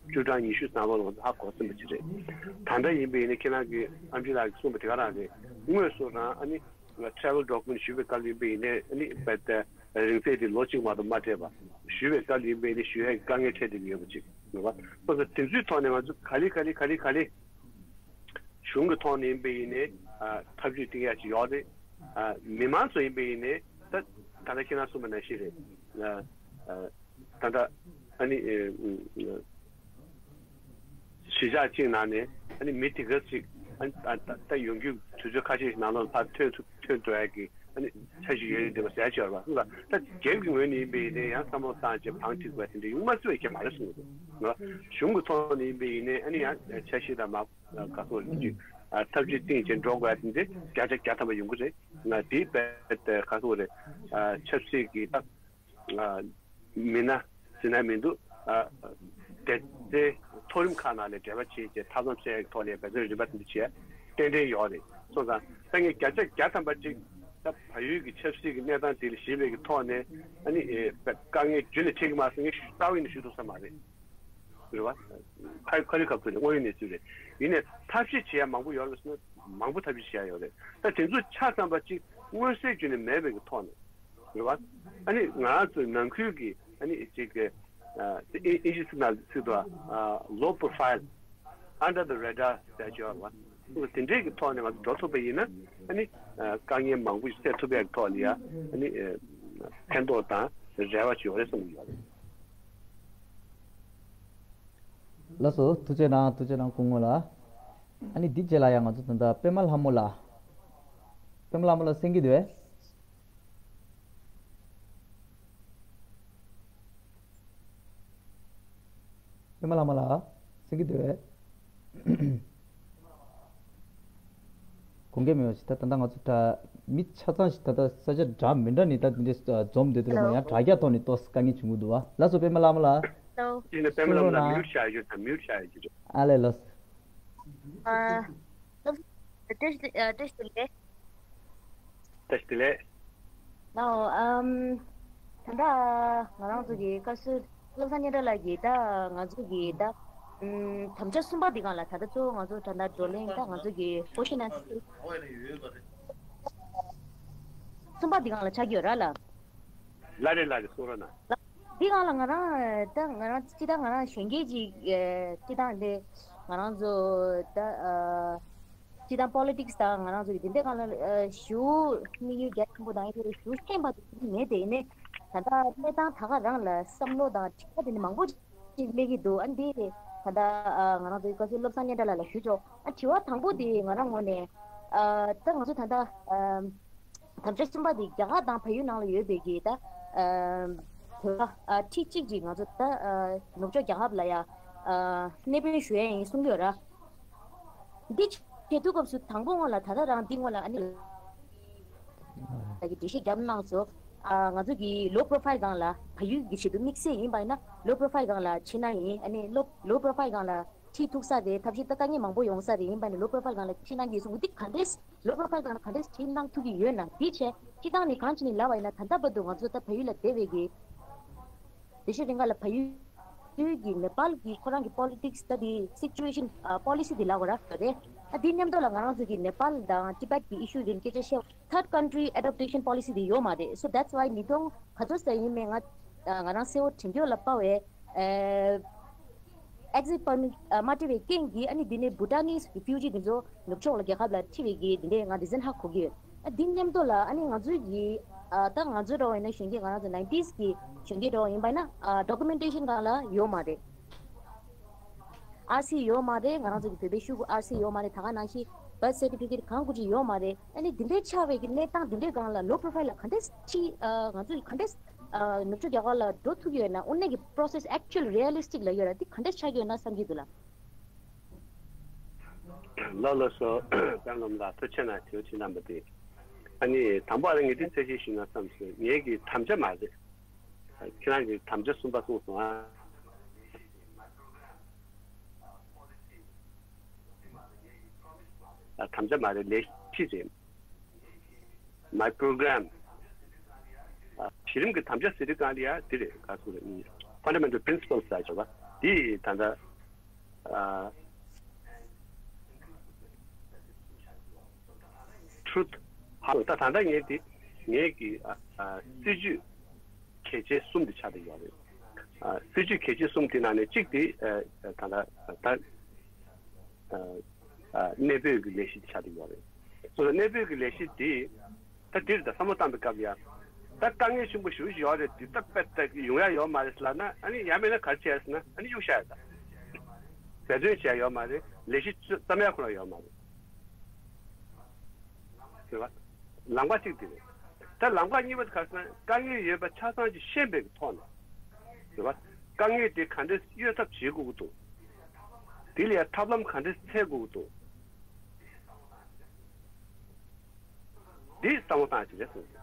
བཅུ་གྲངས་ཉི་ཤུ་ཙམ་པ་ལ་ང་ཚོ་ཧ་གོ་ཟིན་པ་ཅིག་རེད། ད་ལྟ་ཡིན་པ་ཡིན་ན་ཁྱེད་རང་གིས་ཨམ་ཆི་ལགས་ཀྱིས་གསུངས་པ་དེ་ག་རང་རེད། དངོས་སུ་རང་ཨ་ནི་travel document ཞུ་བའི་སྐབས་ཡིན་པ་ཡིན་ནའི་ཨ་ནི་རིང་ཚད་དེ་ལོ་གཅིག་མ་གཏོགས་མ་སྤྲད་པ། ཞུ་བའི་སྐབས་ཡིན་པ་ཡིན་ནའི་ཞུ་ཡས་དཀའ་ངལ་འཕྲད་བསྡད་ཀྱི་ཡོད་པ་ཅིག་རེད་བ། སོ་སོ་དེ་ཚོའི་ཐོག་ནས་ང་ཚོ་ག་ལེ་ག་ལེ་ག་ལེ་ག་ལེ་གཞུང་གི་ཐོག་ནས་ཡིན་པ་ཡིན་ནའི་ཨ་ཐབས་ཇུས་བཏིང་ཡ་ཅིག་ཡོད་རེད། ཨ་མི་མང་ཚོ་ཡིན་པ་ཡིན་ནའི་ད་ད་ལྟ་ཁྱེད་རང་གསུངས་པ་ནང་བཞིན་རེད། ཨ་ཨ་ད་ལྟ་ཨ་ནི་ཨེ་ཨུམ་གཞིས་ཆགས་གཅིག་ནང་ནས་ཨ་ནི་མི་དེ་ག་ཅིག་ཨ་ནི་ད་ད་ཡོང་རྒྱུ་དུས་ཚོད་ཁ་ཤས་ཤིག་ནང་ལོགས་ཕར་ཐོན་ཐུབ་ཐོན་ཐུབ་ཡ་གི་ཨ་ནི་འཆར་གཞི་ཡོད་རེད་འདི་པ་ཟེར་ཡ་ཅིག་ཡོད་རེད་པ། ད་རྒྱལ་ཁབ་ཀྱི་ངོས་ནས་ཡིན་པ་ཡིན་ནའི་ཡང་བསམ་བློ་བཏང་བྱས་བང་བསྒྲིགས་དགོས་དེ་འདྲ་ཡོང་མ་སྲིད་པའི་རྐྱེན་མ་རེད་གསུངས་འདུག་གཞུང་གི་ཐོག་ནས་ཡིན་པ་ཡིན་ནའི་ཨ་ནི་ཡང་འཆར་གཞི་དང་མ་ག་ཚོད་ཅིག་ཨ་ཐབས་ཇུས་བཏིང་བྱས་འགྲོ་དགོས་ཡ་དེ་འདྲ་བརྒྱ་ཆ་བརྒྱ་ཐམ་པ་ཡོང་གི་རེད། ང་དེའི་བལ་དེ་ག་ཚོད་རེད། ཨ་ཆབ་སྲིད་ཀྱི་ད་ཨ་མི་སྣ་ཟིན་ན་མི་འདུག་ཨ་དེ་ཚེ་མཐོ་རིམ་ཁག་ནང་ནས་འབྲེལ་བ་བྱེད་བྱས་ཐབས་ལམ་བཤད་ཡག་གི་ཐོག་ནས་འབད་བརྩོན་རིམ་པ་དེ་འདྲ་བྱས་ཏན་ཏན་ཡོད་རེད། སོང་ཙང་ད་ངས་བརྒྱ་ཆ་བརྒྱ་ཐམ་པ་ཅིག་ད་བལ་ཡུལ་གྱི་ཆབ་སྲིད་ཀྱི་གནས་སྟངས་དེ་ལ་གཞིགས་པའི་གི་ཐོག་ནས་ཨ་ནི་ཨེ་དཀའ་ངལ་རྒྱུན་ལ་འཕྲད་ཀྱི་མ་སོང་ངས་རྩ་བ་ཡིན་ན་ཞུ་ཐུབ་ས་མ་རེད། རེད་བ། ཁ་ཁ་རི་ཁ་ཐུག་རེད། དངོས་ཡོད་གནས་ཚུལ་རེད། ཡིན་ནའི་ཐབས་ཤེས་བྱེད་ཡ་མང་པོ་ཡོད་རེད་ཟེར་ན་མང་པོ་ཐབས་ཤེས་བྱེད་ཡ་ཡོད་རེད། ད་དེ་ཚོ་ཆ་ཚང་པ་གཅིག་མངོན་གསལ་བརྗོད་ནས་མེད་པའི་གི་ཐོག་ནས་རེད་བ། ཨ་ནི་ང་ཚོ་ནང་ཁུལ་གྱི་ཨ་ནི་གཅིག་གི་ཨ་དེ་ཨིན་ཨིན་ཇི་ཚིག་ནང་ཚིག་ཏུ་ཨ་low profile under the radar ཟེར་ཡ་ཅིག་ཡོད་རེད་བ། དེ་འདྲའི་གི་ཐོག་ནས་ང་ཚོ་འགྲོ་ཐུབ་པ་ཡིན་ན་ཨ་ནི་ཨ་དཀའ་ངལ་མང་པོ་ཞིག་སེལ་ཐུབ་པའི་གི་ཐོག་ལ་ཡ་ཨ་ནི་ཨ་ཕན་ཐོགས་དང་རེ་བ་ཅིག་ཡོད་རེད་བསམ་གྱི་ཡོད་རེད། ལགས་སོ། ཐུགས་རྗེ་གནང་། ཐུགས་རྗེ་གནང་། སྐུ་ངོ་ལགས། ཨ་ནི་འདི་རྗེས་ལ་ཡང་ང་ཚོ་ད་ལྟ་པད་མ་ལྷ་མོ་ལགས། པད་མ་ལྷ་མོ་ལགས་གསན་གྱི་འདུག་པད་མ་ལྷ་མོ་ལགས་གསན་གྱི་འདུག་དགོངས་འགལ་མེད་པ་ཞིག་ད་ད་ལྟ་ང་ཚོ་དྲ་མི་ཆ་ཚང་ཞིག་ད་ལྟ་ས་ཆ་འདྲ་མི་འདྲ་ནས་ད་འདི་འདྲའི་འཛོམས་བསྡད་དུས་ལ་མ་ཡང་དྲ་རྒྱ་ཐོག་ནས་ཏོག་ཙམ་དཀའ་ངལ་བྱུང་གི་འདུག་བ། ལགས་སོ་པད་མ་ལྷ་མོ་ལགས། ཨོ། ཅི་ནས་པད་མ་ལྷ་མོ་ལགས་མིའུ་ཊི་བྱ་ཡོད་ད་མིའུ་ཊི་བྱ་ཡོད་ཀྱི་རེད། ཨ་ལས་ལགས་སོ། ཨ། བཀྲ་ཤིས་བདེ་ལེགས། བཀྲ་ཤིས་བདེ་ལེགས། ལའོ། ཨམ། ད་ལྟ་ང་རང་ཚོ་གི་བཀའ་ཟུར་བློ་བཟང་སྙན་གྲགས་ལགས་ཀྱིས་ད་ང་ཚོ་གི་ད་ཨམ། དམ་བཅའ་གསུམ་པ་འདི་སྒང་ལ་ད་ལྟ་གཙོ་བོ་ང་ཚོ་ད་ལྟ་བགྲོ་གླེང་ད་ང་ཚོ་གི་བོ་ཤི་ནང་གསུམ་པ་འདི་སྒང་ལ་ཆགས་ཀྱི་ཡོད་ར་ལ། ལ་རེ་ལ་རེ་གསུང་རོགས་གནང་། འདི་སྒང་ལ་ང་རང་ད་ང་རང་སྤྱི་བཏང་ང་རང་གཞོན་སྐྱེས་ཅིག་སྤྱི་བཏང་འདི་ང་རང་ཚོ་ད་སྤྱི་བཏང་པོ་ལི་ཊིག་སི་དང་ང་རང་ཚོ་གི་འདི་འདྲའི་སྒང་ལ་ཞུ་དམིགས་ཡུལ་རྒྱ་ཆེན་པོ་དང་ཨེ་ཞུ་ཤེས་པ་དེ་མེད་དེ་ནས་ ད་ལྟ་གནས་སྟངས་ད་ག་རང་ལ་བསམ་བློ་དང་དྲི་བ་དེ་ནི་མང་པོ་ཅིག་སླེབས་ཀྱི་འདུག་ཨ་འདི་ད་ལྟ་ཨ་ང་རང་ཚོའི་བཀའ་ཟུར་བློ་བཟང་སྙན་གྲགས་ལགས་ལ་ཞུས་ཆོག་ཨ་དྲི་བ་དང་པོ་དེ་ང་རང་ངོས་ནས་ཨ་ད་ང་ཚོ་ད་ལྟ་ཨ་དམ་བཅའ་གསུམ་པ་དེ་རྒྱ་གར་དང་བལ་ཡུལ་ནང་ལ་ཡོད་པའི་གི་ད་ཨ་བོད་པ་ཨ་ཁྲི་གཅིག་ཅིག་ང་ཚོ་ད་ཨ་ནུབ་ཕྱོགས་རྒྱལ་ཁབ་ལ་ཡ་ཨ་གནས་སྤོས་ཞུ་ཡ་ཡིན་གསུང་གི་ཡོད་ར། འདི་བྱེད་དུས་སྐབས་སུ་དང་པོ་སྔོན་ལ་ད་ལྟ་རང་འདི་སྔོན་ལ་ཨ་ནི་ལ་གི་འགྲེལ་བཤད་བརྒྱབ་གནང་སོང་། ཨ་ང་ཚོ་གི་low profile སྒང་ལ་བལ་ཡུལ་གྱི་ཆེད་དུ་དམིགས་བསལ་ཡིན་པ་ཡིན་ན་low profile སྒང་ལ་ཕྱིན་ན་ཡིན། ཨ་ནི་low low profile སྒང་ལ་ཁྲིད་ཐུག་ས་རེད། ཐབས་ཤེས་ད་དཀའ་ངལ་མང་པོ་ཡོང་ས་རེད། ཡིན་པ་ནི་low profile སྒང་ལ་ཕྱིན་གནང་གི་གསུང་གི་འདི་ག་འདྲས་low profile སྒང་ལ་ག་འདྲས་ཕྱིན་གནང་ཐུབ་ཀྱི་ཡོད་ན་འདི་བྱས་སྤྱི་བཏང་ནས་གང་ཅི་ནས་ལབ་པ་ཡིན་ན་ད་ལྟ་བར་དུ་ང་ཚོ་ད་བལ་ཡུལ་ལ་བསྡད་པའི་གི་དེ་བཞིན་རིང་ག་ལ་བལ་ཡུལ་གྱི་ནེ་པཱལ་གྱི་ཁོ་རང་གི་politics ད་དེ་situation ཨ་policy དེ་ལ་གོ་ར་ད་རེད། ཨ་དེ་མཉམ་དུ་ལ་ང་རང་ཚོ་གི་ནེ་པཱལ་དང་ཏི་བེད་ཀྱི་issue དེ་སྐད་ཆ་བཤད་third country adaptation policy དེ་ཡོད་མ་རེད། So that's why ཉིས་སྟོང་ག་ཚོད་ཟེར་ཡིན་མེད་ང་ང་རང་གསལ་བོ་དྲན་རྒྱུ་ལ་དཔའ་བའི་ཨ་exit permit ཨ་མ་སྤྲད་པའི་རྐྱེན་གྱིས་ཨ་ནི་འདི་ནས་Bhutanese refugee དེ་ཚོ་ནུབ་ཕྱོགས་ལ་རྒྱལ་ཁབ་ལ་ཁྲིད་པའི་གི་འདི་འདྲའི་ང་རེ་ཟན་ཧ་གོ་གི་ཡོད། ཨ་འདི་མཉམ་དུ་ལ་ཨ་ནི་ང་ཚོའི་གི་ཨ་ད་ང་ཚོའི་འགྲོ་བ་ཡིན་ན་གཞོན་སྐྱེས་ང་རང་ཚོ་nineties གི་གཞོན་སྐྱེས་འགྲོ་བ་ཡིན་པ་ན་ཨ་documentation སྒང་ལ་ཡོད་མ་རེད། ཨར་སི་ཡོད་མ་རེད། ང་རང་ཚོ་གི་བོད་པའི་ཤོག་གུ་ཨར་སི་ཡོད་མ་རེད། ད་ག་ནང་བཞིན་birth certificate གང་དགོས་ཀྱི་ཡོད་མ་རེད། ཨ་ནི་འདི་འདྲའི་ཆགས་པའི་གི་གནས་སྟངས་འདི་འདྲའི་སྒང་ལ་low profile ལ་ག་འདྲས་ཁྲིད་ཨ་ང་ཚོ་གི་ག་འདྲས་ཨ་ནུབ་ཕྱོགས་རྒྱ་གར་ལ་འགྲོ་ཐུབ་ཀྱི་ཡོད་ན་དངོས་གནས་ཀྱི་process actual realistic ལ་ཡོད་ར་འདི་ག་འདྲས་ཆགས་ཀྱི་ཡོད་ན་བསམ་གྱི་འདུག་ལ། ལགས་ལགས་སོ། པད་ལམ་ལགས་ཐུགས་རྗེ་གནང་། དྲི་བ་དྲིས་གནང་བ་དེ། ཨ་ནི་དང་པོ་ཨ་ནི་ངས་འདི་གསལ་བཤད་ཞུས་ན་བསམ་སོང་། ངེད་ཀྱི་དམ་བཅའ་མ་རེད། ཁྱེད་རང་གི་དམ་བཅའ་གསུམ་པ་གསུངས་སོང་ཨ། ཨ་དམ་བཅའ་མ་རེད། ལས་གཞི་རེད། My program། ཨ་གཞི་རིམ་གྱི་དམ་བཅའ་ཟེར་དུས་གང་ལ་ཡ་འདི་རེད། ག་ཚོད་རེད། Fundamental principles ཟེར་བ་འདི་ད་ལྟ་ཨ་truth ཧ་ལམ་ད་ད་ལྟ་ངས་དེ་ངས་ཀྱི་ཨ་ཨ་སྲིད་ཇུས་གལ་ཆེན་གསུམ་དེ་ཆགས་བསྡད་ཡོད་རེད། ཨ་སྲིད་ཇུས་གལ་ཆེན་གསུམ་དེ་ནང་ནས་གཅིག་དེ་ཨ་ཨ་ད་ལྟ་ཨ་ཨ་གནས་སྤོས་ཀྱི་ལས་གཞི་དེ་ཆགས་བསྡད་ཡོད་རེད། སོ་སོ་གནས་སྤོས་ཀྱི་ལས་གཞི་དེ་ད་འདིར་ད་བསམ་བློ་བཏང་པའི་སྐབས་ལ་ཡ་ད་དཀའ་ངལ་ཆེན་པོ་ཞེ་པོ་ཅིག་ཡོད་རེད། འདི་ད་དཔེ་ད་ཡོང་ཡ་ཡོད་མ་རེད་ལབ་ན་ཨ་ནི་ཡང་མིན་ན་ག་རེ་བྱས་ཟེར་ན་ཨ་ནི་གཡུག་བཞག་ཡ་ད་འབད་བརྩོན་བྱས་ཡ་ཡོད་མ་རེད། ལས་གཞི་བརྩམ་ཡ་ཁོ་རང་ཡོད་མ་རེད། རེད་བ། ལམ་ཁ་གཅིག་དེ་རེད། ད་ལམ་ཁ་གཉིས་པ་དེ་ག་རེ་ཟེར་ན་དཀའ་ངལ་ཡོད་པ་ཆ་ཚང་ཅིག་ཤེས་པའི་ཐོག་ནས་རེད་བ། དཀའ་ངལ་དེ་ག་འདྲས་གཡོལ་ཐབས་བྱེད་དགོས་ཀྱི་འདུག་དེ་ལ་ཡང་ཐབས་ལམ་ག་འདྲས་འཚོལ་དགོས་ཀྱི་འདུག་འདི་བསམ་བློ་བཏང་ཅིག་རེད་གསུངས།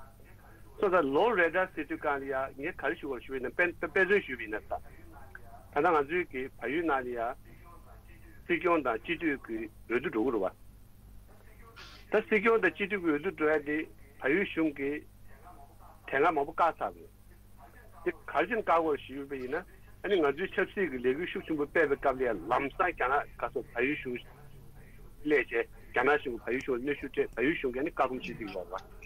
སོ་ད་ལོ་རེ་འདྲ་ཟེར་དུས་གང་ལ་ཡ་ངས་ག་རེ་ཞུ་དགོས་ཞུ་བ་ཡིན་ན་དཔེ་དཔེ་མཚོན་ཞུས་པ་ཡིན་ན་ད། ད་ལྟ་ང་ཚོའི་གི་བལ་ཡུལ་ནང་ལ་ཡ་སྲིད་སྐྱོང་དང་སྤྱི་འཐུས་ཀྱི་འོས་བསྡུ་འགྲོ་གི་རེད་བ། ད་སྲིད་སྐྱོང་དང་སྤྱི་འཐུས་ཀྱི་འོས་བསྡུ་འགྲོ་ཡ་དེ་བལ་ཡུལ་གཞུང་གིས་དེ་སྔ་མང་པོ་བཀག་ཚར་བ་རེད། དེ་ག་རེ་བྱས་ནས་བཀག་དགོས་ཞུས་པ་ཡིན་ན་ཨ་ནི་ང་ཚོའི་ཆབ་སྲིད་ཀྱི་ལས་འགུལ་ཤུགས་ཆེན་པོ་སྤེལ་བའི་སྐབས་ལ་ཡང་ལམ་སང་རྒྱ་ནག་ག་སོགས་བལ་ཡུལ་གཞུང་སླེབས་བྱས་རྒྱ་ནག་གཞུང་གིས་བལ་ཡུལ་གཞུང་ལ་གནོན་ཤུགས་སྤྲད། བལ་ཡུལ་གཞུང་གིས་ཨ་ནི་བཀག་སྡོམ་བྱེད་ཀྱི་ཡོད་རེད་བ།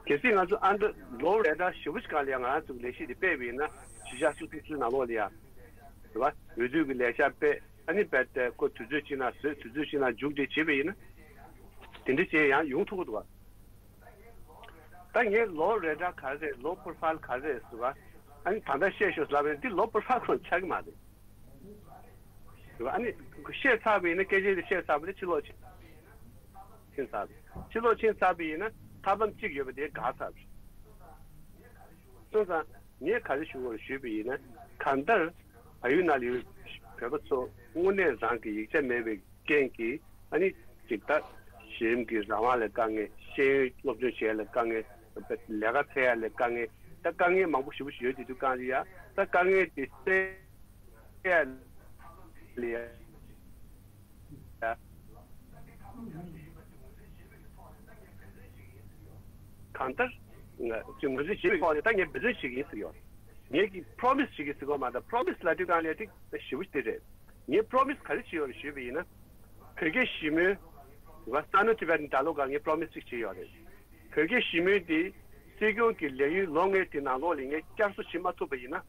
གལ་སྲིད་ང་ཚོ་ཨ་འདྲ་ལོ་རེ་འདྲ་ཞེ་པོ་ཞིག་སྒང་ལ་ཡང་ང་རང་ཚོ་གི་ལས་གཞི་འདི་སྤེལ་བ་ཡིན་ན་གཞིས་ཆགས་སོ་སོ་སོའི་ནང་ལོགས་ལ་ཡང་རེད་བ། འོས་བསྡུ་གི་ལས་འཆར་སྤེལ། ཨ་ནི་རྦད་དེ་ཁོ་དུས་ཚོད་གཅིག་ནང་བཟོས། དུས་ཚོད་གཅིག་ནང་མཇུག་སྒྲིལ་བྱས་པ་ཡིན་ན། དེ་འདྲ་བྱས་ཡང་ཡོང་ཐུབ་ཀྱི་འདུག་བ། ད་ངས་low རེ་འདྲ་ག་རེ་རེད། low profile ག་རེ་རེད་ཟེར་བ། ཨ་ནི་ད་ལྟ་བཤད་ཤོག་ཟེར་ལབ་པ་ཡིན་ན་འདི་low profile ཁོ་ཆགས་ཀྱི་མ་རེད། རེད་བ། ཨ་ནི་བཤད་ཚར་བ་ཡིན་ན་སྐད་ཆ་དེ་བཤད་ཚར་བ་དེ་ཕྱི་ལོགས་ཕྱིན་ཕྱིན་ཚར་བ། ཕྱི་ལོགས་ཕྱིན་ཚར་བ་ཡིན་ན་ཐབས་ལམ་གཅིག་ཡོད་པ་དེ་འགག་ཚར་བ་རེད། སོང་ཙང་ངས་ག་རེ་ཞུ་དགོས་ཞུས་པ་ཡིན་ན་གང་ལྟར་བལ་ཡུལ་ནང་ལ་ཡོད་བོད་པ་ཚོ་དངོས་གནས་རང་གི་ཡིག་ཆ་མེད་པའི་རྐྱེན་གྱིས་ཨ་ནི་ཅིག་ད་གཞི་རིམ་གྱི་རང་དབང་ལ་དཀའ་ངལ། ཤེས་ཡོན་སློབ་སྦྱོང་བྱེད་ཡ་ལ་དཀའ་ངལ། ལས་ཀ་འཚོལ་ཡ་ལ་དཀའ་ངལ། ད་དཀའ་ངལ་མང་པོ་ཞེ་པོ་ཞིག་ཡོད་དེ་དུས་གང་ལ་ཡ་ད་དཀའ་ངལ་དེ་སེལ་ཡ་ལ་ཡ། གང་ལྟར་ང་ཚོས་ངོས་འཛིན་བྱེད་པའི་ཐོག་ནས་ད་ངས་འབད་བརྩོན་བྱེད་ཀྱི་ཡིན་ཟེར་ཡོད། ངས་ཀྱི་promise བྱེད་ཀྱི་ཟེར་གོ་མ་ད་promise ལབ་དུས་གང་ལ་ཡ་ཏིག་ཞེ་པོ་དེ་རེད། ངས་promise ག་རེ་བྱས་ཡོད་རེད་ཞུས་པ་ཡིན་ན། བོད་རྒྱ་ཞི་མོལ་བ་Sino Tibetan dialogue ལ་ངས་promise ཅིག་བྱས་ཡོད་རེད། བོད་རྒྱ་ཞི་མོལ་དེ་སྲིད་སྐྱོང་གི་ལས་ཡུན་ལོ་ལྔའི་དེ་ནང་ལོགས་ལ་ངས་བསྐྱར་གསོ་བྱེད་མ་ཐུབ་པ་ཡིན་ན།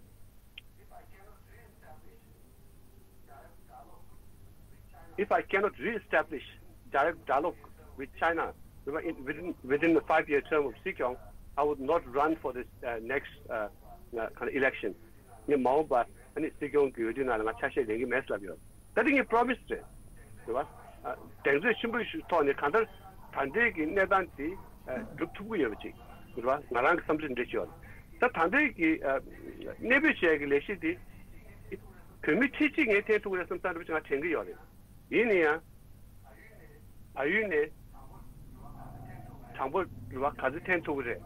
If I cannot re-establish direct dialogue with China within, within the five-year term of Sikyong, I would not run for this uh, next uh, ང་གང་election ངས་མ་འོངས་པ་ཨ་ནི་སྲིད་སྐྱོང་གི་འོས་བསྡུ་ནང་ལ་ང་ཆ་ཤས་ལེན་གྱི་མེད་ལབ་ཡོད། ད་དེ་ངའི་promise རེད། རེད་བ། ཨ། གདེང་ཚོད་ཆེན་པོ་ཞིག་ཐོག་ནས་གང་ལྟར་ད་ལྟའི་གི་གནས་སྟངས་དེ་ཨ་སྒྲུབ་ཐུབ་ཀྱི་ཡོད་པ་ཅིག་རེད་བ། ང་རང་གི་བསམ་ཚུལ་འདྲ་ཞིག་ཡོད། ད་ད་ལྟའི་གི་ཨ་གནས་སྤོས་བྱས་ཀྱི་ལས་གཞི་དེ་བོད་མི་ཁྲི་གཅིག་ངས་འཐེན་ཐུབ་ཀྱི་རེད་བསམ་བསམ་འདྲ་པོ་ཅིག་ང་དྲན་གྱི་ཡོད་རེད། ཡིན་ན་ཡང་། བལ་ཡུལ་ནས་གྲངས་འབོར་རེད་བ། ག་ཚོད་འཐེན་ཐུབ་ཀྱི་རེད།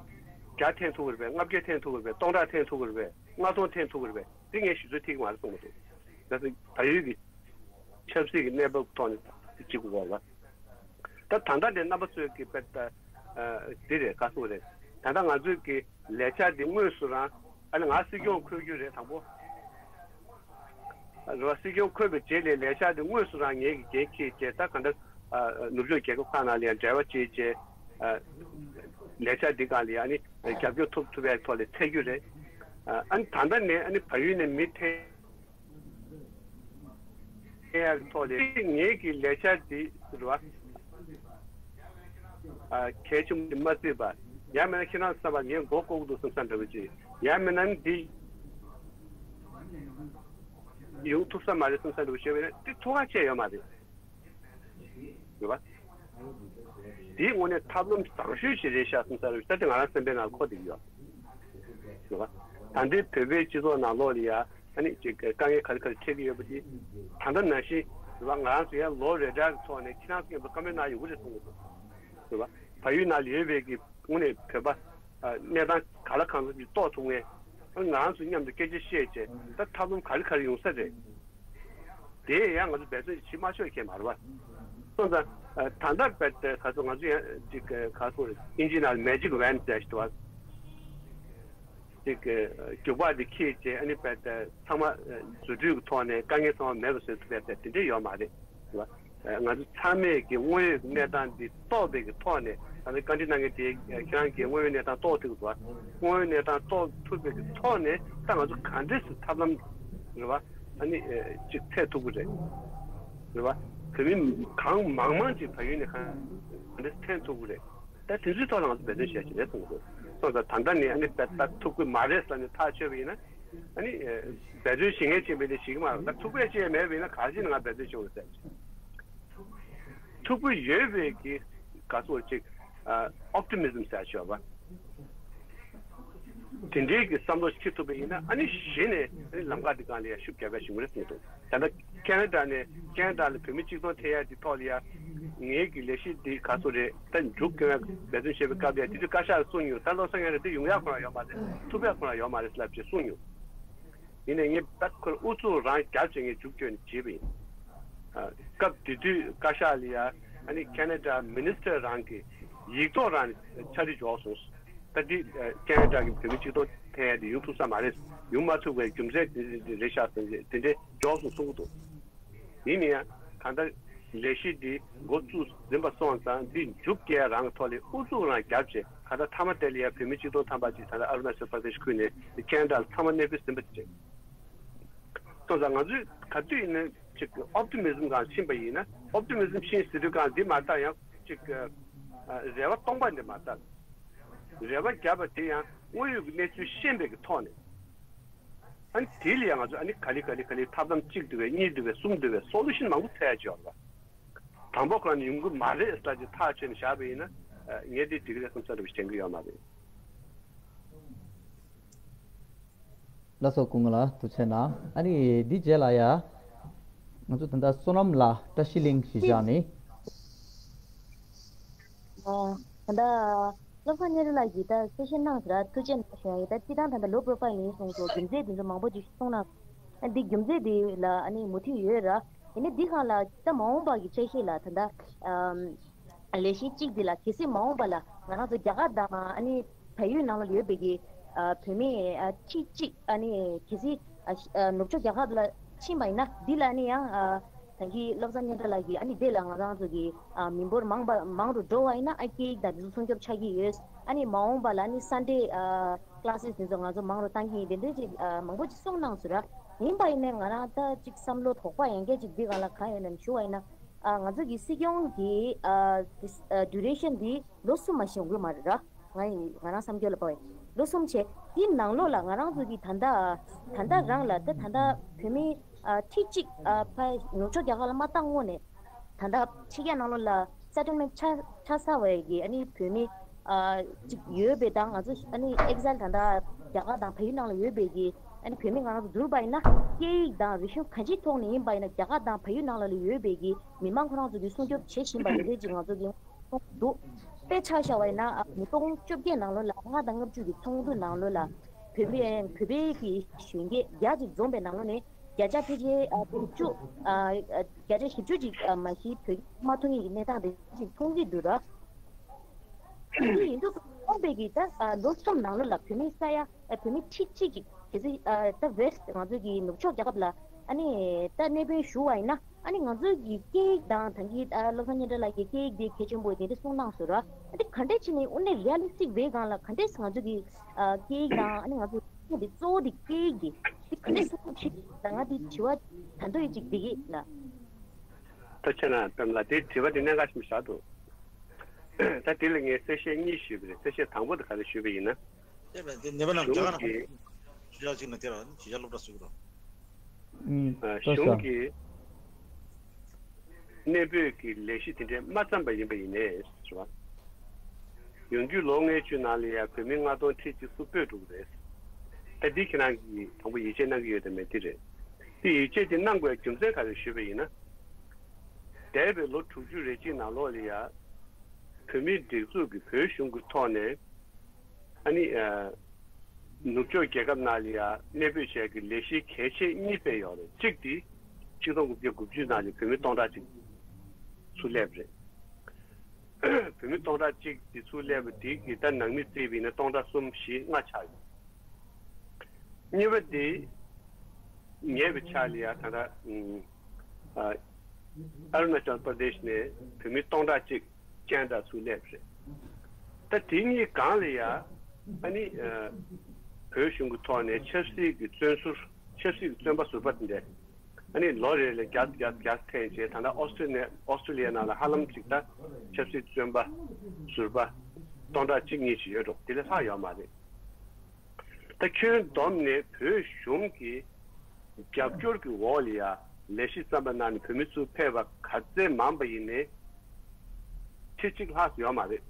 བརྒྱ་འཐེན་ཐུབ་ཀྱི་རེད་པས། ལྔ་བརྒྱ་འཐེན་ཐུབ་ཀྱི་རེད་པས། སྟོང་ཕྲག་འཐེན་ཐུབ་ཀྱི་རེད་པས། ལྔ་སྟོང་འཐེན་ཐུབ་ཀྱི་རེད་པས། དེ་ངས་ཞུ་ཚོད་ཐིག་མ་རེད་གསུངས་པ་འདུག་ད་ཚོད་བལ་ཡུལ་གྱི་ཆབ་སྲིད་ཀྱི་གནས་བབ་ཐོག་ནས་གཅིག་གོ་བ། ད་ད་ལྟ་ནས་རྣམ་པ་ཚོས་ཀྱི་དཔེ་ལྟ་འདི་རེད། ག་སོང་རེད། ད་ལྟ་ང་ཚོས་ཀྱི་ལས་འཆར་འདི་དངོས་སུ་རང་ཨ་ནི་ང་སྲིད་སྐྱོང་འཁོད་རྒྱུ་རེད་དང་པོ། རེད་བ། སྲིད་སྐྱོང་འཁོད་པའི་རྗེས་ལ་ལས་འཆར་འདི་དངོས་སུ་རང་ངེད་ཀྱི་འགན་འཁྱེར་བྱས། ད་ག་འདྲ་ཨ་ནུབ་ཕྱོགས་རྒྱལ་ཁབ་ཁག་ནང་ལ་ཡང་འབྲེལ་བ་བྱས་བྱས་ཨ་ལས་འཆར་འདི་སྒང་ལ་ཡང་ཨ་ནི་རྒྱབ་སྐྱོར་ཐོབ་ཐུབ་པའི་ཐོག་ལ་འཚོལ་རྒྱུ་རེད། ཨ་ནི་ད་ལྟ་ནས་ཨ་ནི་བལ་ཡུལ་ནས་མི་འཐེན་ཡག་ཐོག་ལ་ངེད་ཀྱི་ལས་འཆར་འདི་རེད་བ། ཨ་གལ་ཆེན་པོ་ཞིག་མ་བརྩིས་པ། ཡང་མིན་ན་ཁྱེད་རང་བསམ་པ་ངས་མགོ་སྐོར་གྱི་འདུག་བསམ་ས་འདྲ་པོ་ཅིག་ཡང་མིན་ན་འདི་ཡོང་ཐུབ་ས་མ་རེད་བསམ་ས་འདྲ་པོ་ཞིག་ཡོད་པ་ཡིན་ན་དེ་ཐུགས་ཁག་ཆེ་ཡོད་མ་རེད། རེད་བ། དེའི་དངོས་གནས་ཐབས་ལམ་བཟང་ཤོས་ཤིག་རེད་ཤག་བསམ་ས་རེད། ད་དེ་ང་རང་སེམས་པའི་ནང་འཁོར་བསྡད་ཀྱི་ཡོད། རེད་བ། ད་ལྟའི་བོད་པའི་སྤྱི་ཚོགས་ནང་ལོགས་ལ་ཡ་ཨ་ནི་ཅིག་དཀའ་ངལ་ག་རེ་ག་རེ་འཕྲད་ཀྱི་ཡོད་པ་དེ་ད་ལྟ་ནང་བཞིན་རེད་བ། ང་རང་ཚོ་ཡ་ལོ་རེ་འགའ་གི་ཐོག་ནས་ཁྱེད་རང་ཚོ་མཉམ་དུ་བཀའ་མོལ་གནང་ཡོང་གི་རེད་གསུངས་གི་འདུག་རེད་བ། བལ་ཡུལ་ནང་ལ་ཡོད་པའི་གི་དངོས་གནས་བོད་པ་ཨ་གནས་སྟངས་ག་ལ་གང་འཚམ་ཅིག་རྟོགས་ཐུབ་མཁན་ང་རང་ཚོ་མཉམ་དུ་སྐད་ཆ་བཤད་བྱས་ད་ཐབས་ལམ་ག་རེ་ག་རེ་ཡོང་ས་རེད། དེ་ཡང་ང་ཚོ་འབད་བརྩོན་བྱེད་མ་ཆོག་མཁན་མ་རེད་བ། སོང་ཙང་ད་ལྟ་བས་ཏེ་ག་ཚོད་ང་ཚོ་ཡང་ཅིག་ག་ཚོད་ཨིན་ཇི་ནང་magic wand་ཟེར་ཞིག་འདུག་བ། ཅིག་རྒྱུག་པ་འདི་འཁྱེར་བྱས་ཨ་ནི་བས་ཏེ་ཚང་མ་རྫུ་འཕྲུལ་གྱི་ཐོག་ནས་དཀའ་ངལ་ཚང་མ་མེད་པ་བཟོ་ཐུབ་པ་དེ་འདྲ་ཡོད་མ་རེད། ང་ཚོ་ཚང་མས་ཀྱི་དངོས་ཡོད་ཀྱི་གནས་སྟངས་འདི་རྟོགས་པའི་གི་ཐོག་ནས་ད་ལྟ་བཀའ་འདྲི་གནང་མཁན་དེ་ཁྱེད་རང་གིས་དངོས་ཡོད་གནས་སྟངས་རྟོགས་ཐུབ་ཀྱི་འདུག་བ། དངོས་ཡོད་གནས་སྟངས་རྟོགས་ཐུབ་པའི་གི་ཐོག་ནས་ད་ང་ཚོ་ག་འདྲས་སུ་ཐབས་ལམ་རེད་བ། ཨ་ནི་ཅིག་འཚོལ་ཐུབ་ཀྱི་རེད། རེད་བ། བོད་མི་གང་མང་མང་ཅིག་བལ་ཡུལ་ནས་ག་འདྲས་འཐེན་ཐུབ་ཀྱི་རེད། ད་དེ་ཚོའི་ཐོག་ལ་ང་ཚོ་འབད་བརྩོན་བྱས་ཀྱི་རེད་གསུངས་འདུག་སོང་ཙང་ད་ལྟ་ནས་ཨ་ནི་ད་ཐུབ་ཀྱི་མ་རེད་ཟེར་ནས་ཐག་ཆོད་པ་ཡིན་ན་ཨ་ནི་འབད་བརྩོན་བྱེད་མཁན་ཅིག་མིན་ན་བྱེད་ཀྱི་མ་རེད། ད་ཐུབ་པའི་ཅིག་མེད་པ་ཡིན་ན་ག་རེ་བྱས་ནས་ང་འབད་བརྩོན་བྱེད་དགོས་རེད་ཟེར། ཐུབ་ཀྱི་ཡོད་པའི་གི་ག་ཚོད་ཅིག་optimism་ཟེར་ཆོག་པ། དེ་འདྲའི་གི་བསམ་བློ་ཞིག་ཁྱེར་ཐུབ་པ་ཡིན་ན་ཨ་ནི་གཞི་ནས་ཨ་ནི་ལམ་ཁ་འདི་སྒང་ལ་ཡང་ཤུགས་རྒྱབ་ཡ་ཞིག་མ་རེད་གསུངས་འདུག་ད་ལྟ་ཁེ་ན་ཌ་ནས་ཁེ་ན་ཌ་ལ་བོད་མི་གཅིག་སྟོང་ཐེབས་ཡ་དེ་ཐོག་ལ་ཡ་ངེད་ཀྱི་ལས་གཞི་འདི་ག་ཚོད་རེད། ད་མཇུག་སྐྱོང་ཡ་འབད་བརྩོན་བྱེད་པའི་སྐབས་ལ་ཡ་དེ་དུས་བཀའ་ཤག་ལ་གསུངས་ཡོད། ད་བློ་བཟང་ཡ་རེད་འདི་ཡོང་ཡ་ཁོ་རང་ཡོད་མ་རེད། ཐུབ་ཡ་ཁོ་རང་ཡོད་མ་རེད་ལབ་ཅེས་གསུངས་ཡོད། ཡིན་ནའི་ངས་ད་ཁོར་ཨུ་ཚུགས་རང་རྒྱབ་བྱས་ངས་མཇུག་སྐྱོང་ནས་བྱས་པ་ཡིན། ཨ། སྐབས་དེ་དུས་བཀའ་ཤག་ལ་ཡ་ཨ་ནི་ཁེ་ན་ཌ་མི་ནི་སི་ཊར་རང་གི་ཡིག་ཐོག་རང་ནས་ཕྱག་བྲིས་འབྱོར་སོང་། ད་འདི་ཨ་ཁེ་ན་ཌ་གི་བོད་མི་གཅིག་སྟོང་ཐེབས་ཡ་དེ་ཡོང་ཐུབ་ས་མ་རེད། ཡོང་མ་ཐུབ་པའི་རྒྱུ་མཚན་དེ་རེད་ཤག་ཟེར་ནས་དེ་འདྲའི་འབྱོར་སོང་གསུང་གི་འདུག་ཡིན་ན་ཡང་གང་ལྟར་ལས་གཞི་འདི་འགོ་བཙུགས་ཟིན་པ་སོང་ཙང་འདི་མཇུག་སྐྱེལ་རང་གི་ཐོག་ལ་ཨུ་ཚུགས་རང་རྒྱབ་བྱས་གང་ལྟར་མཐའ་མ་དེ་ལ་ཡང་བོད་མི་གཅིག་སྟོང་ཐམ་པ་ཅིག་ད་ལྟ་ཨ་རུ་ན་ཅལ་པར་དེ་ཤི་ཁུལ་ནས་ཁེ་ན་ཌ་ལ་ཚང་མ་གནས་སྤོས་ཟིན་པ་ཅིག་རེད། སོང་ཙང་ང་ཚོས་ག་དུས་ཡིན་ན་ཅིག་optimism་སྒང་ཕྱིན་པ་ཡིན་ན་optimism་ཕྱིན་ཟེར་དུས་སྒང་འདི་མ་ལྟར་ཡང་ཅིག་རེ་བ་སྟོང་པ་འདི་མ་ལྟར་རེ་བ་བརྒྱབ་པ་དེ་ཡང་དངོས་ཡོད་ཀྱི་གནས་ཚུལ་ཤེས་པའི་གི་ཐོག་ནས། ཨ་ནི་དེ་ལ་ཡང་ང་ཚོས་ཨ་ནི་ག་ལེ་ག་ལེ་ག་ལེ་ཐབས་ལམ་གཅིག་འདུག་པས་གཉིས་འདུག་པས་གསུམ་འདུག་པས་solution་མང་པོ་འཚོལ་ཡ་ཅིག་ཡོད་རེད་པ། དང་པོ་ཁོ་རང་ནས་ཡོང་གི་མ་རེད་ཟེར་ཅིག་ཐག་ཆོད་ནས་བཞག་པ་ཡིན་ན་ངས་དེ་འགྲིག་གི་རེད་བསམ་ས་འདྲ་པོ་ཞིག་དྲན་གི་ཡོད་མ་རེད། ལགས་སོ་སྐུ་ངོ་ལགས་ཐུགས་རྗེ་གནང་། ཨ་ནི་འདི་རྗེས་ལ་ཡ་ང་ཚོ་ད་ལྟ་བསོད་ནམས་ལགས་བཀྲ་ཤིས་གླིང་གཞིས་ཆགས་ནས། ད་ལྟ་བློ་བཟང་གཉན་རི་ལགས་ཀྱིས་ད་གསལ་བཤད་གནང་ཟེར་ཐུགས་རྗེ་གནང་ཞུ་ཡ་ཡིན། ད་སྤྱིར་བཏང་ད་ལྟ་low profile་ཡིན་གསུངས་སོང་། རྒྱུ་མཚན་དེ་ཚོ་མང་པོ་ཅིག་གསུངས་གནང་། ཨ་འདི་རྒྱུ་མཚན་དེ་ལ་ཨ་ནི་མུ་མཐུད་ཡོད་ར། ཡིན་ནའི་འདི་སྒང་ལ་ད་མ་འོངས་པ་གི་འཆར་གཞི་ལ་ད་ལྟ་ཨམ་ལས་གཞི་གཅིག་འདི་ལ་གལ་སྲིད་མ་འོངས་པ་ལ་ང་རང་ཚོ་རྒྱ་གར་དང་ཨ་ནི་བལ་ཡུལ་ནང་ལ་ཡོད་པའི་གི་ཨ་བོད་མི་ཨ་ཁྲི་གཅིག་ཨ་ནི་གལ་སྲིད་ཨ་ཨ་ནུབ་ཕྱོགས་རྒྱ་གར་ལ་ཕྱིན་པ་ཡིན་ན་འདི་ལ་ཨ་ནི་ཡང་ཨ་ད་གིན་བློ་བཟང་གཉན་རི་ལགས་ཀྱིས་ཨ་ནི་དེ་ལ་ང་རང་ཚོ་གི་ཨ་མི་འབོར་མང་པ་མང་རུ་འགྲོ་བ་ཡིན་ན་ཨ་སྐད་ཡིག་དང་དེ་ཚོ་སྲུང་སྐྱོབ་ཆགས་ཀྱི་ཡོད། ཨ་ནི་མ་འོངས་པ་ལ་ཨ་ནི་Sunday་ཨ་classes་དེ་ཚོ་ང་ཚོ་མང་རུ་བཏང་གི་ཡིན། དེ་འདྲའི་ཅིག་ཨ་མང་པོ་ཅིག་གསུངས་གནང་སོང་ར། ཡིན་པ་ཡིན་ནའི་ང་རང་ད་ཅིག་བསམ་བློ་དོགས་པ་ཡོད་མཁན་ཅིག་འདི་སྒང་ལ་གང་ཡོད་ན་ཞུ་བ་ཡིན་ན། ཨ་ང་ཚོ་གི་སྲིད་སྐྱོང་གི་ཨ་duration་འདི་ལོ་གསུམ་མ་ཞིག་ཡོང་གི་མ་རེད་ར། ང་ཡི་ང་རང་བསམ་འཁྱོར་ལ་དཔའ་བའི་ལོ་གསུམ་བྱས། དེའི་ནང་ལོགས་ལ་ང་རང་ཚོ་གི་ད་ལྟ་ད་ལྟ་རང་ལ་ད་ད་ལྟ་བོད་མི་ཨ་ཁྲི་གཅིག་ཨ་ཕ་ནུབ་ཕྱོགས་རྒྱ་གར་ལ་མ་བཏང་སྔོན་ནས་ད་ལྟ་ཕྱི་རྒྱལ་ནང་ལོགས་ལ་སེ་ཊལ་མེན་ཊི་ཆགས་ཆགས་ཚར་བའི་གི་ཨ་ནི་བོད་མི་ཨ་གཅིག་ཡོད་པའི་དང་། ང་ཚོ་ཨ་ནི་ཨེག་ཟེལ་ད་ལྟ་རྒྱ་གར་དང་བལ་ཡུལ་ནང་ལ་ཡོད་པའི་གི་ཨ་ནི་བོད་མི་ང་རང་ཚོ་འཛུལ་བ་ཡིན་ན། སྐད་ཡིག་དང་རིག་གཞུང་གང་ཅིའི་ཐོག་ནས་ཡིན་པ་ཡིན་ན་རྒྱ་གར་དང་བལ་ཡུལ་ནང་ལ་ཡོད་པའི་གི་མི་མང་ཁོ་རང་ཚོ་གི་སྲུང་སྐྱོབ་བྱེད་བཞིན་པ་དེ་འདྲས་ཅིག་ང་ཚོ་གི་འདུག་དཔེ་ཆ་བཞག་པ་ཡིན་ན་ཨ་ཉིས་སྟོང་བཅོ་བརྒྱད་ནང་ལོགས་ལ་ལྔ་དང་ལྔ་བཅུ་གི་ཚོགས་འདུ་ནང་ལོགས་ལ་བོད་པའི་བོད་པའི་གི་གཞོན་སྐྱེས་བརྒྱ་ཅིག་འཛོམས་པའི་ནང་ལོགས་ནས་བརྒྱ་ཆ་ཕལ་ཆེར་ཨ་དྲུག་ཅུ་ཨ་བརྒྱ་ཆ་བཞི་བཅུ་ཅིག་ཨ་མ་གཞི་བོད་སྐད་མ་ཐོན་མཁན་གྱི་གནས་སྟངས་དེ་ཅིག་མཐོང་གི་འདུག་ར། དེ་ཡིན་དུས་ཁོང་པའི་གི་ད་ཨ་ལོ་གསུམ་ནང་ལོགས་ལ་བོད་མི་ས་ཡ་ཨ་བོད་མི་ཁྲི་གཅིག་ཅིག་གལ་སྲིད་ཨ་ད་ཝེ་སི་ཊི་ང་ཚོ་གི་ནུབ་ཕྱོགས་རྒྱལ་ཁབ་ལ་ཨ་ནི་ད་གནས་སྤོས་ཞུ་བ་ཡིན་ན། ཨ་ནི་ང་ཚོའི་གི་སྐད་ཡིག་དང་ད་གིན་ཨ་བློ་བཟང་སྙན་གྲགས་ལགས་ཀྱིས་སྐད་ཡིག་དེ་གལ་ཆེན་པོ་དེ་འདྲ་གསུངས་གནང་སོང་ར། ཨ་ནི་ག་འདྲས་བྱས་ནས་དངོས་གནས་རི་ཡ་ལི་སི་ཊིག་ཝེ་སྒང་ལ་ག་འདྲས་ང་ཚོ་གི་ཨ་སྐད་ཡིག་དང་ཨ་ནི་ང་ཚོ་སྐད་དེ་གཙོ་བོ་དེ་སྐད་ཡིག་དེ་དེ་ག་འདྲས་སྲུང་སྐྱོབ་བྱེད་དགོས་ལ། ང་དེ་དྲི་བ་ད་འདོད་ཡིན་ཅིག་འདི་གི་ལ། ད་ཆ་ན་པེམ་ལ་དེ་དྲི་བ་དེ་གནད་འགག་ཆེན་པོ་ཞིག་འདུག་ད་དེ་ལ་ངས་གསལ་བཤད་གཉིས་ཞུས་པ་རེད། གསལ་བཤད་དང་པོ་དེ་ག་རེ་ཞུས་པ་ཡིན་ན། དེ་བས་དེ་ནེ་པ་ནང་རྒྱ་གཞུང་གར་གྱི་ཕྱི་ཕྱོགས་གཅིག་ནས་དེ་ར་ཕྱི་རྒྱལ་སློབ་གྲྭ་ཟེར་གི་རོ། ཨུམ། ཨ་ལྟོས་གཞུང་ཤོག་གི་གནས་སྤོས་ཀྱི་ལས་གཞི་དེ་འདྲའི་མ་བརྩམས་པ་ཡིན་པ་ཡིན་ནའི་རེད་བ། ཡོང་རྒྱུའི་ལོ་ལྔའི་བཅུ་ནང་ལ་ཡང་བོད་མི་ལྔ་སྟོང་ཁྲི་གཅིག་སུ་སྤོས་འགྲོ་གི་རེད། ད་འདི་ཁྱེད་རང་གིས་དང་པོ་ཡིད་ཆེས་གནང་གི་ཡོད་དམ་མེད་དེ་རེད། དེ་ཡིད་ཆེས་དེ་གནང་དགོས་རྒྱུ་མཚན་ག་རེ་ཞུས་པ་ཡིན་ན། འདས་པའི་ལོ་དྲུག་ཅུ་རེ་གཅིག་ནང་ལོགས་ལ་ཡང་བོད་མིའི་སྒྲིག་འཛུགས་ཀྱིས་བོད་གཞུང་གི་ཐོག་ནས་ཨ་ནི་ཨ་ནུབ་ཕྱོགས་རྒྱལ་ཁབ་ནང་ལ་ཡང་གནས་སྤོས་བྱས་ཀྱི་ལས་གཞི་གལ་ཆེ་གཉིས་སྤེལ་ཡོད་རེད། གཅིག་དེ་ཆིག་སྟོང་དགུ་བརྒྱ་དགུ་བཅུ་ནང་ལ་བོད་མི་སྟོང་ཕྲག་གཅིག་ཚུར་སླེབས་རེད། བོད་མི་སྟོང་ཕྲག་གཅིག་དེ་ཚུར་སླེབས་པ་དེ་གི་ད་ནང་མི་བརྩིས་པ་ཡིན་ན་སྟོང་ཕྲག་གསུམ་བཞི་ལྔ་ཆགས་ཡོད། གཉིས་པ་དེ་ཉེ་བའི་ཆར་ལ་ཡ་ད་ལྟ་ཨ་ཨ་རུ་ན་ཅལ་པར་དེཤ་ནས་བོད་མི་སྟོང་ཕྲག་གཅིག་ཅན་དང་ཚུར་སླེབས་རེད། ད་དེ་གཉིས་སྒང་ལ་ཡ་ཨ་ནི་ཨ་བོད་གཞུང་གི་ཐོག་ནས་ཆབ་སྲིད་ཀྱི་བཙོན་ཟུར་ཆབ་སྲིད་ཀྱི་བཙོན་པ་ཟུར་པ་དེ་འདྲས། ཨ་ནི་ལོ་རེ་ལ་བརྒྱ་བརྒྱ་བརྒྱ་འཐེན་བྱས། ད་ལྟ་ཨོ་སི་ཀྲི་ལི་ཡ་ནང་ལ་ཧ་ལམ་ཅིག་ད་ཆབ་སྲིད་བཙོན་པ་ཟུར་པ་སྟོང་ཕྲག་གཅིག་གཉིས་ཅིག་ཡོད་འགྲོ། དེ་ལས་ལྷག་ཡོད་མ་རེད། ད་ཁྱོན་བསྡོམས་ནས་བོད་གཞུང་གི་རྒྱབ་སྐྱོར་གྱི་འོག་ལ་ཡ་ལས་གཞི་བརྩམས་པ་ནང་ནས་བོད་མི་ཚུར་ཕེབས་པ་ག་ཚད་མང་པ་ཡིན་ནའི་ཁྲི་གཅིག་ལྷག་ཡོད་མ་རེད།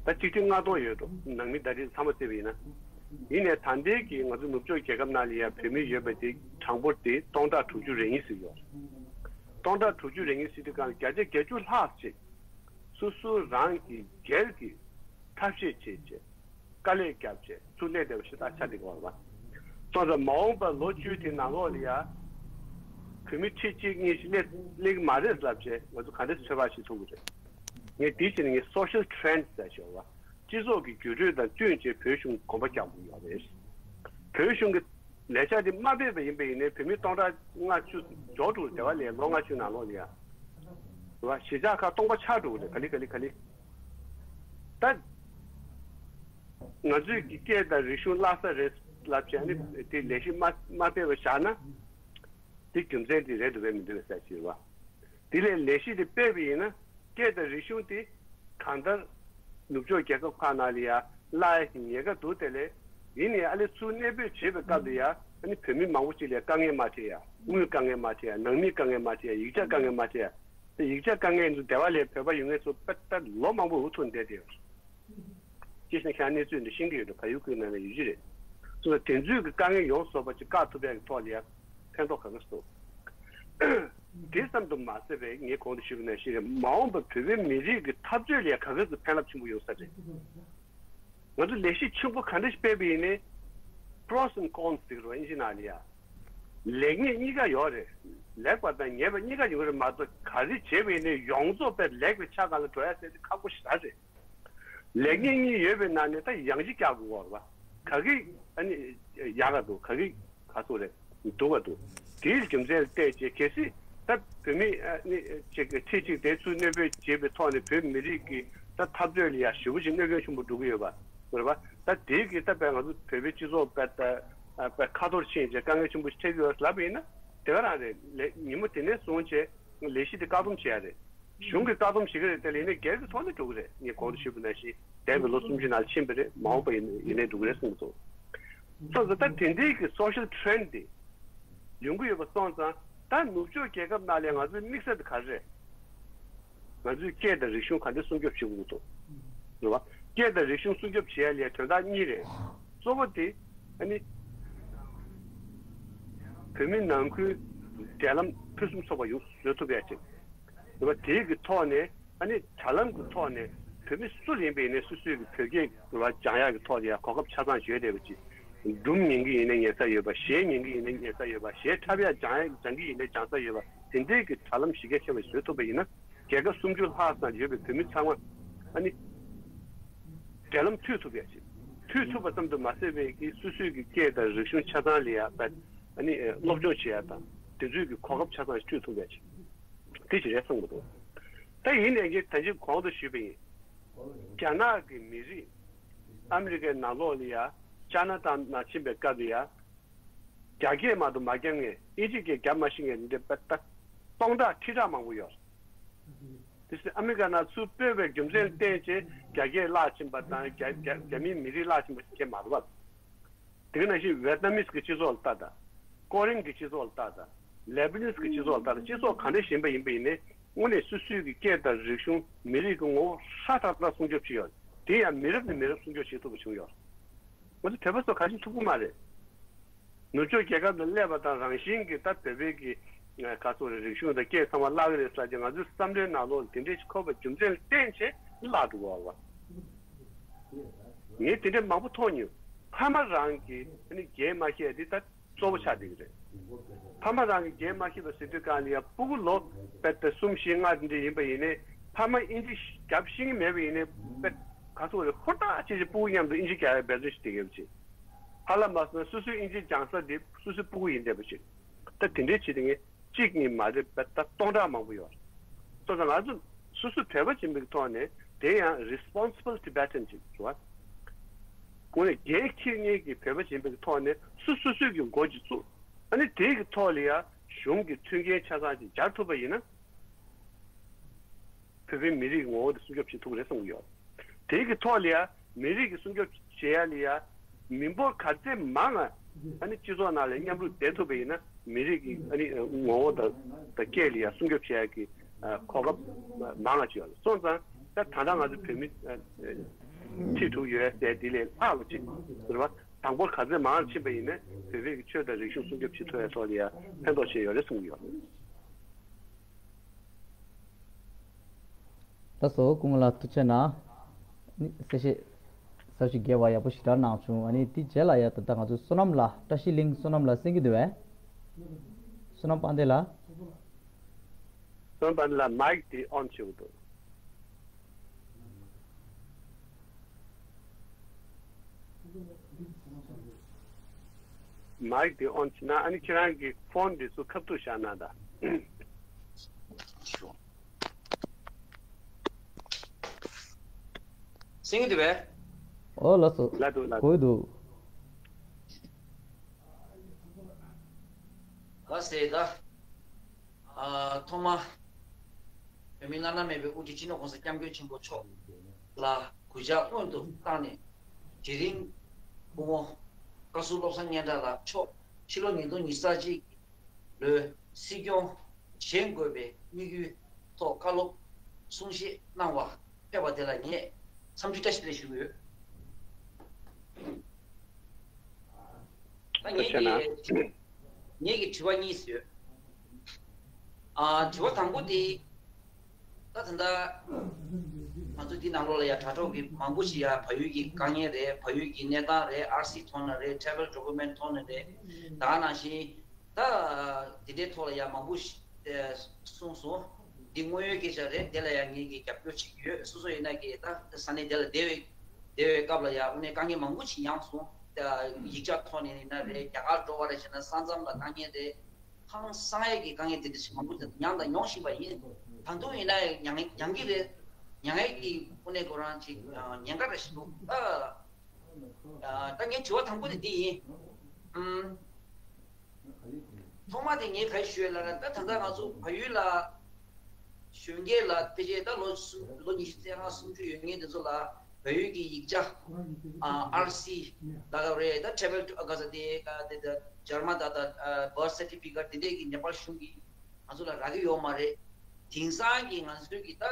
ད་གཅིག་ཁྲི་ལྔ་སྟོང་ཡོད་འགྲོ། ནང་མི་ད་རེས་ཚང་མ་བརྩིས་པ་ཡིན་ན། ཡིན་ནའི་ད་ལྟའི་གི་ང་ཚོ་ནུབ་ཕྱོགས་རྒྱལ་ཁབ་ནང་ལ་ཡང་བོད་མི་ཡོད་པ་དེ་གྲངས་འབོར་དེ་སྟོང་ཕྲག་དྲུག་ཅུ་རེ་གཉིས་ཟིན་ཡོད་རེད། སྟོང་ཕྲག་དྲུག་ཅུ་རེ་གཉིས་ཟིན་དུས་གང་བརྒྱ་ཆ་བརྒྱད་ཅུ་ལྷག་ཅིག་སོ་སོ་རང་གི་སྒེར་གྱི་ཐབས་ཤེས་བྱས་བྱས། དཀའ་ལས་བརྒྱབ་བྱས་ཚུར་སླེབས་བསྡད་པ་ཞིག་ད་ཆགས་བསྡད་ཀྱི་ཡོད་རེད་པ། སོང་ཙང་མ་འོངས་པ་ལོ་བཅུའི་དེ་ནང་ལོགས་ལ་ཡ་བོད་མི་ཁྲི་གཅིག་གཉིས་ཤིག་སླེབས་སླེབས་ཀྱི་མ་རེད་ལབ་བྱས་ང་ཚོ་ག་འདྲ་ཚོད་དཔག་བྱེད་ཐུབ་ཀྱི་རེད། ངས་དེའི་ཕྱིར་ངས་social trend ཟེར་ཞོར་བ་སྤྱི་ཚོགས་ཀྱི་འགྱུར་འགྲོས་དང་བསྟུན་བྱས་བོད་གཞུང་གོམ་པ་རྒྱག་དགོས་ཡོད་རེད། བོད་གཞུང་གི་ལས་འཆར་འདི་མ་སྤེལ་བ་ཡིན་པ་ཡིན་ནའི་བོད་མི་སྟོང་ཕྲག་ལྔ་བཅུ་འཇོག་འགྲོ་རེད། དེ་བ་ལས་ལོ་ལྔ་བཅུ་ནང་ལོགས་ལ་ཡ་རེད་བ། གཞིས་ཆགས་ཁག་སྟོང་པ་ཆགས་འགྲོ་གི་རེད། ག་ལེ་ག་ལེ་ག་ལེ། ད་ང་ཚོས་ཀྱི་སྐད་དང་རིག་གཞུང་བརླག་ས་རེད་ལབ་བྱས་ནས་དེ་ལས་གཞི་མ་མ་སྤེལ་བ་བཞག་ན། དེ་རྒྱུ་མཚན་དེ་རེད་འདུག་པས་མི་འདུག་པས་ཟེར་གྱི་རེད་བ། དེ་ལས་ལས་གཞི་དེ་སྤེལ་བ་ཡིན་ན་སྐད་དང་རིག་གཞུང་དེ་གང་ལྟར་ནུབ་ཕྱོགས་རྒྱལ་ཁབ་ཁག་ནང་ལ་ཡ་བརླག་ཡ་གི་ཉེན་ཁ་འདུག་དེ་ལས་ཡིན་ནའི་ཨ་ལེ་ཚུར་གནས་སྤོས་བྱེད་པའི་སྐབས་ལ་ཡ་ཨ་ནི་བོད་མི་མང་པོ་ཅིག་ལ་ཡ་དཀའ་ངལ་མ་འཕྲད་ཡ། དངུལ་དཀའ་ངལ་མ་འཕྲད་ཡ། ནང་མིའི་དཀའ་ངལ་མ་འཕྲད་ཡ། ཡིག་ཆ་དཀའ་ངལ་མ་འཕྲད་ཡ། དེ་ཡིག་ཆ་དཀའ་ངལ་འདུག་དེ་བ་ལས་བོད་པ་ཡོད་མཁན་ཚོ་དཔེ་ལྟ་ལོ་མང་པོ་འུ་ཐུག་བསྡད་དེ་ཡོད། ཅི་ཞིག་ཁྱེད་གནས་ཚུལ་འདི་ཤེས་ཀྱི་ཡོད་འགྲོ། བལ་ཡུལ་ཁུལ་ནང་ལ་ཡོད་ཀྱི་རེད། སོང་ཙང་དེ་ཚོའི་གི་དཀའ་ངལ་ཡོངས་རྫོགས་པ་ཅིག་བཀག་ཐུབ་ཡག་གི་ཐོག་ལ་ཡ་ཕན་ཐོགས་ག་ག་སོང་། དེ་ཙམ་དུ་མ་ཟད་པའི་ངས་གོང་དུ་ཞུས་པ་ནང་བཞིན་རེད། མ་འོངས་པར་བོད་པའི་མི་རིགས་ཀྱི་འཐབ་རྩོད་ལ་ཡ་ག་ག་ཚོད་ཕན་རླབས་ཆེན་པོ་ཡོང་ས་རེད། ང་ཚོ་ལས་གཞི་ཆེན་པོ་ག་འདྲ་ཞིག་སྤེལ་བ་ཡིན་ནའི་pros and cons ཟེར་གི་རེད་བ་དབྱིན་ཇི་ནང་ལ་ཡ། ལེགས་ཉེས་གཉིས་ཀ་ཡོད་རེད། ལེགས་པ་དང་ཉེས་པ་གཉིས་ཀ་ཡོད་རེད་མ་གཏོགས་ག་རེ་བྱས་པ་ཡིན་ནའི་ཡོངས་རྫོགས་པའི་ལེགས་པའི་ཆ་སྒང་ལ་འགྲོ་ཡ་ཟེར་དེ་ཁག་པོ་ཞེ་དྲག་རེད། ལེགས་ཉེས་གཉིས་ཡོད་པའི་ནང་ནས་ད་ཡང་ཅིག་རྒྱག་དགོས་པ་རེད་བ། ག་གི་ཨ་ནི་ཡག་ག་འདུག་ག་གི་ག་ཚོད་རེད་འདུག་ག་འདུག་དེའི་རྒྱུ་མཚན་ལ་བལྟས་བྱས་གལ་སྲིད་ད་བོད་མི་ཨ་ནི་ཅིག་གི་ཁྲི་གཅིག་དེ་ཚུར་གནས་སྤོས་བྱེད་པའི་ཐོག་ནས་བོད་མི་རིགས་ཀྱི་ད་འཐབ་རྩོད་ལ་ཡ་ཞེ་པོ་ཅིག་གནོད་སྐྱོན་ཆེན་པོ་འགྲོ་གི་ཡོད་པ་རེད་བ། ད་དེའི་གི་ད་དཔེ་ང་ཚོ་བོད་པའི་སྤྱི་ཚོགས་དཔེ་ད་ཨ་དཔེ་ཁ་ཐོར་ཕྱིན་བྱས་དཀའ་ངལ་ཆེན་པོ་ཞིག་འཕྲད་ཀྱི་ཡོད་ལབ་པ་ཡིན་ན་དེ་ག་རང་རེད། ལས་ཉིན་མོ་དེ་ནས་བཟུང་བྱས་ལས་གཞི་དེ་བཀག་སྡོམ་བྱེད་ཡ་རེད། གཞུང་གིས་བཀག་སྡོམ་བྱེད་ཀྱི་རེད་དེ་ལ་ཡིན་ན་སྒེར་གྱི་ཐོག་ནས་འགྲོ་གི་རེད། ངས་གོང་དུ་ཞུས་པ་ནང་བཞིན་འདས་པའི་ལོ་སུམ་ཅུ་ནང་ཕྱིན་པ་རེད། མ་འོངས་པ་ཡིན་ཡིན་ནའི་འགྲོ་གི་རེད་གསུངས་འདུག་སོ་སོ་ད་དེ་འདྲའི་གི་social trend དེ་ཡོང་གི་ཡོད་པ་སོང་ཙང་ད་ནུབ་ཕྱོགས་རྒྱལ་ཁབ་ནང་ལ་ང་ཚོའི་དམིགས་བསལ་དེ་ག་རེ་རེད། ང་ཚོའི་སྐད་དང་རིག་གཞུང་ག་འདྲ་སྲུང་སྐྱོབ་བྱེད་དགོས་འདུག་རེད་བ། སྐད་དང་རིག་གཞུང་སྲུང་སྐྱོབ་བྱེད་ཡ་ལ་དོན་དག་གཉིས་རེད། གཙོ་བོ་དེ་ཨ་ནི་བོད་མི་ནང་ཁུལ་འབྲེལ་ལམ་ཕུན་སུམ་ཚོགས་པ་ཡོང་བཟོ་ཐུབ་ཡ་ཅིག་རེད་བ། དེའི་གི་ཐོག་ནས་ཨ་ནི་དྲ་ལམ་གི་ཐོག་ནས་བོད་མི་སུ་ལ་ཡིན་པ་ཡིན་ནའི་སོ་སོའི་གི་བོད་སྐད་རེད་བ་སྦྱང་ཡ་གི་ཐོག་ལ་ཡ་གོ་སྐབས་ཆ་ཚང་ཡོད་བསྡད་པ་ཅིག་སྒྲུང་ཉན་གི་ཡིན་ནའི་ཉན་ས་ཡོད་པ། གཞས་ཉན་གི་ཡིན་ནའི་ཉན་ས་ཡོད་པ། གཞས་འཁྲབ་ཡ་སྦྱང་ཡ་སྦྱང་གི་ཡིན་ནའི་སྦྱང་ས་ཡོད་པ། དེ་འདྲའི་གི་དྲ་ལམ་གཞི་རྒྱ་ཆེ་བ་བཟོ་ཐུབ་པ་ཡིན་ན། རྒྱལ་ཁབ་སུམ་ཅུ་ལྷག་ཙམ་ཡོད་པའི་བོད་མི་ཚང་མ་ཨ་ནི་འབྲེལ་ལམ་མཐུད་ཐུབ་ཡ་ཅིག་མཐུད་ཐུབ་པ་ཙམ་དུ་མ་ཟད་པའི་གི་སོ་སོའི་གི་སྐད་དང་རིག་གཞུང་ཆ་ཚང་ལ་ཡ་ཨ་ནི་སློབ་སྦྱོང་བྱེད་ཡ་དང་དེ་ཚོའི་གི་གོ་སྐབས་ཆ་ཚང་ཞིག་སྤྲོད་ཐུབ་ཡ་ཅིག་དེ་ཅིག་རེད་གསུངས་པ་འདུག་ད་ཡིན་ནའི་ངས་ད་ཅི་གོང་དུ་ཞུས་པ་ཡིན། རྒྱ་ནག་གི་མི་རིགས་ཨ་མི་རི་ཀའི་ནང་ལོགས་ལ་ཡ་ཅ་ན་ཏང་ནང་ཕྱིན་པའི་སྐབས་ལ་ཡ། རྒྱ་སྐད་མ་གཏོགས་མ་རྒྱབ་མཁན། དབྱིན་ཇི་སྐད་རྒྱབ་མ་ཤེས་མཁན་འདི་ལྟ་སྟོང་ཕྲག་ཁྲི་ཕྲག་མང་པོ་ཡོད། དེ་སྲིད་ཨ་མི་རི་ཀ་ནང་ཚུར་སྤོས་པའི་རྒྱུ་མཚན་བརྟེན་བྱས་རྒྱ་སྐད་བརླག་ཕྱིན་པ་དང་རྒྱ་རྒྱ་རྒྱ་མིའི་མི་རིགས་བརླག་ཕྱིན་པ་ཞིག་མ་རེད་པ། དེ་ག་ནང་བཞིན་ཝེད་ནམ་མིས་ཀྱི་སྤྱི་ཚོགས་ལ་ལྟ་དང་། ཀོ་རིན་གྱི་སྤྱི་ཚོགས་ལ་ལྟ་དང་། ལེ་བྷ་ནིས་ཀྱི་སྤྱི་ཚོགས་ལ་ལྟ་དང་། སྤྱི་ཚོགས་གང་འདྲ་ཞིག་ཡིན་པ་ཡིན་པ་ཡིན་ནའི་དངོས་གནས་སོ་སོའི་གི་སྐད་དང་རིག་གཞུང་མི་རིགས་ཀྱི་ངོ་བོ་ཧྲ་ཐག་ཐག་སྲུང་སྐྱོབ་བྱས་ཡོད། དེ་ཡང་མི་རབས་ནས་མི་རབས་སྲུང་སྐྱོབ་བྱེད་ཐུབ་པ་བྱུང་ཡོད། ང་ཚོ་བོད་པ་ཚོ་གང་ཞིག་ཐུབ་ཀྱི་མ་རེད། ནུབ་ཕྱོགས་རྒྱལ་ཁབ་ལ་སླེབས་པ་དང་རང་བཞིན་གྱིས་ད་བོད་པའི་གི་ག་ཚོད་རེད། རིག་གཞུང་དང་སྐད་ཚང་མ་བརླག་གི་རེད་ཟེར་གྱི་ང་ཚོའི་བསམ་བློའི་ནང་ལོགས་ལ་དེ་འདྲའི་ཞིག་འཁོར་བའི་རྒྱུ་མཚན་ལ་བརྟེན་བྱས་བརླག་འགྲོ་གི་ཡོད་རེད་བ། ངས་དེ་འདྲའི་མང་པོ་མཐོང་མྱོང་། ཕ་མ་རང་གིས་ཨ་ནི་རྒྱན་མ་བཞེས་འདི་ད་གཙོ་བོ་ཆགས་བསྡད་ཀྱི་རེད། ཕ་མ་རང་གིས་རྒྱན་མ་བཞེས་པ་ཟེར་དུས་གང་ལ་ཡ་སྤུ་གུ་ལོ་དཔེ་ད་གསུམ་བཞི་ལྔ་དེ་འདྲ་ཡིན་པ་ཡིན་ནའི་ཕ་མ་དབྱིན་ཇི་རྒྱབ་ཤེས་ཀྱི་མེད་པ་ཡིན་ནའི་དཔེ་ག་ཚོད་རེད། ཧུར་ཐག་བྱས་བྱས་སྤུ་གུ་མཉམ་དུ་དབྱིན་ཇི་རྒྱག་ཡ་འབད་བརྩོན་ཞིག་བྱེད་ཀྱི་ཡོད་པ་ཅིག་ཧ་ལམ་མ་སོང་ན་སོ་སོའི་དབྱིན་ཇི་སྦྱང་ས་དེ་སོ་སོའི་སྤུ་གུ་ཡིན་བསྡད་པ་ཅིག་ད་དེ་འདྲའི་བྱེད་དེ་ངས་གཅིག་གཉིས་མ་རེད་པ། ད་སྟོང་ཕྲག་མང་པོ་ཡོད་རེད། སོ་སོ་ང་ཚོ་སོ་སོ་བོད་པ་ཡིན་པའི་ཐོག་ནས་དེ་ཡང་responsible Tibetan་ཅིག་རེད་བ། དངོས་གནས་འགན་འཁྱེར་མཁན་གྱི་བོད་པ་ཡིན་པའི་ཐོག་ནས་སོ་སོ་སོའི་གི་འགོ་ཅིག་བཙུགས། ཨ་ནི་དེའི་གི་ཐོག་ལ་ཡང་གཞུང་གི་མཐུན་རྐྱེན་ཆ་ཚང་ཅིག་སྦྱར་ཐུབ་པ་ཡིན་ན། བོད་པའི་མི་རིགས་ངོ་བོ་དེ་སྲུང་སྐྱོབ་བྱེད་ཐུབ་ཀྱི་རེད་བསམ་གྱི་ཡོད། དེའི་གི་ཐོག་ལ་ཡ་མི་རིགས་ཀྱི་སྲུང་སྐྱོབ་བྱེད་ཡ་ལ་ཡ་མི་འབོར་ག་ཚད་མང་ང་ཨ་ནི་སྤྱི་ཚོགས་ནང་ལ་མཉམ་རུབ་བསྡད་ཐུབ་པ་ཡིན་ན་མི་རིགས་ཀྱི་ཨ་ནི་ངོ་བོ་དང་དང་སྐད་ལ་ཡ་སྲུང་སྐྱོབ་བྱེད་ཡ་གི་གོ་སྐབས་མང་ང་ཅིག་ཡོད་རེད། སོང་ཙང་ད་ད་ལྟ་ང་ཚོ་བོད་མི་ཁྲི་དྲུག་ཡོད་ཟེར་དེ་ལས་ལྷག་པ་ཅིག་རེད་བ། དང་པོར་ག་ཚད་མང་ཕྱིན་པ་ཡིན་ན་བོད་པའི་གི་ཆོས་དང་རིག་གཞུང་སྲུང་སྐྱོབ་བྱེད་ཐུབ་ཡ་ཐོག་ལ་ཡ་ཕན་ཐོགས་ཆེ་ཡོད་རེད་བསམ་གྱི་ཡོད་རེད། ད་སོ་སྐུ་ངོ་ལགས་ཐུགས་རྗེ་གནང་། ནི་གསལ་བཤད་ཟབ་ཞིང་རྒྱས་པ་ཡག་པོ་ཞེ་དྲག་གནང་བྱུང་། ཨ་ནི་དེ་རྗེས་ལ་ཡ་ད་ལྟ་ང་ཚོ་བསོད་ནམས་ལགས། བཀྲ་ཤིས་གླིང་བསོད་ནམས་ལགས་གསན་གྱི་འདུག་པས། བསོད་ནམས་དཔལ་ལྡན་ལགས། བསོད་ནམས་དཔལ་ལྡན་ལགས་མའིག་དེ་ཨོན་བྱེད་དགོས་འདུག་མའིག་དེ་ཨོན་བྱས་ན་ཨ་ནི་ཁྱེད་རང་གི་ཕོན་དེ་ཚོ་ཁ་ཐུག་བཞག་ན་ད། གསན་གྱི་འདུག་པས། ཨོ་ལགས་སོ། ལགས་འདུག་ལགས་གོ་གི་འདུག་ལགས་སེ་ད། ཨ་ཐོག་མ་བོད་མིའི་བླ་ན་མེད་པའི་དབུ་ཁྲིད་སྤྱི་ནོར་༸གོང་ས་༸སྐྱབས་མགོན་ཆེན་པོ་མཆོག་ལ་གུས་ཕྱག་སྔོན་དུ་བཏང་ནས་དེ་རིང་སྐུ་ངོ་བཀའ་ཟུར་བློ་བཟང་སྙན་གྲགས་ལགས་མཆོག་ཕྱི་ལོ་ཉིས་སྟོང་ཉི་ཤུ་རྩ་གཅིག་ལོའི་སྲིད་སྐྱོང་བཞེངས་དགོས་པའི་དམིགས་ཡུལ་ཐོག་བཀའ་སློབ་གསུང་བཤད་གནང་བར་ཕེབས་པ་དེ་ལ་ངས་འཚམས་འདྲི་བཀྲ་ཤིས་བདེ་ལེགས་ཞུ་གི་ཡོད། ད་ངེད་ཀྱི་ངེད་ཀྱི་དྲི་བ་གཉིས་ཡོད། ཨ་དྲི་བ་དང་པོ་དེ་ད་ད་ལྟ་ང་ཚོ་འདི་ནང་ལོགས་ལ་ཡ་དྲ་གྲོགས་ཀྱི་མང་པོ་ཞིག་ཡ་བལ་ཡུལ་གྱི་དཀའ་ངལ་རེད། བལ་ཡུལ་གྱི་གནས་སྟངས་རེད། ཨར་སི་ཐོག་ནས་རེད། ཊེ་རེ་བྷལ་ཌོ་ཀུ་མེན་ཊི་ཐོག་ནས་རེད། ད་ག་ནང་བཞིན་ད་འདི་འདྲའི་ཐོག་ལ་ཡ་མང་པོ་ཞིག་གསུངས་སོང་། འདི་དངོས་ཡོད་སྐད་ཆ་རེད། དེ་ལ་ཡང་ངེད་ཀྱིས་རྒྱབ་སྐྱོར་བྱེད་ཀྱི་ཡོད། སོ་སོ་ཡིན་ན་གི་ད་ས་གནས་དེ་ལ་བསྡད་པའི་བསྡད་པའི་སྐབས་ལ་ཡང་དངོས་གནས་དཀའ་ངལ་མང་པོ་ཞིག་མྱངས་སོང་། ད་ཡིག་ཆ་ཐོག་ནས་ཡིན་ན་རེད། རྒྱ་གར་འགྲོ་བ་རེད་བྱས་ན་ས་མཚམས་ལ་དཀའ་ངལ་རེད། ཧང་སང་ཡས་ཀྱི་དཀའ་ངལ་དེ་འདྲ་ཞིག་མང་པོ་ཞིག་མྱངས་དང་མྱོང་བཞིན་པ་ཡིན། ད་དུང་ཡིན་ན་ཡང་མྱངས་མྱངས་ཀྱི་རེད། མྱངས་ཡས་ཀྱི་དངོས་གནས་ཁོ་རང་ཅིག་ཉེན་ཁ་རེ་ཞིག་འདུག་ད་ད་ངའི་དྲི་བ་དང་པོ་དེ་འདི་ཡིན། ཨུམ། ཐོག་མ་དེ་ངས་ག་རེ་ཞུ་ཡ་ལབ་ན། ད་ད་ལྟ་ང་ཚོ་བལ་ཡུལ་ལ་ གཞོན་སྐྱེས་ལ་ཕལ་ཆེར་ད་ལོ་སུམ་ལོ་ཉི་ཤུ་རྩ་ལྔ་སུམ་ཅུ་ཡོད་མཁན་དེ་ཚོ་ལ་བོད་ཡིག་གི་ཡིག་ཆ་ཨ་ཨར་སི་ལ་ག་རེ་ད་ཊེ་བལ་ག་ས་དེ་ག་དེ་ད་འཇར་མ་ད་ད་ཨ་བར་སེར་ཊི་ཕི་ཀེཊ་དེ་འདྲས་ཀྱི་ནེ་པཱལ་གཞུང་གིས་ང་ཚོ་ལ་རག་གི་ཡོད་མ་རེད། དེང་སང་གི་ང་ཚོའི་གི་ད་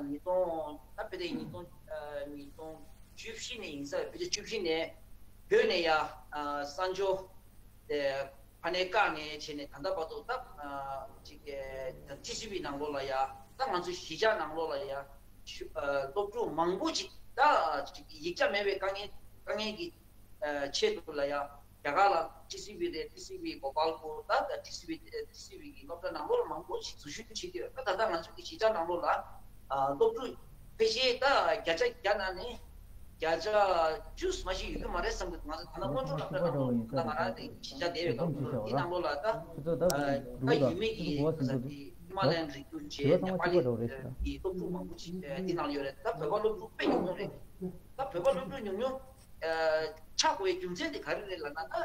ཉིས་སྟོང་ད་ཕལ་ཆེར་ཉིས་སྟོང་ཨ་ཉིས་སྟོང་བཅུ་བཞི་ནས་ཡིན་ས་རེད། ཕལ་ཆེར་བཅུ་བཞི་ནས་བོད་ནས་ཡ་ཨ་གསར་འབྱོར་དེ་ཕ་ནས་བཀག་ནས་བྱས་ནས་ད་ལྟ་བར་དུ་ད་ཨ་ཅིག་ཨ་ཊི་སི་ཝི་ནང་ལོགས་ལ་ཡ་ད་ང་ཚོའི་གཞིས་ཆགས་ནང་ལོགས་ལ་ཡ་ཤུ་ཨ་སློབ་ཕྲུག་མང་པོ་ཅིག་ད་ཅིག་ཡིག་ཆ་མེད་པའི་དཀའ་ངལ་དཀའ་ངལ་གྱི་ཨ་ཆེད་དུ་ལ་ཡ་རྒྱ་གར་ལ་ཊི་སི་ཝི་རེད། ཊི་སི་ཝི་གོ་པལ་པུར་ད་ད་ཊི་སི་ཝི་ཊི་སི་ཝི་གི་སློབ་གྲྭ་ནང་ལོགས་ལ་མང་པོ་ཞིག་འཛུལ་ཞུགས་བྱེད་ཀྱི་ཡོད། ད་ད་ལྟ་ང་ཚོ་གི་གཞིས་ཆགས་ནང་ལོགས་ལ་ཨ་སློབ་ཕྲུག་ཕལ་ཆེར་ད་བརྒྱ་ཆ་བརྒྱ་ནང་ནས་བརྒྱ་ཆ་བཅུ་མ་ཞིག་ཡོད་ཀྱི་མ་རེད་བསམ་གྱི་འདུག་ང་ཚོ་ད་ལྟ་སྔོན་འགྲོ་སློབ་གྲྭ་ནང་ལོགས་ད་ང་རང་དེ་གཞིས་ཆགས་བསྡད་པའི་སློབ་ཕྲུག་དེ་ནང་ལོགས་ལ་ད་ཨ་ད་ཡུལ་མི་གི་ད་ཧི་མ་ལ་ཡན་རི་རྒྱུད་ཀྱི་ནེ་པ་ལི་གི་སློབ་ཕྲུག་མང་པོ་ཞིག་དེ་ནང་ལ་ཡོད་རེད། ད་བོད་པ་སློབ་ཕྲུག་དཔེ་ཉུང་ཉུང་རེད། ད་བོད་པ་སློབ་ཕྲུག་ཉུང་ཉུང་ཨ་ཆགས་དགོས་རྒྱུ་མཚན་དེ་ག་རེ་རེད་ལབ་ན། ད་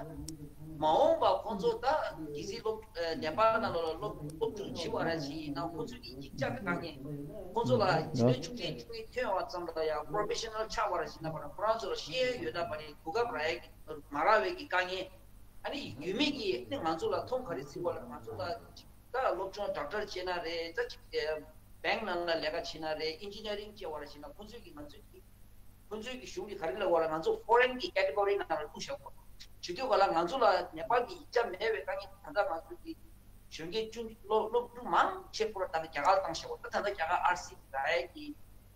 མ་འོངས་པ་ཁོང་ཚོ་ད་གལ་སྲིད་སློབ་ཨ་ནེ་པཱལ་ནང་ལ་སློབ་སློབ་ཕྲུག་བྱེད་པ་ར་ཞིག་ཡིན་ན་ཁོང་ཚོ་གི་ཡིག་ཆ་དཀའ་ངལ། ཁོང་ཚོ་ལ་ཕྱི་ལོའི་ཆུ་ཚོད་བཅུ་གཉིས་ཐོན་པ་ཙམ་ལ་ཡང་པོ་རོ་ཕེ་ཤ་ནལ་ཆགས་པ་ར་ཞིག་ན་པ་ན་ཁོ་རང་ཚོ་ལ་ཤེས་ཡོན་ཡོད་ན་པ་ནི་གོ་སྐབས་རག་ཡ་གི་མ་རག་པའི་གི་དཀའ་ངལ། ཨ་ནི་ཡུལ་མི་གི་ཨ་ནི་ང་ཚོ་ལ་མཐོང་ག་རེ་ཟེར་བ་ལ་ང་ཚོ་ལ་ཅིག་ད་སློབ་སྦྱོང་ཌོག་ཊར་བྱས་ན་རེད། ད་ཅིག་བེང་ནང་ལ་ལས་ཀ་བྱས་ན་རེད། ཨིན་ཇི་ནི་ཡ་རིང་བྱས་པ་ར་ཞིག་ན་ཁོང་ཚོས་གི་ང་ཚོས་གི་ཁོང་ཚོའི་གི་གཞུང་གི་ག་རེ་ལབ་དགོས་རེད། ང་ཚོ་ཕོ་རེན་གི་ཀེ་ཊི་གོ་རི་ནང་ལ་བླུགས་བཞག་གོ། བྱེད་དུས་ག་ལ་ང་ཚོ་ལ་ནེ་པཱལ་གི་ཡིག་ཆ་མེད་པའི་དཀའ་ངལ་ད་ལྟ་ང་ཚོ་གི་གཞོན་སྐྱེས་ཆུང་སློབ་སློབ་ཕྲུག་མང་ཆེ་ཁོ་ར་ད་ལྟ་རྒྱ་གར་བཏང་བཞག་གོ། ད་ད་ལྟ་རྒྱ་གར་ཨར་སི་རག་ཡ་གི་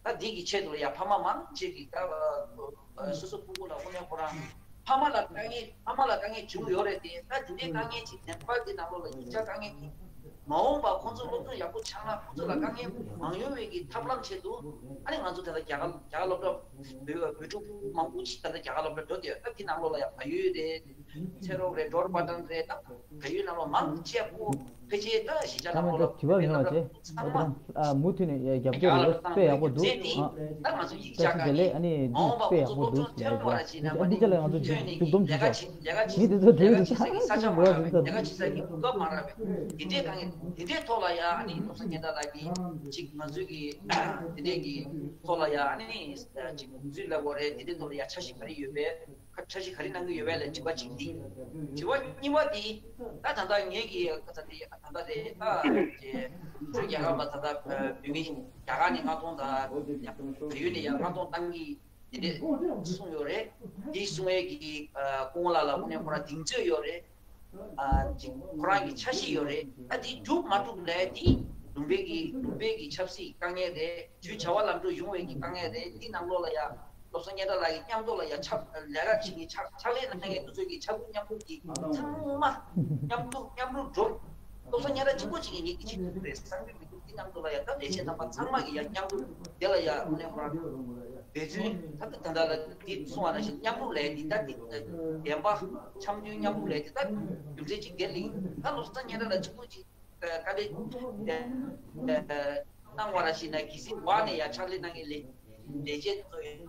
ད་འདི་གི་ཆེད་དུ་ལ་ཡ་ཕ་མ་མང་ཆེ་གི་ད་ཨ་སོ་སོ་ཕྲུ་གུ་ལ་དངོས་གནས་ཁོ་རང་ཕ་མ་ལ་དཀའ་ངལ་ཕ་མ་ལ་དཀའ་ངལ་བྱུང་ཡོད་རེད་དེ། ད་འདི་འདྲའི་དཀའ་ངལ་ཅིག་ནེ་པཱལ་གི་ནང་ལོགས་ལ་ཡིག་ཆ་དཀའ་ངལ་གྱི་མ་འོངས་པ་ཁོང་ཚོ་སློབ་སྦྱོང་ཡག་པོ་ཆགས་ན་ཁོང་ཚོ་ལ་དཀའ་ངལ་མང་ཉུང་བའི་གི་ཐབས་ལམ་ཆེད་དུ་ཨ་ནི་ང་ཚོ་ད་ལྟ་རྒྱ་གར་རྒྱ་གར་སློབ་གྲྭ་བོད་བོད་ཕྲུག་མང་པོ་ཞིག་ད་ལྟ་རྒྱ་གར་སློབ་གྲྭ་འགྲོ་བསྡད་ཡོད། ད་དེ་ནང་ལོགས་ལ་ཡང་བལ་ཡུལ་རེད། ཚེ་རོགས་རེད། ཌོར་པ་ཊན་རེད། ད་བལ་ཡུལ་ནང་ལོགས་མང་ཆེ་བོ་ཕལ་ཆེར་ད་གཞིས་ཆགས་ནང་ལོགས་ལ་བོད་པའི་སློབ་གྲྭ་ཚང་མ་ཨ་མུ་མཐུད་ནས་རྒྱབ་སྐྱོར་ཡོད། དཔེ་ཡག་པོ་འདུག་ཨ་ད་ང་ཚོ་ཡིག་ཆ་དཀའ་ངལ་ཨ་ནི་འདི་དཔེ་ཡག་པོ་འདུག་ལབ་ཡ་ཨ་ནི་འདི་དཔེ་ཡག་པོ་འདུག་མི་དེ་ཚོ་དེ་རིང་ད་ཅིག་མགོ་ཟིན་ས་ཅིག་མགོ་ཟིན་ས་ཡིན་ད་ང་ཚོ་འདི་འདྲ་ལ་ང་ཚོ་འདི་འདུག་འདུག་འདུག་འདུག་ཡ་ཨ་ནི་སློབ་གསར་སྙན་གྲགས་ལགས་ཀྱིས་ཅིག་ང་ཚོའི་གི་དེ་འདྲས་ཀྱི་ཐོག་ལ་ཡ་ཨ་ནི་ཅིག་ང་ཚོའི་ལབ་དགོས་རེད། དེ་འདྲས་ཐོག་ལ་ཡ་འཆར་གཞི་ག་རེ་ཡོད་པས། འཆར་གཞི་ག་རེ་གནང་གི་ཡོད་པས་ལ་དྲི་བ་གཅིག་འདི། དྲི་བ་གཉིས་པ་འདི། ད་ད་ལྟ་ངེད་ཀྱི་ད་ལྟ་དེ་ད་ལྟ་དེ་ད་ཅེ་ཆུ་རྒྱལ་ཁབ་ལ་ད་ལྟ་བོད་མི་རྒྱ་གར་ནས་མངགས་གཏོང་དང་བལ་ཡུལ་ནས་ཡང་མངགས་གཏོང་བཏང་གི་དེ་འདྲས་གསུངས་ཡོད་རེད། འདི་གསུང་ཡས་ཀྱི་སྐུ་ངོ་ལགས་ལ་དངོས་གནས་ཁོ་རང་གདེང་ཚོད་ཡོད་རེད། ཨ་ཅིག་ཁོ་རང་གི་འཆར་གཞི་ཡོད་རེད། ཨ་དེ་འགྲུབ་མ་འགྲུབ་ལས་དེ་ལུང་པའི་གི་ལུང་པའི་གི་ཆབ་སྲིད་དཀའ་ངལ་རེད། ཆུའི་བྱ་བ་ལམ་འགྲོ་ཡོང་བའི་གི་དཀའ་ངལ་རེད། དེ་ནང་ལོགས་ལ་ཡ་སློབ་གསར་སྙན་གྲགས་ལགས་ཀྱི་མཉམ་དུ་ལ་ཡ་ཆབ་ལས་ཀ་བྱེད་མཁན་ཕྱག་ཕྱག་ལས་གནང་མཁན་དེ་ཚོའི་གི་ཕྲུ་གུ་མཉམ་དུ་གི་ཚང་མ་མཉམ་དུ་མཉམ་རུབ་འགྲོ། སློབ་གསར་སྙན་གྲགས་གཅིག་པོ་གཅིག་གི་ངེད་ཀྱི་ཆེད་དུ་རེད་བསམ་གྱི་མི་འདུག་དེ་མཉམ་དུ་ལ་ཡ་ད་ལས་བྱེད་རྣམ་པ་ཚང་མ་གི་ཡ་མཉམ་རུབ་དེ་ལ་ཡ་དངོས་གནས་ཁོ་རང་འབད་བརྩོན་ད་ལྟ་ད་ལྟ་ལ་འདི་གསུང་བ་ནང་བཞིན་མཉམ་རུབ་ལས་འདི་ད་འདི་བདེན་པ་འཆམ་མཐུན་མཉམ་རུབ་ལས་འདི་ད་རྒྱུ་མཚན་གཅིག་དེ་ལ་ཡིན། ད་སློབ་གསར་སྙན་གྲགས་ལ་གཅིག་པོ་གཅིག་དཀའ་ལས་གནང་བ་ར་ཞིག་ན་གལ་སྲིད་འོག་ནས་ཡ་ཕྱག་ལས་གནང་མཁན་ལས་ལས་བྱེད་ཚོ་ཡིན་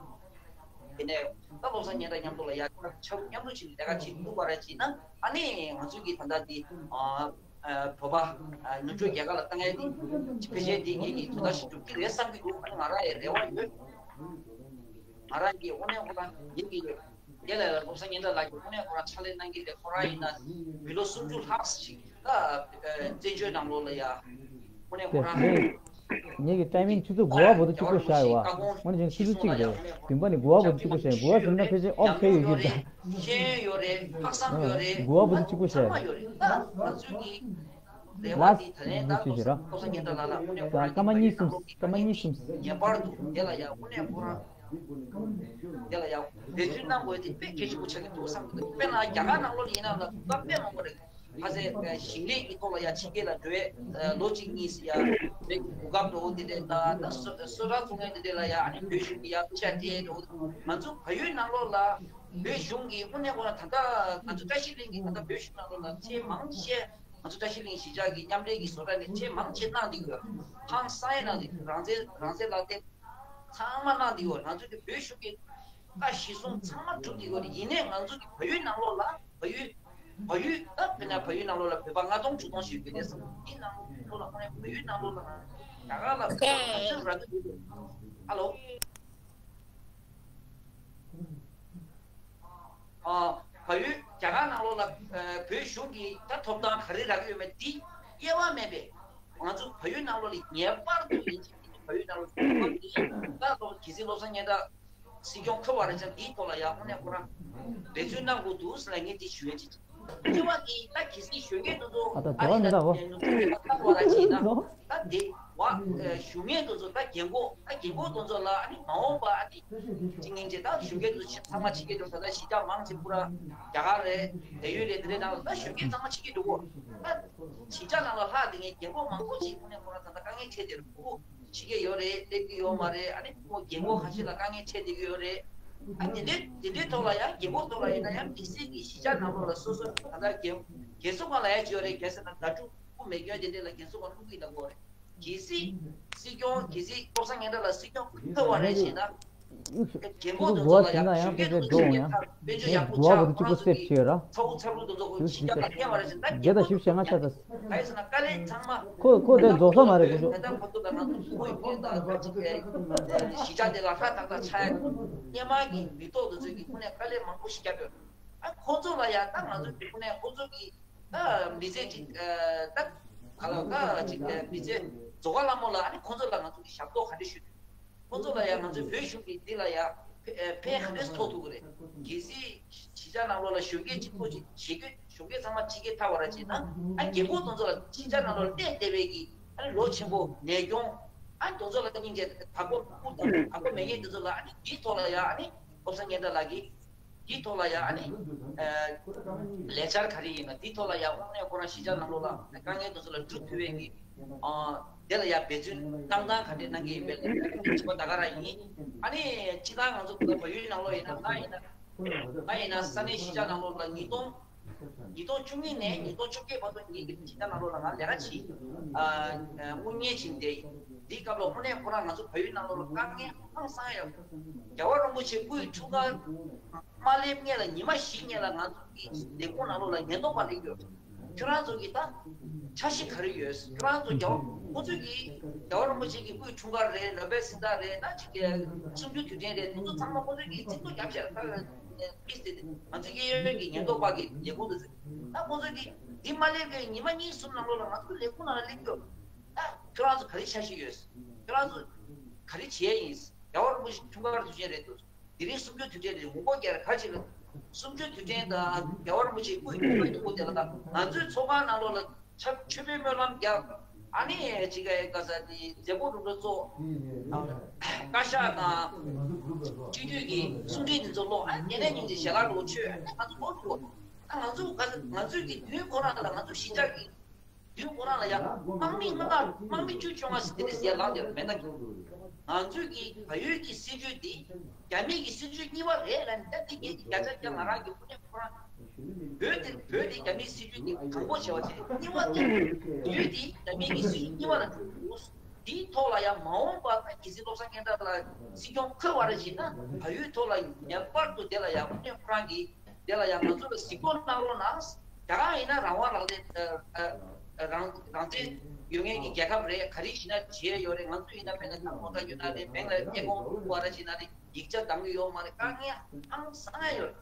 ནས་ད་སློབ་གསར་སྙན་གྲགས་མཉམ་དུ་ལ་ཡ་ཕྱག་མཉམ་རུབ་བྱས་ནས་ལས་ཀ་བྱེད་ཐུབ་པ་ར་ཞིག་ན་ཨ་ནི་ང་ཚོའི་གི་ད་ལྟ་འདི་ཨ་ཨ་བོད་པ་ཨ་ནུབ་ཕྱོགས་རྒྱལ་ཁབ་ལ་བཏང་ཡས་འདི་ཕལ་ཆེར་འདི་གི་གི་དོན་དག་ཞིག་འགྲུབ་ཀྱི་རེད་བསམ་གྱི་འདུག་ཨ་ནི་ང་རང་ཡི་རེ་བ་ཡོད། ང་རང་གི་དངོས་གནས་ཁོ་རང་ཡིན་གྱི་ཡོད། དེ་ལ་སློབ་གསར་སྙན་གྲགས་ལགས་ཀྱིས་དངོས་གནས་ཁོ་རང་ཕྱག་ལས་གནང་གི་རེད། ཁོ་རང་ཡིན་ན་མི་ལོ་སུམ་ཅུ་ལྷག་ཞིག་ད་བཙན་བྱོལ་ནང་ལོགས་ལ་ཡ་དངོས་གནས་ཁོ་རང་ངེད་ཀྱི་ཊའི་མིང་ཆུ་ཚོད་དགུ་པ་བར་དུ་གཅིག་པོ་བཞག་ཡོད་པ། དངོས་གནས་བྱས་ན་ཆུ་ཚོད་གཅིག་རེད། བདུན་པ་ནས་དགུ་པ་བར་དུ་གཅིག་པོ་བཞག་ཡོད། དགུ་པ་ཟིན་ན་ཕལ་ཆེར་ཨོཕ་ཁེལ་ཡོད་ཀྱི་རེད། ཤེས་ཡོན་ཡོད་རེད། ལྷག་བསམ་ཡོད་རེད། དགུ་པ་བར་དུ་གཅིག་པོ་བཞག་ཡོད། ལྷག་བསམ་ཡོད་རེད། ད་ང་ཚོའི་གི་རེ་བ་འདི་ད་ལན་ད་སློབ་གསར་སློབ་གསར་སྙན་གྲགས་ལགས་ལ་དངོས་གནས་ཁོ་རང་གི་སྐར་མ་གཉིས་གསུམ་སྐར་མ་གཉིས་གསུམ་ངེས་པར་དུ་དེ་ལ་ཡང་དངོས་གནས་ཁོ་རང་དེ་ལ་ཡང་འབད་བརྩོན་གནང་དགོས་དེ་དཔེ་གལ་ཆེན་པོ་ཆགས་ཀྱི་འདུག་བསམ་གྱི་འདུག་དཔེར་ན་རྒྱ་གར་ནང་ལོགས་ལ་ཡིན་ན་ལ་གོ་སྐབས་དཔེ་མང་པོ་རེད། ཁ་སང་ཞིང་ལས་ཀྱི་ཐོག་ལ་ཡང་ཕྱི་རྒྱལ་ལ་འགྲོ་བའི་ལོ་གཅིག་གཉིས་སུ་ཡང་བོད་ཀྱི་གོ་སྐབས་འདྲ་བོ་དེ་འདྲས་དང་ད་སོ་སོ་ར་ཚོང་ལས་དེ་འདྲས་ལ་ཡང་ཨ་ནི་བོད་གཞུང་གི་ཡང་ཆ་དེ་འདྲ་བོ་ང་ཚོ་བལ་ཡུལ་ནང་ལོགས་ལ་བོད་གཞུང་གི་དངོས་གནས་ཁོ་རང་ད་ལྟ་ང་ཚོ་བཀྲ་ཤིས་གླིང་གི་ད་ལྟ་བོད་གཞུང་ནང་ལོགས་ལ་ཆེས་མང་ཆེ། ང་ཚོ་བཀྲ་ཤིས་གླིང་གཞིས་ཆགས་ཀྱི་མཉམ་འབྲེལ་གྱི་བཟོ་གྲྭ་ནས་ཆེས་མང་ཆེ་གནང་བསྡད་ཡོད། ཧང་སང་ཡས་གནང་བསྡད་ཡོད། རང་བཙན་རང་བཙན་ལག་དེབ་ཚང་མ་གནང་བསྡད་ཡོད། ང་ཚོ་གི་བོད་གཞུང་གི་བཀའ་གཞི་བཟུང་ཚང་མ་གྲུབ་བསྡད་ཡོད་རེད། ཡིན་ནའི་ང་ཚོ་གི་བལ་ཡུལ་ནང་ལོགས་ལ་བལ་ཡུལ་བལ་ཡུལ་ད་དཔེར་ན་བལ་ཡུལ་ནང་ལོགས་ལ་བོད་པ་ལྔ་སྟོང་དྲུག་སྟོང་ཞིག་ཡོད་རེད་བསམ། འདི་ནང་ལོགས་ལ་ཁོ་རང་བལ་ཡུལ་ནང་ལོགས་ལ་ རྒྱ་གར་ལ་ག་ཚོད་རག་གི་འདུག་ཨ་ལོ། ཨ། བལ་ཡུལ་རྒྱ་གར་ནང་ལོགས་ལ་ཨ་བོད་གཞུང་གི་ད་ཐོབ་ཐང་ག་རེ་རག་གི་ཡོད་མེད་འདི་དབྱེ་བ་མེད་པས། ང་ཚོ་བལ་ཡུལ་ནང་ལོགས་ལ་ངེས་པར་དུ་ཡིན་གཅིག་མིན་གཅིག་བལ་ཡུལ་ནང་ལོགས་ལ་ད་ལོ་གལ་སྲིད་བློ་བཟང་སྙན་གྲགས་སྲིད་སྐྱོང་འཁོད་པ་རེད་ཙང་འདིའི་ཐོག་ལ་ཡང་དངོས་གནས་ཁོ་རང་འབད་བརྩོན་གནང་དགོས་འདུག་ཟེར་ལ་ངས་འདི་ཞུ་ཡས་ཅིག་དེ་བ་གི་ད་གལ་སྲིད་གཞོན་སྐྱེས་དེ་ཚོ་ཨ་ད་ཨ་དེ་ནི་བ་ད་མེད་ད་བ། ནུབ་ཕྱོགས་ལ་ལྟ་བ་ར་ཅིག་ན་ད་དེ་བ་ཨ་གཞོན་སྐྱེས་དེ་ཚོ་ད་རྒན་གོག་ད་རྒན་གོག་དེ་ཚོ་ལ་ཨ་ནི་མ་འོངས་པ་ཨ་ནི་ཅི་ངན་ཅེ་ད་གཞོན་སྐྱེས་དེ་ཚོ་ཚང་མ་ཕྱི་རྒྱལ་དུ་ད་ལྟ་གཞིས་ཆགས་མང་ཆེ་པུ་ར་རྒྱ་གར་རེད། བལ་ཡུལ་རེད། དེ་འདྲའི་ནང་ལ་ད་གཞོན་སྐྱེས་ཚང་མ་ཕྱི་རྒྱལ་འགྲོ་གོ་ད་གཞིས་ཆགས་ནང་ལ་ལྷག་དེ་ངས་རྒན་གོག་མང་པོ་ཅིག་ཁོ་ནས་ཁོ་རང་ད་ལྟ་དཀའ་ངལ་འཕྲད་དེ་རུ་ཕྲུ་གུ་ཕྱི་རྒྱལ་ཡོད་རེད། སླེབས་ཀྱི་ཡོད་མ་རེད། ཨ་ནི་ཕྲུ་གུ་རྒན་གོག་ཁ་ཤས་ལ་དཀའ་ངལ་འཕྲད་བསྡད་ཀྱི་ཡོད་རེད། ཨ་དེ་འདྲའི་དེ་འདྲའི་ཐོག་ལ་ཡང་རྒན་གོག་ཐོག་ལ་ཡིན་ན་ཡང་དམིགས་བསལ་གྱི་གཞིས་ཆགས་ནང་ལོགས་ལ་སོ་སོ་ད་ལྟ་རྒན་རྒན་གསོ་ཁང་ལ་ཡང་ཅིག་ཡོད་རེད། གལ་སྲིད་ན་ཟླ་དྲུག་སྐུ་མེ་སྐྱོན་དེ་འདྲས་ལ་རྒན་གསོ་ཁང་བླུག་གི་ཡིན་ད་གོ་རེད། གལ་སྲིད་སྲིད་སྐྱོང་གལ་སྲིད་བློ་བཟང་སྙན་གྲགས་ལ་སྲིད་སྐྱོང་ཁ་བ་རེད་ཞེ་ན། རྒན་གོག་དེ་ཚོ་ལ་ཡང་གཞོན་སྐྱེས་དེ་ཚོ་ཕྱི་རྒྱལ་ཁར་དཔལ་འབྱོར་ཡག་པོ་ཆགས་ཁོ་རང་ཚོ་གི་ཚ་བོ་ཚ་རུ་དེ་ཚོ་ཁོ་གཞིས་ཆགས་ལ་བསྙལ་བ་རེད་ཟེར་ད་རྒན་གོག་དེ་ཚོ་ད་ག་ཡིན་ཟེར་ན་དཀའ་ལས་ཚང་མ་ཁོ་ཁོ་དེ་རྫོགས་ས་མ་རེད་ཁོ་ཚོ། ད་ལྟ་ཁོ་ཚོ་ལ་ང་ཚོ་ཕྲུ་གུ་ཡི་ཕུལ་དང་གཞིས་ཆགས་དེ་ལ་ཧྲ་ཐག་ཐག་ཆགས་ཡ་སྔོན་མ་གི་མི་ཐོག་དེ་ཚོ་གི་ཁོ་ནས་དཀའ་ལས་མང་པོ་ཞིག་བརྒྱབ་ཡོད། ཨ་ཁོ་ཚོ་ལ་ཡང་ད་ང་ཚོ་གི་ཁོ་ནས་ཁོ་ཚོ་གི་ད་མི་ཚེ་གཅིག་ད་ག་ལ་ད་གཅིག་མི་ཚེ་རྫོགས་ཁ་སླ་མོ་ལ་ཨ་ནི་ཁོ་ཚོ་ལ་ང་ཚོ་གི་ཞབས་ཏོག་ག་འདྲ་ཞུ། ཁོ་ཚོ་ལ་ཡང་ང་ཚོའི་བོད་གཞུང་གི་འདི་ལ་ཡང་ཕན་ག་འདྲས་ཐོགས་ཐུབ་ཀྱི་རེད། གལ་སྲིད་གཞིས་ཆགས་ནང་ལོགས་ལ་གཞོན་སྐྱེས་གཅིག་པོ་གཅིག་གཞིས་སྐྱོད་གཞོན་སྐྱེས་ཚང་མ་ཕྱི་རྒྱལ་ཐར་བ་ར་བྱས་ན་ཨ་རྒན་གོག་དེ་ཚོ་ལ་གཞིས་ཆགས་ནང་ལོགས་ལ་གནས་བསྡད་པའི་གི་ཨ་ནི་ལོ་ཆེན་པོ་ནད་སྐྱོང་ཨ་དེ་ཚོ་ལ་སྙིང་རྗེ་བདག་པོ་བདག་པོ་མེད་མཁན་དེ་ཚོ་ལ་ཨ་ནི་འདིའི་ཐོག་ལ་ཡང་ཨ་ནི་བློ་བཟང་སྙན་གྲགས་ལགས་ཀྱིས། དེའི་ཐོག་ལ་ཡང་ཨ་ནི་ལས་འཆར་ག་རེ་ཡིན་ན་དེའི་ཐོག་ལ་ཡང་དངོས་གནས་ཁོ་རང་གཞིས་ཆགས་ནང་ལོགས་ལ་དཀའ་ངལ་དེ་ཚོ་ལ་སྒྲུབ་ཐུབ་པའི་གི་དེ་ལ་ཡང་འབད་བརྩོན་གནང་སྟངས་ག་འདྲས་གནང་གི་ཡིན་པའི་ལས་འཆར་ད་ག་རང་ཡིན། ཨ་ནི་སྤྱིར་བཏང་ང་ཚོ་བལ་ཡུལ་ནང་ལོགས་ཡིན་ན་ང་ཡིན་ན་ང་ཡིན་ན་ས་གནས་གཞིས་ཆགས་ནང་ལོགས་ལ་ཉིས་སྟོང་ཉིས་སྟོང་བཅུ་གཉིས་ནས་ཉིས་སྟོང་བཅོ་བརྒྱད་བར་དུ་ངེད་ཀྱི་གཞིས་ཆགས་ནང་ལོགས་ལ་ང་ལས་ཀ་བྱེད་དངུལ་གཉེར་བྱེད་བསྡད་ཡིན། འདིའི་སྐབས་ལ་དངོས་གནས་ཁོ་རང་ང་ཚོ་བལ་ཡུལ་ནང་ལོགས་ལ་དཀའ་ངལ་ཧང་སང་ཡོད། རྒྱལ་བ་རིན་པོ་ཆེ་སྐུའི་འཁྲུངས་སྐར་མ་སླེབས་སྔོན་ལ་ཉི་མ་བཞི་སྔོན་ལ་ང་ཚོ་གི་ལས་ཁུངས་ནང་ལོགས་ལ་ཉེན་རྟོག་པ་སླེབས་ཡོད། ཁྱོད་རང་ཚོ་གི་ད་འཆར་གཞི་ག་རེ་ཡོད། ཁྱོད་རང་ཚོ་རྒྱལ་བ་ཁོ་ཚོ་གི་རྒྱལ་བ་རིན་པོ་ཆེ་གི་སྐུའི་འཁྲུངས་སྐར་རེད། ནོ་བེལ་གཟེངས་རྟགས་རེད། ད་ཅིག་གི་གསུམ་བཅུའི་དུས་དྲན་རེད། དེ་ཚོ་ཚང་མ་ཁོ་ཚོ་གི་རྩིས་ཐོ་རྒྱབ་བཞག་ད་ལིས་དེ་ང་ཚོ་གི་གཡས་གཡོན་གི་ཉེན་རྟོག་པ་གི་ལས་ཁུངས་དེ་ཚོ་ད་ཁོ་ཚོ་གི་འདི་མ་སླེབས་གི་ཉི་མ་གཉིས་གསུམ་ནང་ལོགས་ལ་ང་ཚོ་ལས་ཁུངས་ནང་ལ་སླེབས་ཡོད། ད་ཁྱོད་རང་ཚོ་ག་རེ་འཆར་གཞི་ཡོད། ཁྱོད་རང་ཚོ་ག་རེ་བྱས་ཡིན། རྒྱལ་བ་རིན་པོ་ཆེ་འཁྲུངས་སྐར་དུས་ཆེན་རེད་འདུག་དེ་རིང་གསུམ་བཅུའི་དུས་དྲན་རེད། ངོ་རྒོལ་རྒྱག་རེད་ག་ཅི་རེད། གསུམ་བཅུའི་དུས་དྲན་དང་རྒྱལ་བ་རིན་པོ་ཆེའི་སྐུ་ཡི་སྐུ་ཡི་ཐུགས་དེ་ལ་ད་ང་ཚོའི་ཚོགས་ཁང་ནང་ལོགས་ལ་ཆབ་མཆོད་པའི་སྨོན་ལམ་རྒྱག་ཨ་ནི་ཅི་ག་ཡི་ག་ས་དེ་མཛད་སྒོ་རུ་འགྲོ་ཚོགས་བཀའ་ཤག་དང་སྤྱི་འཐུས་ཀྱི་གསུང་འཕྲིན་དེ་ཚོ་ཀློག་ཨ་ནི་ནས་ཉིན་གྱི་ཞལ་ལག་འགྲོ་མཆོད་ཨ་ནི་ང་ཚོ་ཀློག་འགྲོ། ད་ང་ཚོ་ག་ང་ཚོའི་གི་དུས་ཁོ་རང་ལ་ང་ཚོ་གཞིས་ཆགས་ཀྱི་དུས་ཁོ་རང་ལ་ཡང་དམག་མི་ལྔ་དམག་མི་བཅུ་བཅོ་ལྔ་ཟེར་དེ་འདྲ་ཟེར་ལངས་དེ་མེད་ན། ང་ཚོས་ཀྱི་བལ་ཡུལ་གྱི་སྲིད་བྱུས་འདི་རྒྱ་མི་གི་སྲིད་བྱུས་གཉིས་པ་རེད་ལབ་ནས་ད་འདི་ངེད་ཀྱི་བརྒྱ་ཆ་བརྒྱ་ང་རང་གི་དབུ་ནས་ཁོ་རང་བོད་དེ་བོད་དེ་རྒྱ་མིའི་སྲིད་བྱུས་འདི་དང་པོ་བྱས་པ་བྱས་གཉིས་པ་དེ་བོད་དེ་རྒྱ་མི་གི་སྲིད་བྱུས་གཉིས་པ་ལ་འགྲོ་དགོས། དེའི་ཐོག་ལ་ཡང་མ་འོངས་པ་ད་གལ་སྲིད་བློ་བཟང་སྙན་གྲགས་ལ་སྲིད་སྐྱོང་འཁོད་པ་རེད་ཅེ་ན་བལ་ཡུལ་ཐོག་ལ་ངེས་པར་དུ་དེ་ལ་ཡང་དབུ་ནས་ཁོ་རང་གི་དེ་ལ་ཡང་ང་ཚོ་ལ་གཟིགས་སྐོར་གནང་རོགས་གནང་། རྒྱ་གར་ཡིན་ན་རང་དབང་རང་བཙན་ཨ་ཨ་རང་རང་བཙན་ཡོད་མཁན་གྱི་རྒྱལ་ཁབ་རེད། ག་རེ་བྱས་ན་བྱས་ཡོད་རེད། ང་ཚོ་ཡིན་ན་བལ་ན་ཐང་མོ་ཏྲ་ཡོད་ན་རེད། བེང་ལ་ཨེ་ཀོང་བ་ར་བྱས་ན་རེད། ཡིག་ཆ་འདང་གི་ཡོད་མ་རེད། དཀའ་ངལ་ཧང་སང་ཡོད།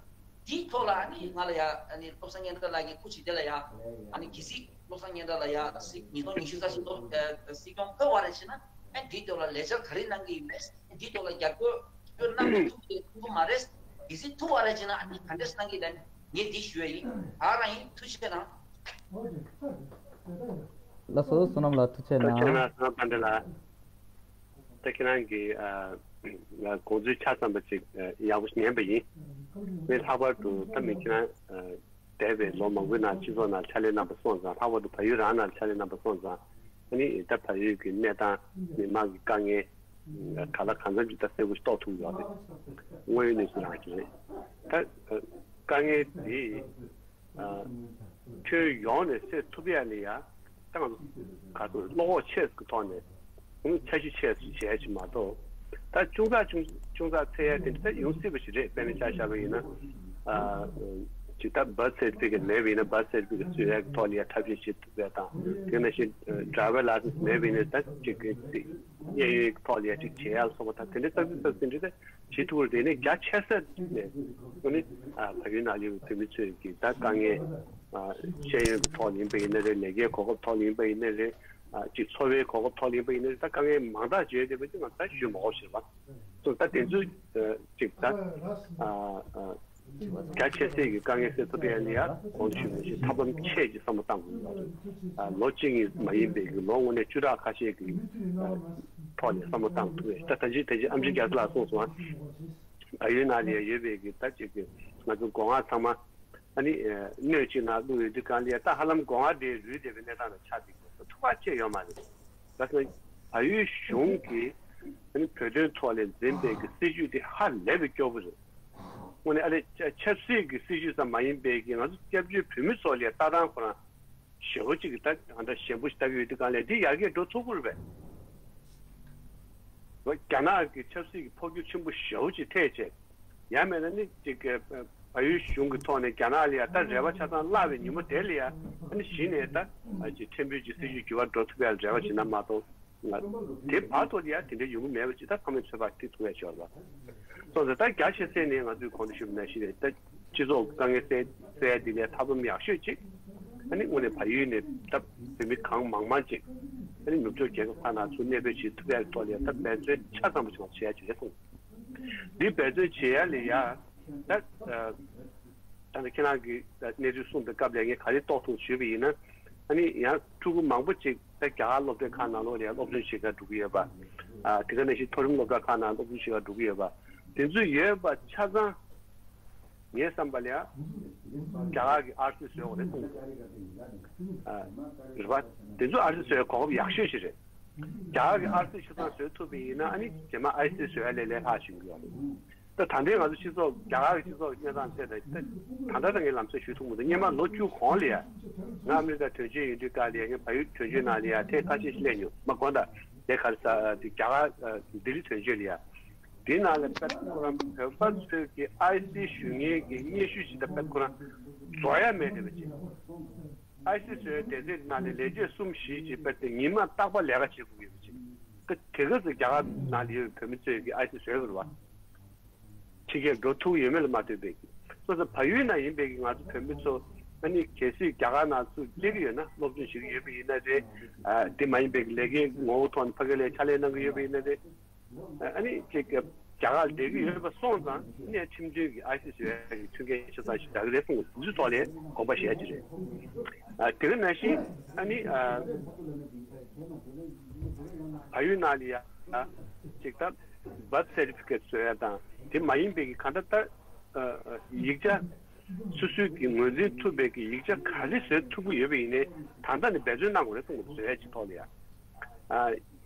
དེའི་ཐོག་ལ་ཨ་ནི་ང་ལ་ཡ་ཨ་ནི་བློ་བཟང་སྙན་གྲགས་ལགས་ཀྱི་སྐུ་མཁྱེན་དེ་ལ་ཡ་ཨ་ནི་གལ་སྲིད་བློ་བཟང་སྙན་གྲགས་ལ་ཡ་སྲིད་ཉིས་སྟོང་ཉི་ཤུ་རྩ་བཞི་ལོ་ཨ་སྲིད་སྐྱོང་འཁོད་པ་རེད་ཅེ་ན་ཨ་འདིའི་ཐོག་ལ་ལས་འཆར་ག་རེ་གནང་གི་ཡིན་པས། འདི་ཐོག་ལ་རྒྱབ་སྐྱོར་སྐྱོར་གནང་མི་ཐུབ་ཀྱི་ཐུབ་ཀྱི་མ་རེད། གལ་སྲིད་ཐུབ་པ་རེད་ཅེ་ན་ཨ་ནི་ག་འདྲས་གནང་གི་ལན་ངས་འདི་ཞུ་ཡ་ཡིན། ད་རང་ཡིན། ཐུགས་རྗེ་གནང་། ལགས་སོ། བསོད་ནམས་ལགས་ཐུགས་རྗེ་གནང་། ཐུགས་རྗེ་གནང་། བསོད་ནམས་དཔལ་ལྡན་ལགས། ད་ཁྱེད་རང་གིས་ཨ་དགོངས་ཚུལ་ཆ་ཚང་པ་ཅིག་ཨ་ཡག་པོ་ཞིག་ཉན་པ་ཡིན། ངས་ལྷག་པར་དུ་ད་མི་ཁྱེད་རང་ཨ་འདས་པའི་ལོ་མང་པོའི་ནང་སྤྱི་ཚོགས་ནང་ཕྱག་ལས་གནང་པ་སོང་ཙང་། ལྷག་པར་དུ་བལ་ཡུལ་རང་ནང་ཕྱག་ལས་གནང་པ་སོང་ཙང་། ཨ་ནི་ད་བལ་ཡུལ་གྱི་གནས་སྟངས། མི་མང་གི་དཀའ་ངལ་ག་ལ་གང་འཚམ་ཅིག་ད་གསལ་པོ་ཞིག་རྟོགས་ཐུབ་ཡོད་རེད། དངོས་ཡོད་གནས་ཚུལ་རང་ཞིག་རེད། ད་དཀའ་ངལ་འདི་ཁྱོན་ཡོངས་ནས་སེལ་ཐུབ་ཡ་ལ་ཡ་ད་ང་ཚོ་ག་ཚོད་བློ་ཁོག་ཆེ་ཙམ་གྱི་ཐོག་ནས་འཆར་གཞི་ཆེ་ཙམ་བྱས་ཅིག་མ་གཏོགས། ད་ཅུང་ཙག་ཅུང་ཅུང་ཙག་འཚོལ་ཡ་དེ་འདྲ་ད་ཡོང་སྲིད་པ་ཞིག་རེད། དཔེར་ན་ཆ་བཞག་པ་ཡིན་ན། ཨ། ཅིག་ད་བར་ཐི་སེར་ཊི་ཕི་ཀེཊ་མེད་པ་ཡིན་ན་བར་ཐི་སེར་ཊི་ཕི་ཀེཊ་བཟོ་ཡག་གི་ཐོག་ལ་ཡ་ཐབས་ཤེས་བྱེད་ཐུབ་ཡ་དང་། དེ་ནང་བཞིན་ཌ་རའི་ཝར་ལའི་སེན་སི་མེད་པ་ཡིན་ན་ད་ཅིག་གི་གཡས་གཡོན་གྱི་ཐོག་ལ་ཡ་ཅིག་བྱེད་ཡག་ལ་སོགས་པ་དང་དེ་འདྲའི་ས་ས་ཟིན་འདྲ་ད་བྱེད་ཐུབ་པ་རེད། དེ་ནས་རྒྱ་ཆེ་ས་ནས་དངོས་གནས་ཨ་བལ་ཡུལ་ནང་ལ་ཡོད་པའི་བོད་མི་ཚོས་ཀྱི་ད་དཀའ་ངལ་ཨ་ཤེས་ཡོན་གྱི་ཐོག་ལ་ཡིན་པ་ཡིན་ན་རེད། ལས་ཀའི་གོ་སྐབས་ཐོག་ལ་ཡིན་པ་ཡིན་ན་རེད། ཨ་ཅིག་འཚོ་བའི་གོ་སྐབས་ཐོག་ལ་ཡིན་པ་ཡིན་ན་རེད། ད་དཀའ་ངལ་མང་དག་བརྗོད་བསྡད་པ་ཅིག་ང་ད་ཞུ་མ་དགོས་ཟེར་བ། སོ་ད་དེ་ཚོའི་ཅིག་ད་ཨ་ཨ་རྒྱ་ཆེ་སའི་གི་དཀའ་ངལ་སེལ་ཐུབ་ཡ་ལ་ཡ་གོང་ཞུས་པ་བཞིན་ཐབས་ལམ་ཆེ་ཅིག་བསམ་བློ་བཏང་དགོས་ཡོད་རེད། ཨ་ལོ་གཅིག་གཉིས་མ་ཡིན་པའི་གི་ལོ་དངོས་གནས་བཅུ་ཕྲག་ཁ་ཤས་ཀྱི་ཨ་ཐོག་ནས་བསམ་བློ་བཏང་ཐུབ་ཡ། ད་ད་ཅི་ད་ཅི་ཨམ་ཆི་རྒྱ་མཚོ་ལགས་གསུངས་སོང་ཨ། བལ་ཡུལ་ནང་ལ་ཡ་ཡོད་པའི་གི་ད་ཅིག་གི་ང་ཚོ་སྒོ་ང་ཚང་མ་ཨ་ནི་སྣོད་ཅིག་ནང་བླུགས་ཡོད་དུས་གང་ལ་ཡ་ད་ཧ་ལམ་སྒོ་ང་དེ་རུལ་བསྡད་པའི་གནས་སྟངས་ལ་ཆགས་བསྡད་ཀྱི་ཐུགས་ཁག་ཆེ་ཡོད་མ་རེད། ད་ས་བལ་ཡུལ་གཞུང་གིས་ཨ་ནི་བོད་དོན་ཐོག་ལ་འཛིན་པའི་གི་སྲིད་ཇུས་དེ་ཧ་ལས་པའི་སྐྱོ་པོ་རེད། དངོས་གནས་ཨ་ལས་ཆབ་སྲིད་ཀྱི་སྲིད་ཇུས་ཙམ་མ་ཡིན་པའི་གི་ང་ཚོ་སྐྱབས་བཅོལ་བོད་མི་ཚོ་ལ་ལྟ་སྟངས་ཁོ་རང་ཞེ་པོ་ཅིག་གི་ད་ད་ལྟ་ཞན་པོ་ཞིག་ལྟ་གི་ཡོད་དུས་གང་ལ་འདི་ཡར་རྒྱས་འགྲོ་ཐུབ་ཀྱི་རེད་པས། རྒྱ་ནག་གི་ཆབ་སྲིད་ཀྱི་འཕོ་འགྱུར་ཆེན་པོ་ཞེ་པོ་ཅིག་ཐེབས་བྱས། ཡང་མེད་ན་ནི་ཅིག་གི་བལ་ཡུལ་གཞུང་གི་ཐོག་ནས་རྒྱ་ནག་ལ་ཡ་ད་རེ་བ་ཆ་ཚང་བརླག་པའི་ཉིན་མོ་དེ་ལ་ཡ་ཨ་ནི་གཞི་ནས་ད་ཅིག་ཕྲན་བུ་ཅིག་སྲིད་ཇུས་འགྱུར་བ་འགྲོ་ཐུབ་ཡ་རེ་བ་བྱེད་ན་མ་གཏོགས། ང་དེ་བར་དུ་ཡ་དེ་འདྲ་ཡོང་གི་མེད་པ་ཅིག་ད་ཚང་མས་ཚོད་དཔག་ཐིག་ཐུབ་ཡ་ཞོར་ལ། སོང་ཙང་ད་རྒྱ་ཆེ་ས་ནས་ང་ཚོས་གོང་དུ་ཞུས་པ་ནང་བཞིན་རེད། ད་སྤྱི་ཚོགས་དཀའ་ངལ་སེལ་སེལ་ཡ་དེ་ལས་ཐབས་ལམ་ཡག་ཤོས་ཅིག་ཨ་ནི་དངོས་གནས་བལ་ཡུལ་ནས་ད་བོད་མི་གང་མང་མང་ཅིག་ཨ་ནི་ནུབ་ཕྱོགས་རྒྱལ་ཁབ་ཁག་ནང་ཚུར་གནས་སྤོས་བྱེད་ཐུབ་ཡ་གི་ཐོག་ལ་ད་འབད་བརྩོན་ཆ་ཚང་པོ་ཞིག་བྱེད་ཡ་ཅིག་རེད་གསུངས། འདི་འབད་བརྩོན་བྱེད་ཡ་ལ་ཡ་ད། ད་ནི་ཁྱེད་རང་གིས་གནས་ཚུལ་གསུངས་པའི་སྐབས་ལ་ངས་ག་རེ་རྟོགས་ཐུབ་ཞུས་པ་ཡིན་ན། ཨ་ནི་ཡང་ཕྲུ་གུ་མང་པོ་ཅིག་ད་རྒྱ་གར་སློབ་གྲྭའི་ཁག་ནང་ལོགས་ལ་ཡང་སློབ་སྦྱོང་བྱེད་གར་འགྲོ་གི་ཡོད་པ། ཨ་དེ་ག་ནང་བཞིན་མཐོ་རིམ་སློབ་གྲྭ་ཁག་ནང་སློབ་སྦྱོང་བྱེད་གར་འགྲོ་གི་ཡོད་པ། དེ་ཚོ་ཡོད་པ་ཆ་ཚང་ངའི་བསམ་པ་ལ་ཡང་རྒྱ་གར་གྱི་ཨར་སི་བཟོས་ཡོད་རེད་གསུངས་འདུག་ཨ་རེད་པ། དེ་ཚོ་ཨར་སི་བཟོ་ཡ་གོ་སྐབས་ཡག་ཤོས་ཤིག་རེད། རྒྱ་གར་གྱི་ཨར་སི་ཆ་ཚང་བཟོ་ཐུབ་པ་ཡིན་ན་ཨ་ནི་རྗེས་མ་ཨའི་སི་བཟོ་ཡ་ལས་ལས་སླ་ཞིག་ཡོང་གི་ཡོད་རེད། ད་ད་ལྟའི་ང་ཚོ་སྤྱི་ཚོགས་རྒྱ་གར་གྱི་སྤྱི་ཚོགས་གནས་སྟངས་བལྟས་ན་ད་ད་ལྟ་ད་ངས་ལམ་སང་ཞུ་ཐུབ་མི་འདུག་སྔོན་མ་ལོ་བཅུ་གོང་ལ་ཡ་ང་ཨ་མི་རི་ཀ་དོན་གཅོད་ཡིན་དུས་སྐབས་ལ་ཡ་ངས་བལ་ཡུལ་དོན་གཅོད་ནང་ལ་ཡ་ཐེངས་ཁ་ཤས་ཤིག་སླེབས་མྱོང་། མ་དགོངས་དག་དེ་ག་རེ་ཟ་དེ་རྒྱ་གར་ལྡི་ལི་དོན་གཅོད་ལ་ཡ་དེ་ནང་ལ་དཔེ་ཁོ་རང་བོད་པ་ཚོས་ཀྱི་ཨའི་སི་ཞུ་མཁན་གྱི་སྙན་ཞུ་ཞིག་ད་དཔེ་ཁོ་རང་རྫོགས་ཡ་མེད་བསྡད་པ་ཅིག་ཨའི་སི་བཟོ་བའི་སྡེ་ཚན་ནང་ནས་ལས་བྱེད་གསུམ་བཞི་ཅིག་དཔེ་དེ་ཉི་མ་རྟག་པར་ལས་ཀ་བྱེད་དགོས་ཡོད་པ་ཅིག་ད་དེ་ག་ཚོད་རྒྱ་གར་ནང་ལ་ཡོད་པའི་བོད་མི་ཚོས་ཀྱི་ཨའི་སི་བཟོས་པ་རེད་བ། ཕྱི་རྒྱལ་འགྲོ་ཐུབ་ཡོད་མེད་ལ་མ་ལྟོས་པའི་གི་སོ་སོ་བལ་ཡུལ་ནང་ཡིན་པའི་གི་ང་ཚོ་བོད་མི་ཚོ་ཨ་ནི་གལ་སྲིད་རྒྱ་གར་ནང་ཚུར་སླེབས་ཀྱི་ཡོད་ན་སློབ་སྦྱོང་བྱེད་ཀྱི་ཡོད་པ་ཡིན་ན་རེད། ཨ་དེ་མ་ཡིན་པའི་གི་ལས་ཀའི་ངོ་བོ་ཐོག་ནས་ཕ་གི་ལ་ཕྱག་ལས་གནང་གི་ཡོད་པ་ཡིན་ན་རེད། ཨ་ནི་ཅིག་རྒྱ་གར་བསྡད་ཀྱི་ཡོད་པ་སོང་ཙང་ནས་ཁྲིམས་མཐུན་གྱི་ཨའི་སི་བཟོ་ཡ་གི་མཐུན་རྐྱེན་ཆ་ཚང་ཞིག་རག་གི་རེད་གསུངས། འདི་ཚོ་ཐོག་ལ་དགོངས་པ་བཞེས་ཡ་ཅིག་རེད། ཨ་དེ་ག་ནང་བཞིན་ཨ་ནི་ཨ་བལ་ཡུལ་ནང་ལ་ཡ་ཅིག་ད་བར་ཐི་སེར་ཊི་ཕི་ཀེཊ་བཟོ་ཡ་དང་དེ་མ་ཡིན་པའི་གི་གང་ལྟར་ད་ཨ་ཡིག་ཆ་སོ་སོའི་གི་ངོས་འཛིན་ཐུབ་པའི་གི་ཡིག་ཆ་ག་རེ་བཟོ་ཐུབ་ཀྱི་ཡོད་པ་ཡིན་ནའི་ད་ལྟ་ནས་འབད་བརྩོན་གནང་དགོས་རེད་གསུངས་འདུག་བཟོ་ཡ་ཅིག་ཐོག་ལ་ཡ། ཨ།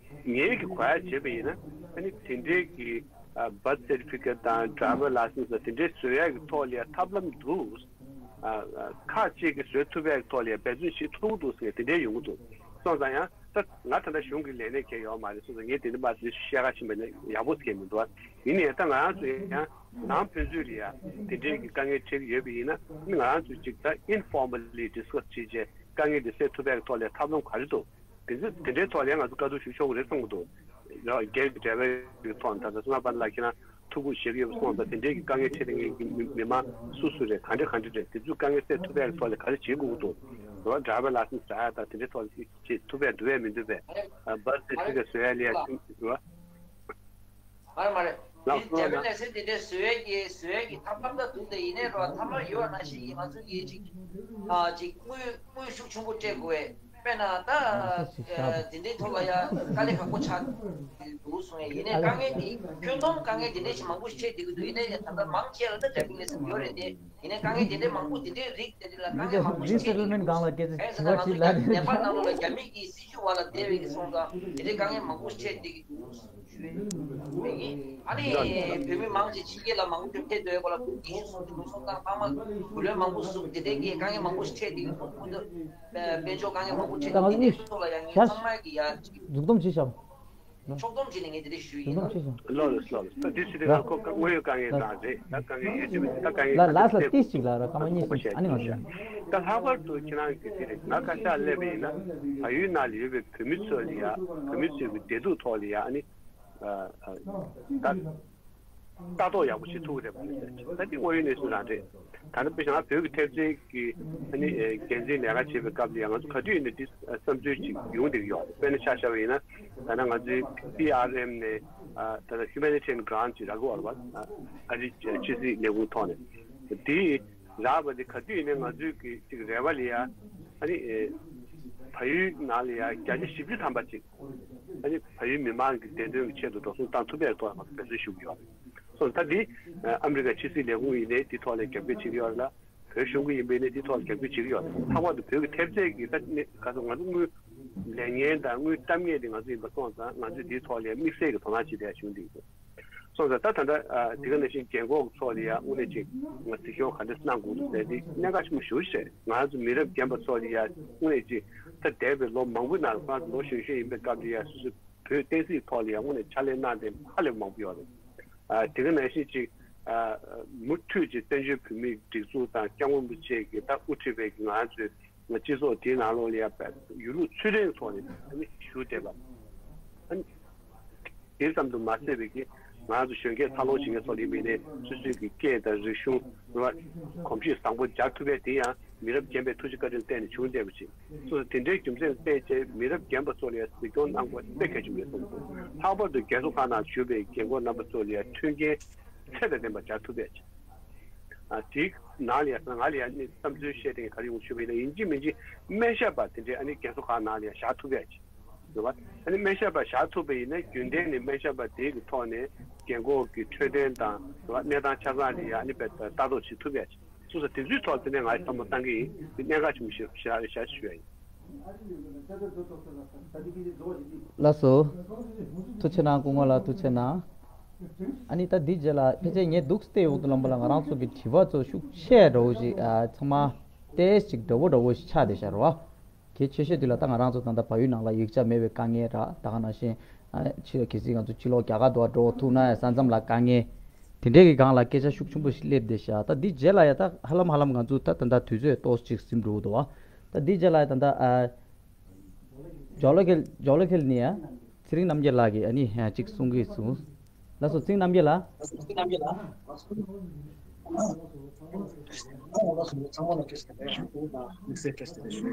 ངས་ཀྱི་གོ་ཡ་བྱས་པ་ཡིན་ན་ཨ་ནི་དེ་འདྲའི་གི་ཨ་བར་ཐི་སེར་ཊི་ཕི་ཀེཊ་དང་ཌ་རའི་ཝར་ལའི་སེན་སི་དང་དེ་འདྲའི་བཟོ་ཡ་གི་ཐོག་ལ་ཡ་ཐབས་ལམ་འདུག་ཨ་ཨ་ཁག་ཅིག་གི་བཟོ་ཐུབ་ཡ་གི་ཐོག་ལ་ཡ་འབད་བརྩོན་བྱེད་ཐུབ་འདུག་ཟེར་དེ་འདྲའི་ཡོང་གི་འདུག་སོང་ཙང་ཡང་ད་ང་ད་ལྟ་གཞུང་གི་ལས་སྣེ་གང་ཡང་ཡོད་མ་རེད། སོང་ཙང་ངས་དེ་འདྲ་མ་དེ་བཤད་ཁ་ཕྱིན་པ་ནི་ཡག་པོ་ཟེར་མི་འདུག་ཡིན་ནའི་ད་ང་རང་ཚོ་ཡང་ནང་ཕན་ཚུན་ལ་ཡ་དེ་འདྲའི་གི་དཀའ་ངལ་འཕྲད་ཀྱི་ཡོད་པ་ཡིན་ན་ང་རང་ཚོ་ཅིག་ད་ཨིན་ཕོར་མལ་ལི་ཌི་སི་ཀ་སི་བྱེད་བྱས་དཀའ་ངལ་འདི་སེལ་ཐུབ་ཡ་གི་ཐོག་ལ་ཡ་ཐབས་ལམ་ག་རེ་འདུག་དེ་ཚོ་དེ་འདྲའི་ཐོག་ལ་ཡང་ང་ཚོ་བཀའ་བསྡུར་ཞུ་ཆོག་གི་རེད་བསམ་གྱི་འདུག་རྒྱལ་གྱི་འབྲེལ་བའི་ཐོག་ནས་ད་ལྟ་སོ་ན་པ་ལ་ཁྱེད་རང་ཐུགས་ཁུར་བཞེས་ཀྱི་ཡོད་པ་སོང་ཙང་དེ་འདྲའི་གི་དཀའ་ངལ་འཕྲད་མཁན་གྱི་མི་མི་མང་སུ་སུ་རེད། ག་འདྲ་ག་འདྲ་རེད། དེ་ཚོའི་དཀའ་ངལ་སེལ་ཐུབ་ཡ་གི་ཐོག་ལ་ག་རེ་བྱེད་དགོས་ཀྱི་འདུག་རེད་བ། ཌ་རའི་ཝར་ལའི་སེན་སི་རག་ཡ་དང་དེ་འདྲའི་ཐོག་ལ་བྱེད་ཐུབ་ཡ་འདུག་བས་མི་འདུག་བས། བར་ཐི་སེར་ཊི་ཕི་ཀེཊ་བཟོ་ཡ་ལ་ཡ་ཐུགས་རེད་བ། མ་རེད་མ་རེད། ལགས་སོ། འདས་པའི་ལས་ཚན་དེ་འདྲའི་བཟོ་ཡས་ཀྱི་བཟོ་ཡས་ཀྱི་ཐབས་ལམ་ད་འདུག་དེ་ཡིན་ནའི་རོ་ཐབས་ལམ་ཡོད་པ་ནང་བཞིན་གྱི་ང་ཚོ་གིས་ཅིག་ཨ་ཅིག་དངུལ་དངུལ་ཤུགས་ཆེན་པོ་སྤྲད་དགོས་པས། དཔེར་ན་ད་ཨ་དེ་འདྲའི་ཐོག་ལ་ཡ་དཀའ་ལས་ཁག་པོ་ཆགས་འདུག་གསུངས་ཡས། ཡིན་ནའི་དཀའ་ངལ་དེ་ཁྱོན་བསྡོམས་དཀའ་ངལ་དེ་འདྲའི་ཞིག་མང་པོ་ཞིག་འཕྲད་བསྡད་ཀྱི་འདུག་ཡིན་ནའི་ད་ལྟ་མང་ཆེ་ལ་ད་འདས་པའི་ལས་ཚན་ཡོད་རེད་དེ། ཡིན་ནའི་དཀའ་ངལ་དེ་འདྲའི་མང་པོ་དེ་འདྲའི་རིགས་དེ་འདྲ་ལ་དཀའ་ངལ་མང་པོ་ཞིག་འཕྲད་བསྡད་ཀྱི་འདུག་ཨེ་ཟེར་ན་ང་ཚོ་ནེ་པཱལ་ནང་ལོགས་ལ་རྒྱ་མི་གི་སྲིད་ཇུས་འོག་ལ་བསྡད་པའི་གི་སོང་ཙང་དེ་འདྲའི་དཀའ་ངལ་མང་པོ་ཞིག་འཕྲད་བསྡད་ཀྱི་འདུག་ཨ་ནི་བོད་མི་མང་ཆེ་ཕྱི་རྒྱལ་ལ་མང་པོ་ཕེབས་བསྡད་ཡོད་པ་ལ་ཁོང་གིས་ཞུ་སོང་དེ་ཚོ་སོང་ཙང་ཕ་མ་བུ་ལོན་མང་པོ་ཟུག་དེ་འདྲའི་གི་དཀའ་ངལ་མང་པོ་ཞིག་འཕྲད་བསྡད་ཀྱི་འདུག་ཁོང་ཚོ་དཔལ་འབྱོར་དཀའ་ངལ་མང་པོ་འཕྲད་བསྡད་ཀྱི་འདུག་དེ་འདྲའི་ཐོག་ལ་ཡང་ངས་ཚང་མ་གི་ཡ་ཅིག་འཛུགས་སྡོམ་བྱས་ཤག་ཕྱོགས་བསྡོམས་བྱས་ནས་ངས་དེ་འདྲ་ཞུས་ཡིན། ལགས་ལགས་ལགས། ད་འདི་ཚོ་དེ་ལ་ཁོ་དངོས་ཡོད་དཀའ་ངལ་རང་རེད། ད་དཀའ་ངལ་ཡོད་དུས་ད་དཀའ་ངལ། ལ་ལ་ས་ཏིས་ཅིག་ལ་ར་སྐར་མ་གཉིས་ཤིག་ཨ་ནི་ང་ཚོ། ད་ལྷག་པར་དུ་ཁྱེད་རང་གིས་དེ་རེད། ང་བཀའ་ཤག་སླེབས་པ་ཡིན་ན་བལ་ཡུལ་ནང་ལ་ཡོད་པའི་བོད་མི་ཚོ་ལ་ཡ། བོད་མི་ཚོའི་བདེ་སྡུག་ཐོག་ལ་ཡ། ཨ་ནི་ད་ལྟ་རྟོག་ཡག་པོ་བྱེད་ཐུབ་ཀྱི་རེད་པ་ཟེར་གྱི། ད་འདི་དངོས་ཡོད་གནས་ཚུལ་རང་རེད། ད་ནི་དཔེ་བཞག་ན་བོད་ཀྱི་ཐེབས་རྩའི་གི་ཨ་ནི་འགན་འཛིན་ལས་ཀ་བྱེད་པའི་སྐབས་ལ་ཡང་ང་ཚོ་ག་དུས་ཡིན་ན་འདི་བསམ་ཚུལ་ཅིག་ཡོང་བསྡད་ཀྱི་ཡོད། དཔེར་ན་ཆ་བཞག་པ་ཡིན་ན། ད་ནི་ང་ཚོའི་པི་ཨར་ཨེམ་ནས་ད་ལྟ་Humanitarian Grant ཅིག་རག་གི་ཡོད་རེད་པ། ཨ་རི་ཕྱི་སྲིད་ལས་ཁུངས་ཐོག་ནས་དེ་རག་པ་དེ་ག་དུས་ཡིན་ནའི་ང་ཚོའི་གི་ཅིག་རེ་བ་ལ་ཡ། ཨ་ནི་བལ་ཡུལ་ནང་ལ་ཡ་བརྒྱ་ཆ་བཞི་བཅུ་ཐམ་པ་ཅིག་ཨ་ནི་བལ་ཡུལ་མི་མང་གི་བདེ་དོན་གྱི་ཆེད་དུ་འགྲོ་སོང་བཏང་ཐུབ་པའི་ཐོག་ལ་ང་ཚོ་འབད་བརྩོན་ཞུ་གི་ཡོད་རེད། སོང་ཙང་ད་འདི་ཨ་མི་རི་ཀ་ཕྱི་སྲིད་ལས་ཁུངས་ཡིན་ནའི་འདི་ཐོག་ལ་རྒྱབ་སྐྱོར་བྱེད་ཀྱི་ཡོད་རེད་ལ། བོད་གཞུང་གི་ཡིན་པའི་ནི་འདི་ཐོག་ལ་རྒྱབ་སྐྱོར་བྱེད་ཀྱི་ཡོད་རེད། ལྷག་པར་དུ་བོད་ཀྱི་ཐེབས་རྩའི་གི་ད་ནི་ག་ཚོད་ང་ཚོ་དངུལ་ལས་ངན་དང་དངུལ་གཏམ་ངན་འདི་ང་ཚོ་ཡིན་པ་སོང་ཙང་ང་ཚོས་འདིའི་ཐོག་ལ་དམིགས་བསལ་གྱི་དོ་སྣང་བྱེད་བསྡད་ཡ་བྱུང་འདུག་སོང་ཙང་ད་ད་ལྟ་ཨ་དེ་ག་ནང་བཞིན་རྒན་འཁོགས་ཚོ་ལ་ཡ་དངོས་གནས་ཅིག་ང་སྲིད་སྐྱོང་ག་འདྲ་གནང་དགོས་འདུག་ཟེར་འདི་གནད་འགག་ཆེན་པོ་ཞེ་པོ་ཅིག་རེད། ང་ཚོ་མི་རབས་རྒན་པ་ཚོ་ལ་ཡ་དངོས་གནས་ཅིག་ད་འདས་པའི་ལོ་མང་པོའི་ནང་ལ་ང་ཚོ་ལོ་གཞོན་གཞོན་ཡིན་པའི་སྐབས་ལ་ཡ་སོ་སོའི་བོད་བསྟན་སྲིད་ཐོག་ལ་ཡ་དངོས་གནས་ཕྱག་ལས་གནང་མཁན་ཧ་ལས་མང་པོ་ཡོད་རེད། ཨ་དེ་ག་ནང་བཞིན་ཅིག་ཨ་མུ་མཐུད་ཅིག་བཙན་བྱོལ་བོད་མིའི་སྒྲིག་འཛུགས་དང་སྐྱབས་མགོན་རིན་པོ་ཆེ་གིས་ད་དབུ་ཁྲིད་པའི་ང་ཚོའི་སྤྱི་ཚོགས་དེའི་ནང་ལོགས་ལ་ཡ་ཡུལ་ལུགས་ཚུལ་ཁྲིམས་ཐོག་ནས་ཨ་ནི་བཞུགས་བསྡད་པ། ཨ་ནི་དེ་ཙམ་དུ་མ་ཟད་པའི་གི་ང་ཚོ་གཞོན་སྐྱེས་འཚར་ལོངས་བྱེད་མཁན་ཚོ་ལ་ཡིན་པའི་ནས་སོ་སོའི་གི་སྐད་དང་རིག་གཞུང་རེད་བ། གོམས་གཤིས་བཟང་པོ་སྦྱར་ཐུབ་པའི་དེ་ཡང་མི་རབས་རྒན་པའི་ཐུགས་རྗེ་བཀའ་དྲིན་བརྟེན་ནས་བྱུང་བསྡད་པ་ཅིག་སོ་སོ་དེ་འདྲའི་རྒྱུ་མཚན་བརྟེན་བྱས་མི་རབས་རྒན་པ་ཚོ་ལ་ཡང་གཟིགས་སྐྱོང་གནང་དགོས་དཔེ་གལ་ཆེན་པོ་རེད་བསམ་སོང་། ལྷག་པར་དུ་རྒས་གསོ་ཁང་ནང་བཞུགས་པའི་རྒན་འཁོགས་རྣམ་པ་ཚོ་ལ་ཡང་མཐུན་རྐྱེན་ཚད་དང་ལྡན་པ་སྦྱར་ཐུབ་པ་ཅིག་ཨ་དེའི་ནང་ལ་ཡང་ང་ལ་ཡང་ནི་བསམ་ཚུལ་བཤད་དེ་ག་རེ་ཡོང་ཞུས་པ་ཡིན་ན། ཡིན་གཅིག་མིན་གཅིག་སྨན་ཞབས་པ་དེ་འདྲའི་ཨ་ནི་རྒས་གསོ་ཁང་ནང་ལ་ཡང་བཞག་ཐུབ་པ་ཅིག་རེད་བ། ཨ་ནི་སྨན་ཞབས་པ་བཞག་ཐུབ་པ་ཡིན་ན་རྒྱུན་ལྡན་ནས་སྨན་ཞབས་པ་དེ་གི་ཐོག་ནས་རྒན་འཁོགས་ཀྱི་འཕྲོད་བསྟེན་དང་རེད་བ། གནས་སྟངས་ཆ་ཚང་ལ་ཡང་ཨ་ནི་དཔེ་ལྟ་རྟོག་བྱེད་ཐུབ་པ་ཅིག་སོ་སོ་དེ་ཚོའི་ཐོག་དེ་ནས་ང་བསམ་བློ་བཏང་གི་ཡིན། དེ་གནད་འགག་ཆེན་པོ་ཞིག་རེད་ཤག་ཞུ་ཡ་ཡིན། ལགས་སོ། ཐུགས་རྗེ་གནང་སྐུ་ངོ་ལགས། ཐུགས་རྗེ་གནང་། ཨ་ནི་ད་འདི་རྗེས་ལ་ཕལ་ཆེར་ངས་འདུག་སྟེ་འོག་ཏུ་ལམ་པ་ལ་ང་རང་ཚོ་གི་དྲི་བ་ཚོ་ཤུགས་ཆེ་འདྲ་བོ་ཞིག་ཨ་ཚང་མ་ཏོག་ཙམ་ཅིག་འདྲ་བོ་འདྲ་བོ་ཞིག་ཆགས་བསྡད་ཤག་རེད་བ། གལ་ཆེ་ཤོས་དེ་ལ་ད་ང་རང་ཚོ་ད་ལྟ་བལ་ཡུལ་ནང་ལ་ཡིག་ཆ་མེད་པའི་དཀའ་ངལ་ར། ད་ག་ནང་བཞིན་ཨ་ཕྱི་གལ་སྲིད་ང་ཚོ་ཕྱི་ལོགས་རྒྱ་གར་དུ་འགྲོ་ཐུག་ན་ཡང་ས་མཚམས་ལ་དཀའ་ངལ། དེ་འདྲའི་གི་སྒང་ལ་སྐད་ཆ་ཤུགས་ཆེན་པོ་ཞིག་སླེབས་བསྡད་ཤག་ད་འདི་རྗེས་ལ་ཡ་ད་ཧ་ལམ་ཧ་ལམ་ང་ཚོ་ད་ད་ལྟ་དུས་ཚོད་ཏོག་ཙམ་ཅིག་ཟིན་འགྲོ་གི་འདུག་བ། ད་འདི་རྗེས་ལ་ཡ་ད་ད་ཨ་ཇོ་ལོ་ཁེལ་ཇོ་ལོ་ཁེལ་ནི་ཡ་ཚེ་རིང་རྣམ་རྒྱལ་ལགས་ཀྱིས་ཨ་ནི་ཡ་གཅིག་གསུང་གི་སོང་། ལགས་སོ། ཚེ་རིང་རྣམ་རྒྱལ་ལགས། ཚང་མ་ལ་བཀྲ་ཤིས་བདེ་ལེགས་ཞུ། དམིགས་བསལ་བཀྲ་ཤིས་བདེ་ལེགས་ཞུ།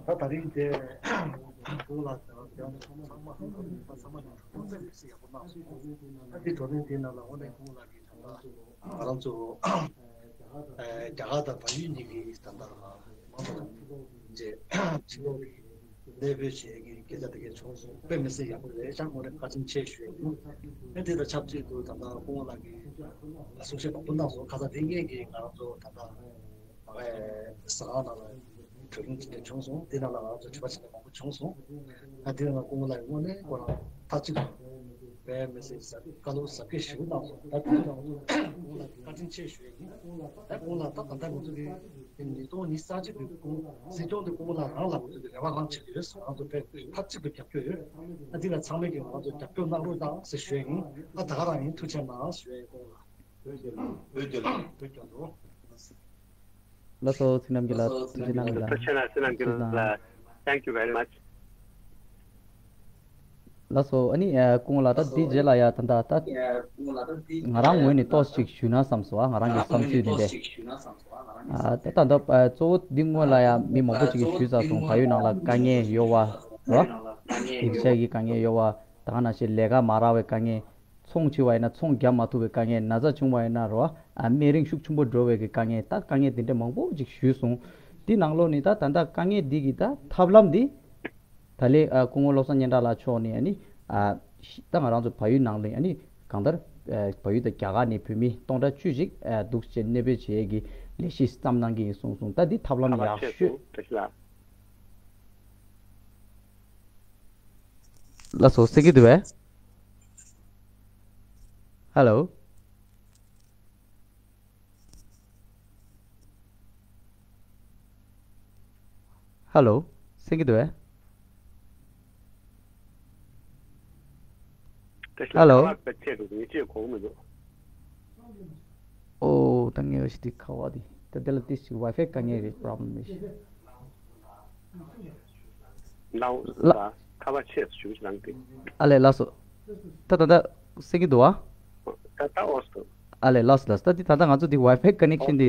ད་ད་རིང་དེ་ཁོང་ལ་ཚང་མ་ཚང་མ་ཚང་མ་ལ་ཐུགས་བརྩེ་མི་སྲིད་ཡག་པོ་གནང་སོང་། ད་འདི་བགྲོ་གླེང་དེའི་ནང་ལ་དངོས་གནས་ཁོང་ལ་གི་ད་ལྟ་ང་རང་ཚོ་རྒྱ་གར་དང་བལ་ཡུལ་གཉིས་ཀྱི་ད་ལྟ་མང་ཚོགས་ཀྱི་ཕྱི་ལོགས་ཀྱི་གནས་སྤོས་བྱེད་ཀྱི་སྐད་ཆ་དེ་གས་བྱུང་སོང་། དཔེ་མི་སྲིད་ཡག་པོ་རེད་ཤག་དངོས་གནས་བཀའ་དྲིན་ཆེ་ཞུ་ཡ་ཡིན། ཨ་དེ་དང་ཆབས་ཅིག་ཏུ་ད་ལྟ་སྐུ་ངོ་ལགས་ཀྱིས་གསུང་བཤད་མང་པོ་གནང་སོང་། ཁ་སང་དེ་སྔོན་གྱི་ང་རང་ཚོ་ད་ལྟ་ཨ་ཟ་ཁང་ནང་ལ་བགྲོ་གླེང་ཅིག་བྱུང་སོང་། དེ་ནང་ལ་ང་རང་ཚོ་དྲི་བ་བྱེད་མཁན་མང་པོ་བྱུང་སོང་། ཨ་དེ་ནང་སྐུ་ངོ་ལགས་ཀྱིས་དངོས་གནས་ཁོ་རང་མཐའ་གཅིག་ཏུ་དཔེ་མི་སྲིད་ཟབ་བཀའ་སློབ་ཟབ་རྒྱས་ཞེ་པོ་གནང་སོང་། ད་དེ་ནང་ཁོང་ལ་བཀའ་དྲིན་ཆེ་ཞུ་ཡ་ཡིན། ད་ཁོང་ལ་ད་ད་ལྟ་ང་ཚོ་གི་ཉིས་སྟོང་ཉི་ཤུ་རྩ་གཅིག་པའི་སྐུ་སྲིད་སྐྱོང་དེ་སྐུ་ངོ་ལགས་རང་ལ་ང་ཚོ་གི་རེ་བ་རང་བྱེད་ཀྱི་ཡོད། ང་ཚོ་དཔེ་མཐའ་གཅིག་ཏུ་རྒྱབ་སྐྱོར་ཡོད། ཨ་འདི་ལ་ཚང་མས་ཀྱི་ང་ཚོ་རྒྱབ་སྐྱོར་གནང་རོགས་གནང་ཟེར་ཞུ་ཡ་ཡིན། ཨ་ད་ག་རང་ཡིན། ཐུགས་རྗེ་གནང་ཞུ་ཡ་ཡིན་སྐུ་ངོ་ལགས། བོད་རྒྱལ་ལོ། བོད་རྒྱལ་ལོ། ལགས་སོ། ཚེ་རིང་རྣམ་རྒྱལ་ལགས། ཐུགས་རྗེ་གནང་གི་ལགས། ཐུགས་རྗེ་གནང་། ཚེ་རིང་རྣམ་རྒྱལ་ལགས། Thank you very much། ལགས་སོ། ཨ་ནི་ཨ་སྐུ་ངོ་ལགས། ད་འདི་རྗེས་ལ་ཡ་ད་ད་ད་ང་རང་ངོས་ནས་ཏོག་ཙམ་ཞུས་ན་བསམ་སོང་། ཨ་ང་རང་གི་བསམ་ཚུལ་འདི་འདྲ། ཨ་ད་ད་ད་ཨ་གཙོ་བོ་འདི་སྔོན་ལ་ཡ་མི་མང་པོ་ཅིག་གིས་ཞུས་ཚར་སོང་། བལ་ཡུལ་ནང་ལ་དཀའ་ངལ་ཡོད་པ་རེད་བ། ཡིག་ཆ་གི་དཀའ་ངལ་ཡོད་པ། ད་ག་ནང་བཞིན་ལས་ཀ་མ་རག་པའི་དཀའ་ངལ། ཚོང་བྱེད་པ་ཡིན་ན་ཚོང་རྒྱག་མ་ཐུབ་པའི་དཀའ་ངལ། ན་ཚ་བྱུང་བ་ཡིན་ན་རེད་བ། ཨ་སྨན་རིན་ཤུགས་ཆེན་པོ་འགྲོ་བའི་གི་དཀའ་ངལ། ད་དཀའ་ངལ་འདི་འདྲ་མང་པོ་ཅིག་ཞུས་སོང་། འདི་ནང་ལོགས་ནས་ད་ད་ལྟ་དཀའ་ངལ་འདི་གི་ད་ཐབས་ལམ་འདི། ད་ལན་ཨ་སྐུ་ངོ་བློ་བཟང་སྙན་གྲགས་ལགས་མཆོག་ནས་ཨ་ནི་ཨ་ད་ང་རང་ཚོ་བལ་ཡུལ་ནང་ལ་ཨ་ནི་གང་ལྟར་ཨ་བལ་ཡུལ་དང་རྒྱ་གར་ནས་བོད་མི་སྟོང་ཕྲག་བཅུ་ཞིག་ཨ་འདུག་སེ་གནས་སྤོས་བྱེད་ཡས་ཀྱི་ལས་གཞི་བརྩམས་གནང་གི་ཡིན་གསུངས་སོང་། ད་འདི་ཐབས་ལམ་ཡག་ཤོས། ལགས་སོ། གསན་གྱི་འདུག་པས། ཧེ་ལོ། ཧེ་ལོ། གསན་གྱི་འདུག་པས། ཧ་ལོ། ཁ་པར་ཆད་འདུག་ངས་བྱེད་དགོངས་མི་འདུག་ཨོ་ད་ངས་འོ་ཞིག་དེ་ཁ་བ་དེ་ད་དེ་ལ་ཏིས་ཅིག་ཝའི་ཕའི་དཀའ་ངལ་རེད། པོ་རོབ་ལེམ་རེད། ལའོ། ལ། ཁ་པར་ཆད་སོང་ཞུ་ཞིག་རང་དེ། ཨ་ལས་ལགས་སོ། ད་ད་ད་སེང་གི་འདུག་ཨ། ད་ད་ཨོ་སོ། ཨ་ལས་ལགས་སོ་ལགས་སོ། ད་དེ་ད་ད་ང་ཚོ་དེ་ཝའི་ཕའི་ཀ་ནེག་ཤན་དེ་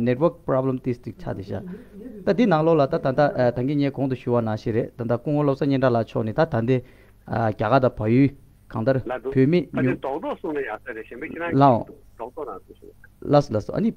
ནེཊ་ཝརཀ་པོ་རོབ་ལེམ་ཏིས་ཅིག་ཆགས་བསྡད་ཤག་ད་དེ་ནང་ལོགས་ལ་ད་ད་ད་ད་གིན་ངས་གོང་དུ་ཞུ་བ་ནང་བཞིན་རེད། ད་ད་སྐུ་ངོ་བློ་བཟང་སྙན་གྲགས་ལགས་མཆོག་ནས་ད་ད་འདི་རྒྱ་གར་དང་བལ་ཡུལ་གང་ལྟར་བོད་མི་ཉུང་རྡོག་རྡོག་གསུང་ན་ཡག་ས་རེད། གཞན་པའི་ཁྱེད་རང་ལའོ་རྡོག་རྡོག་རང་གསུང་ཤོག་ལགས་སོ་ལགས་སོ། ཨ་ནི་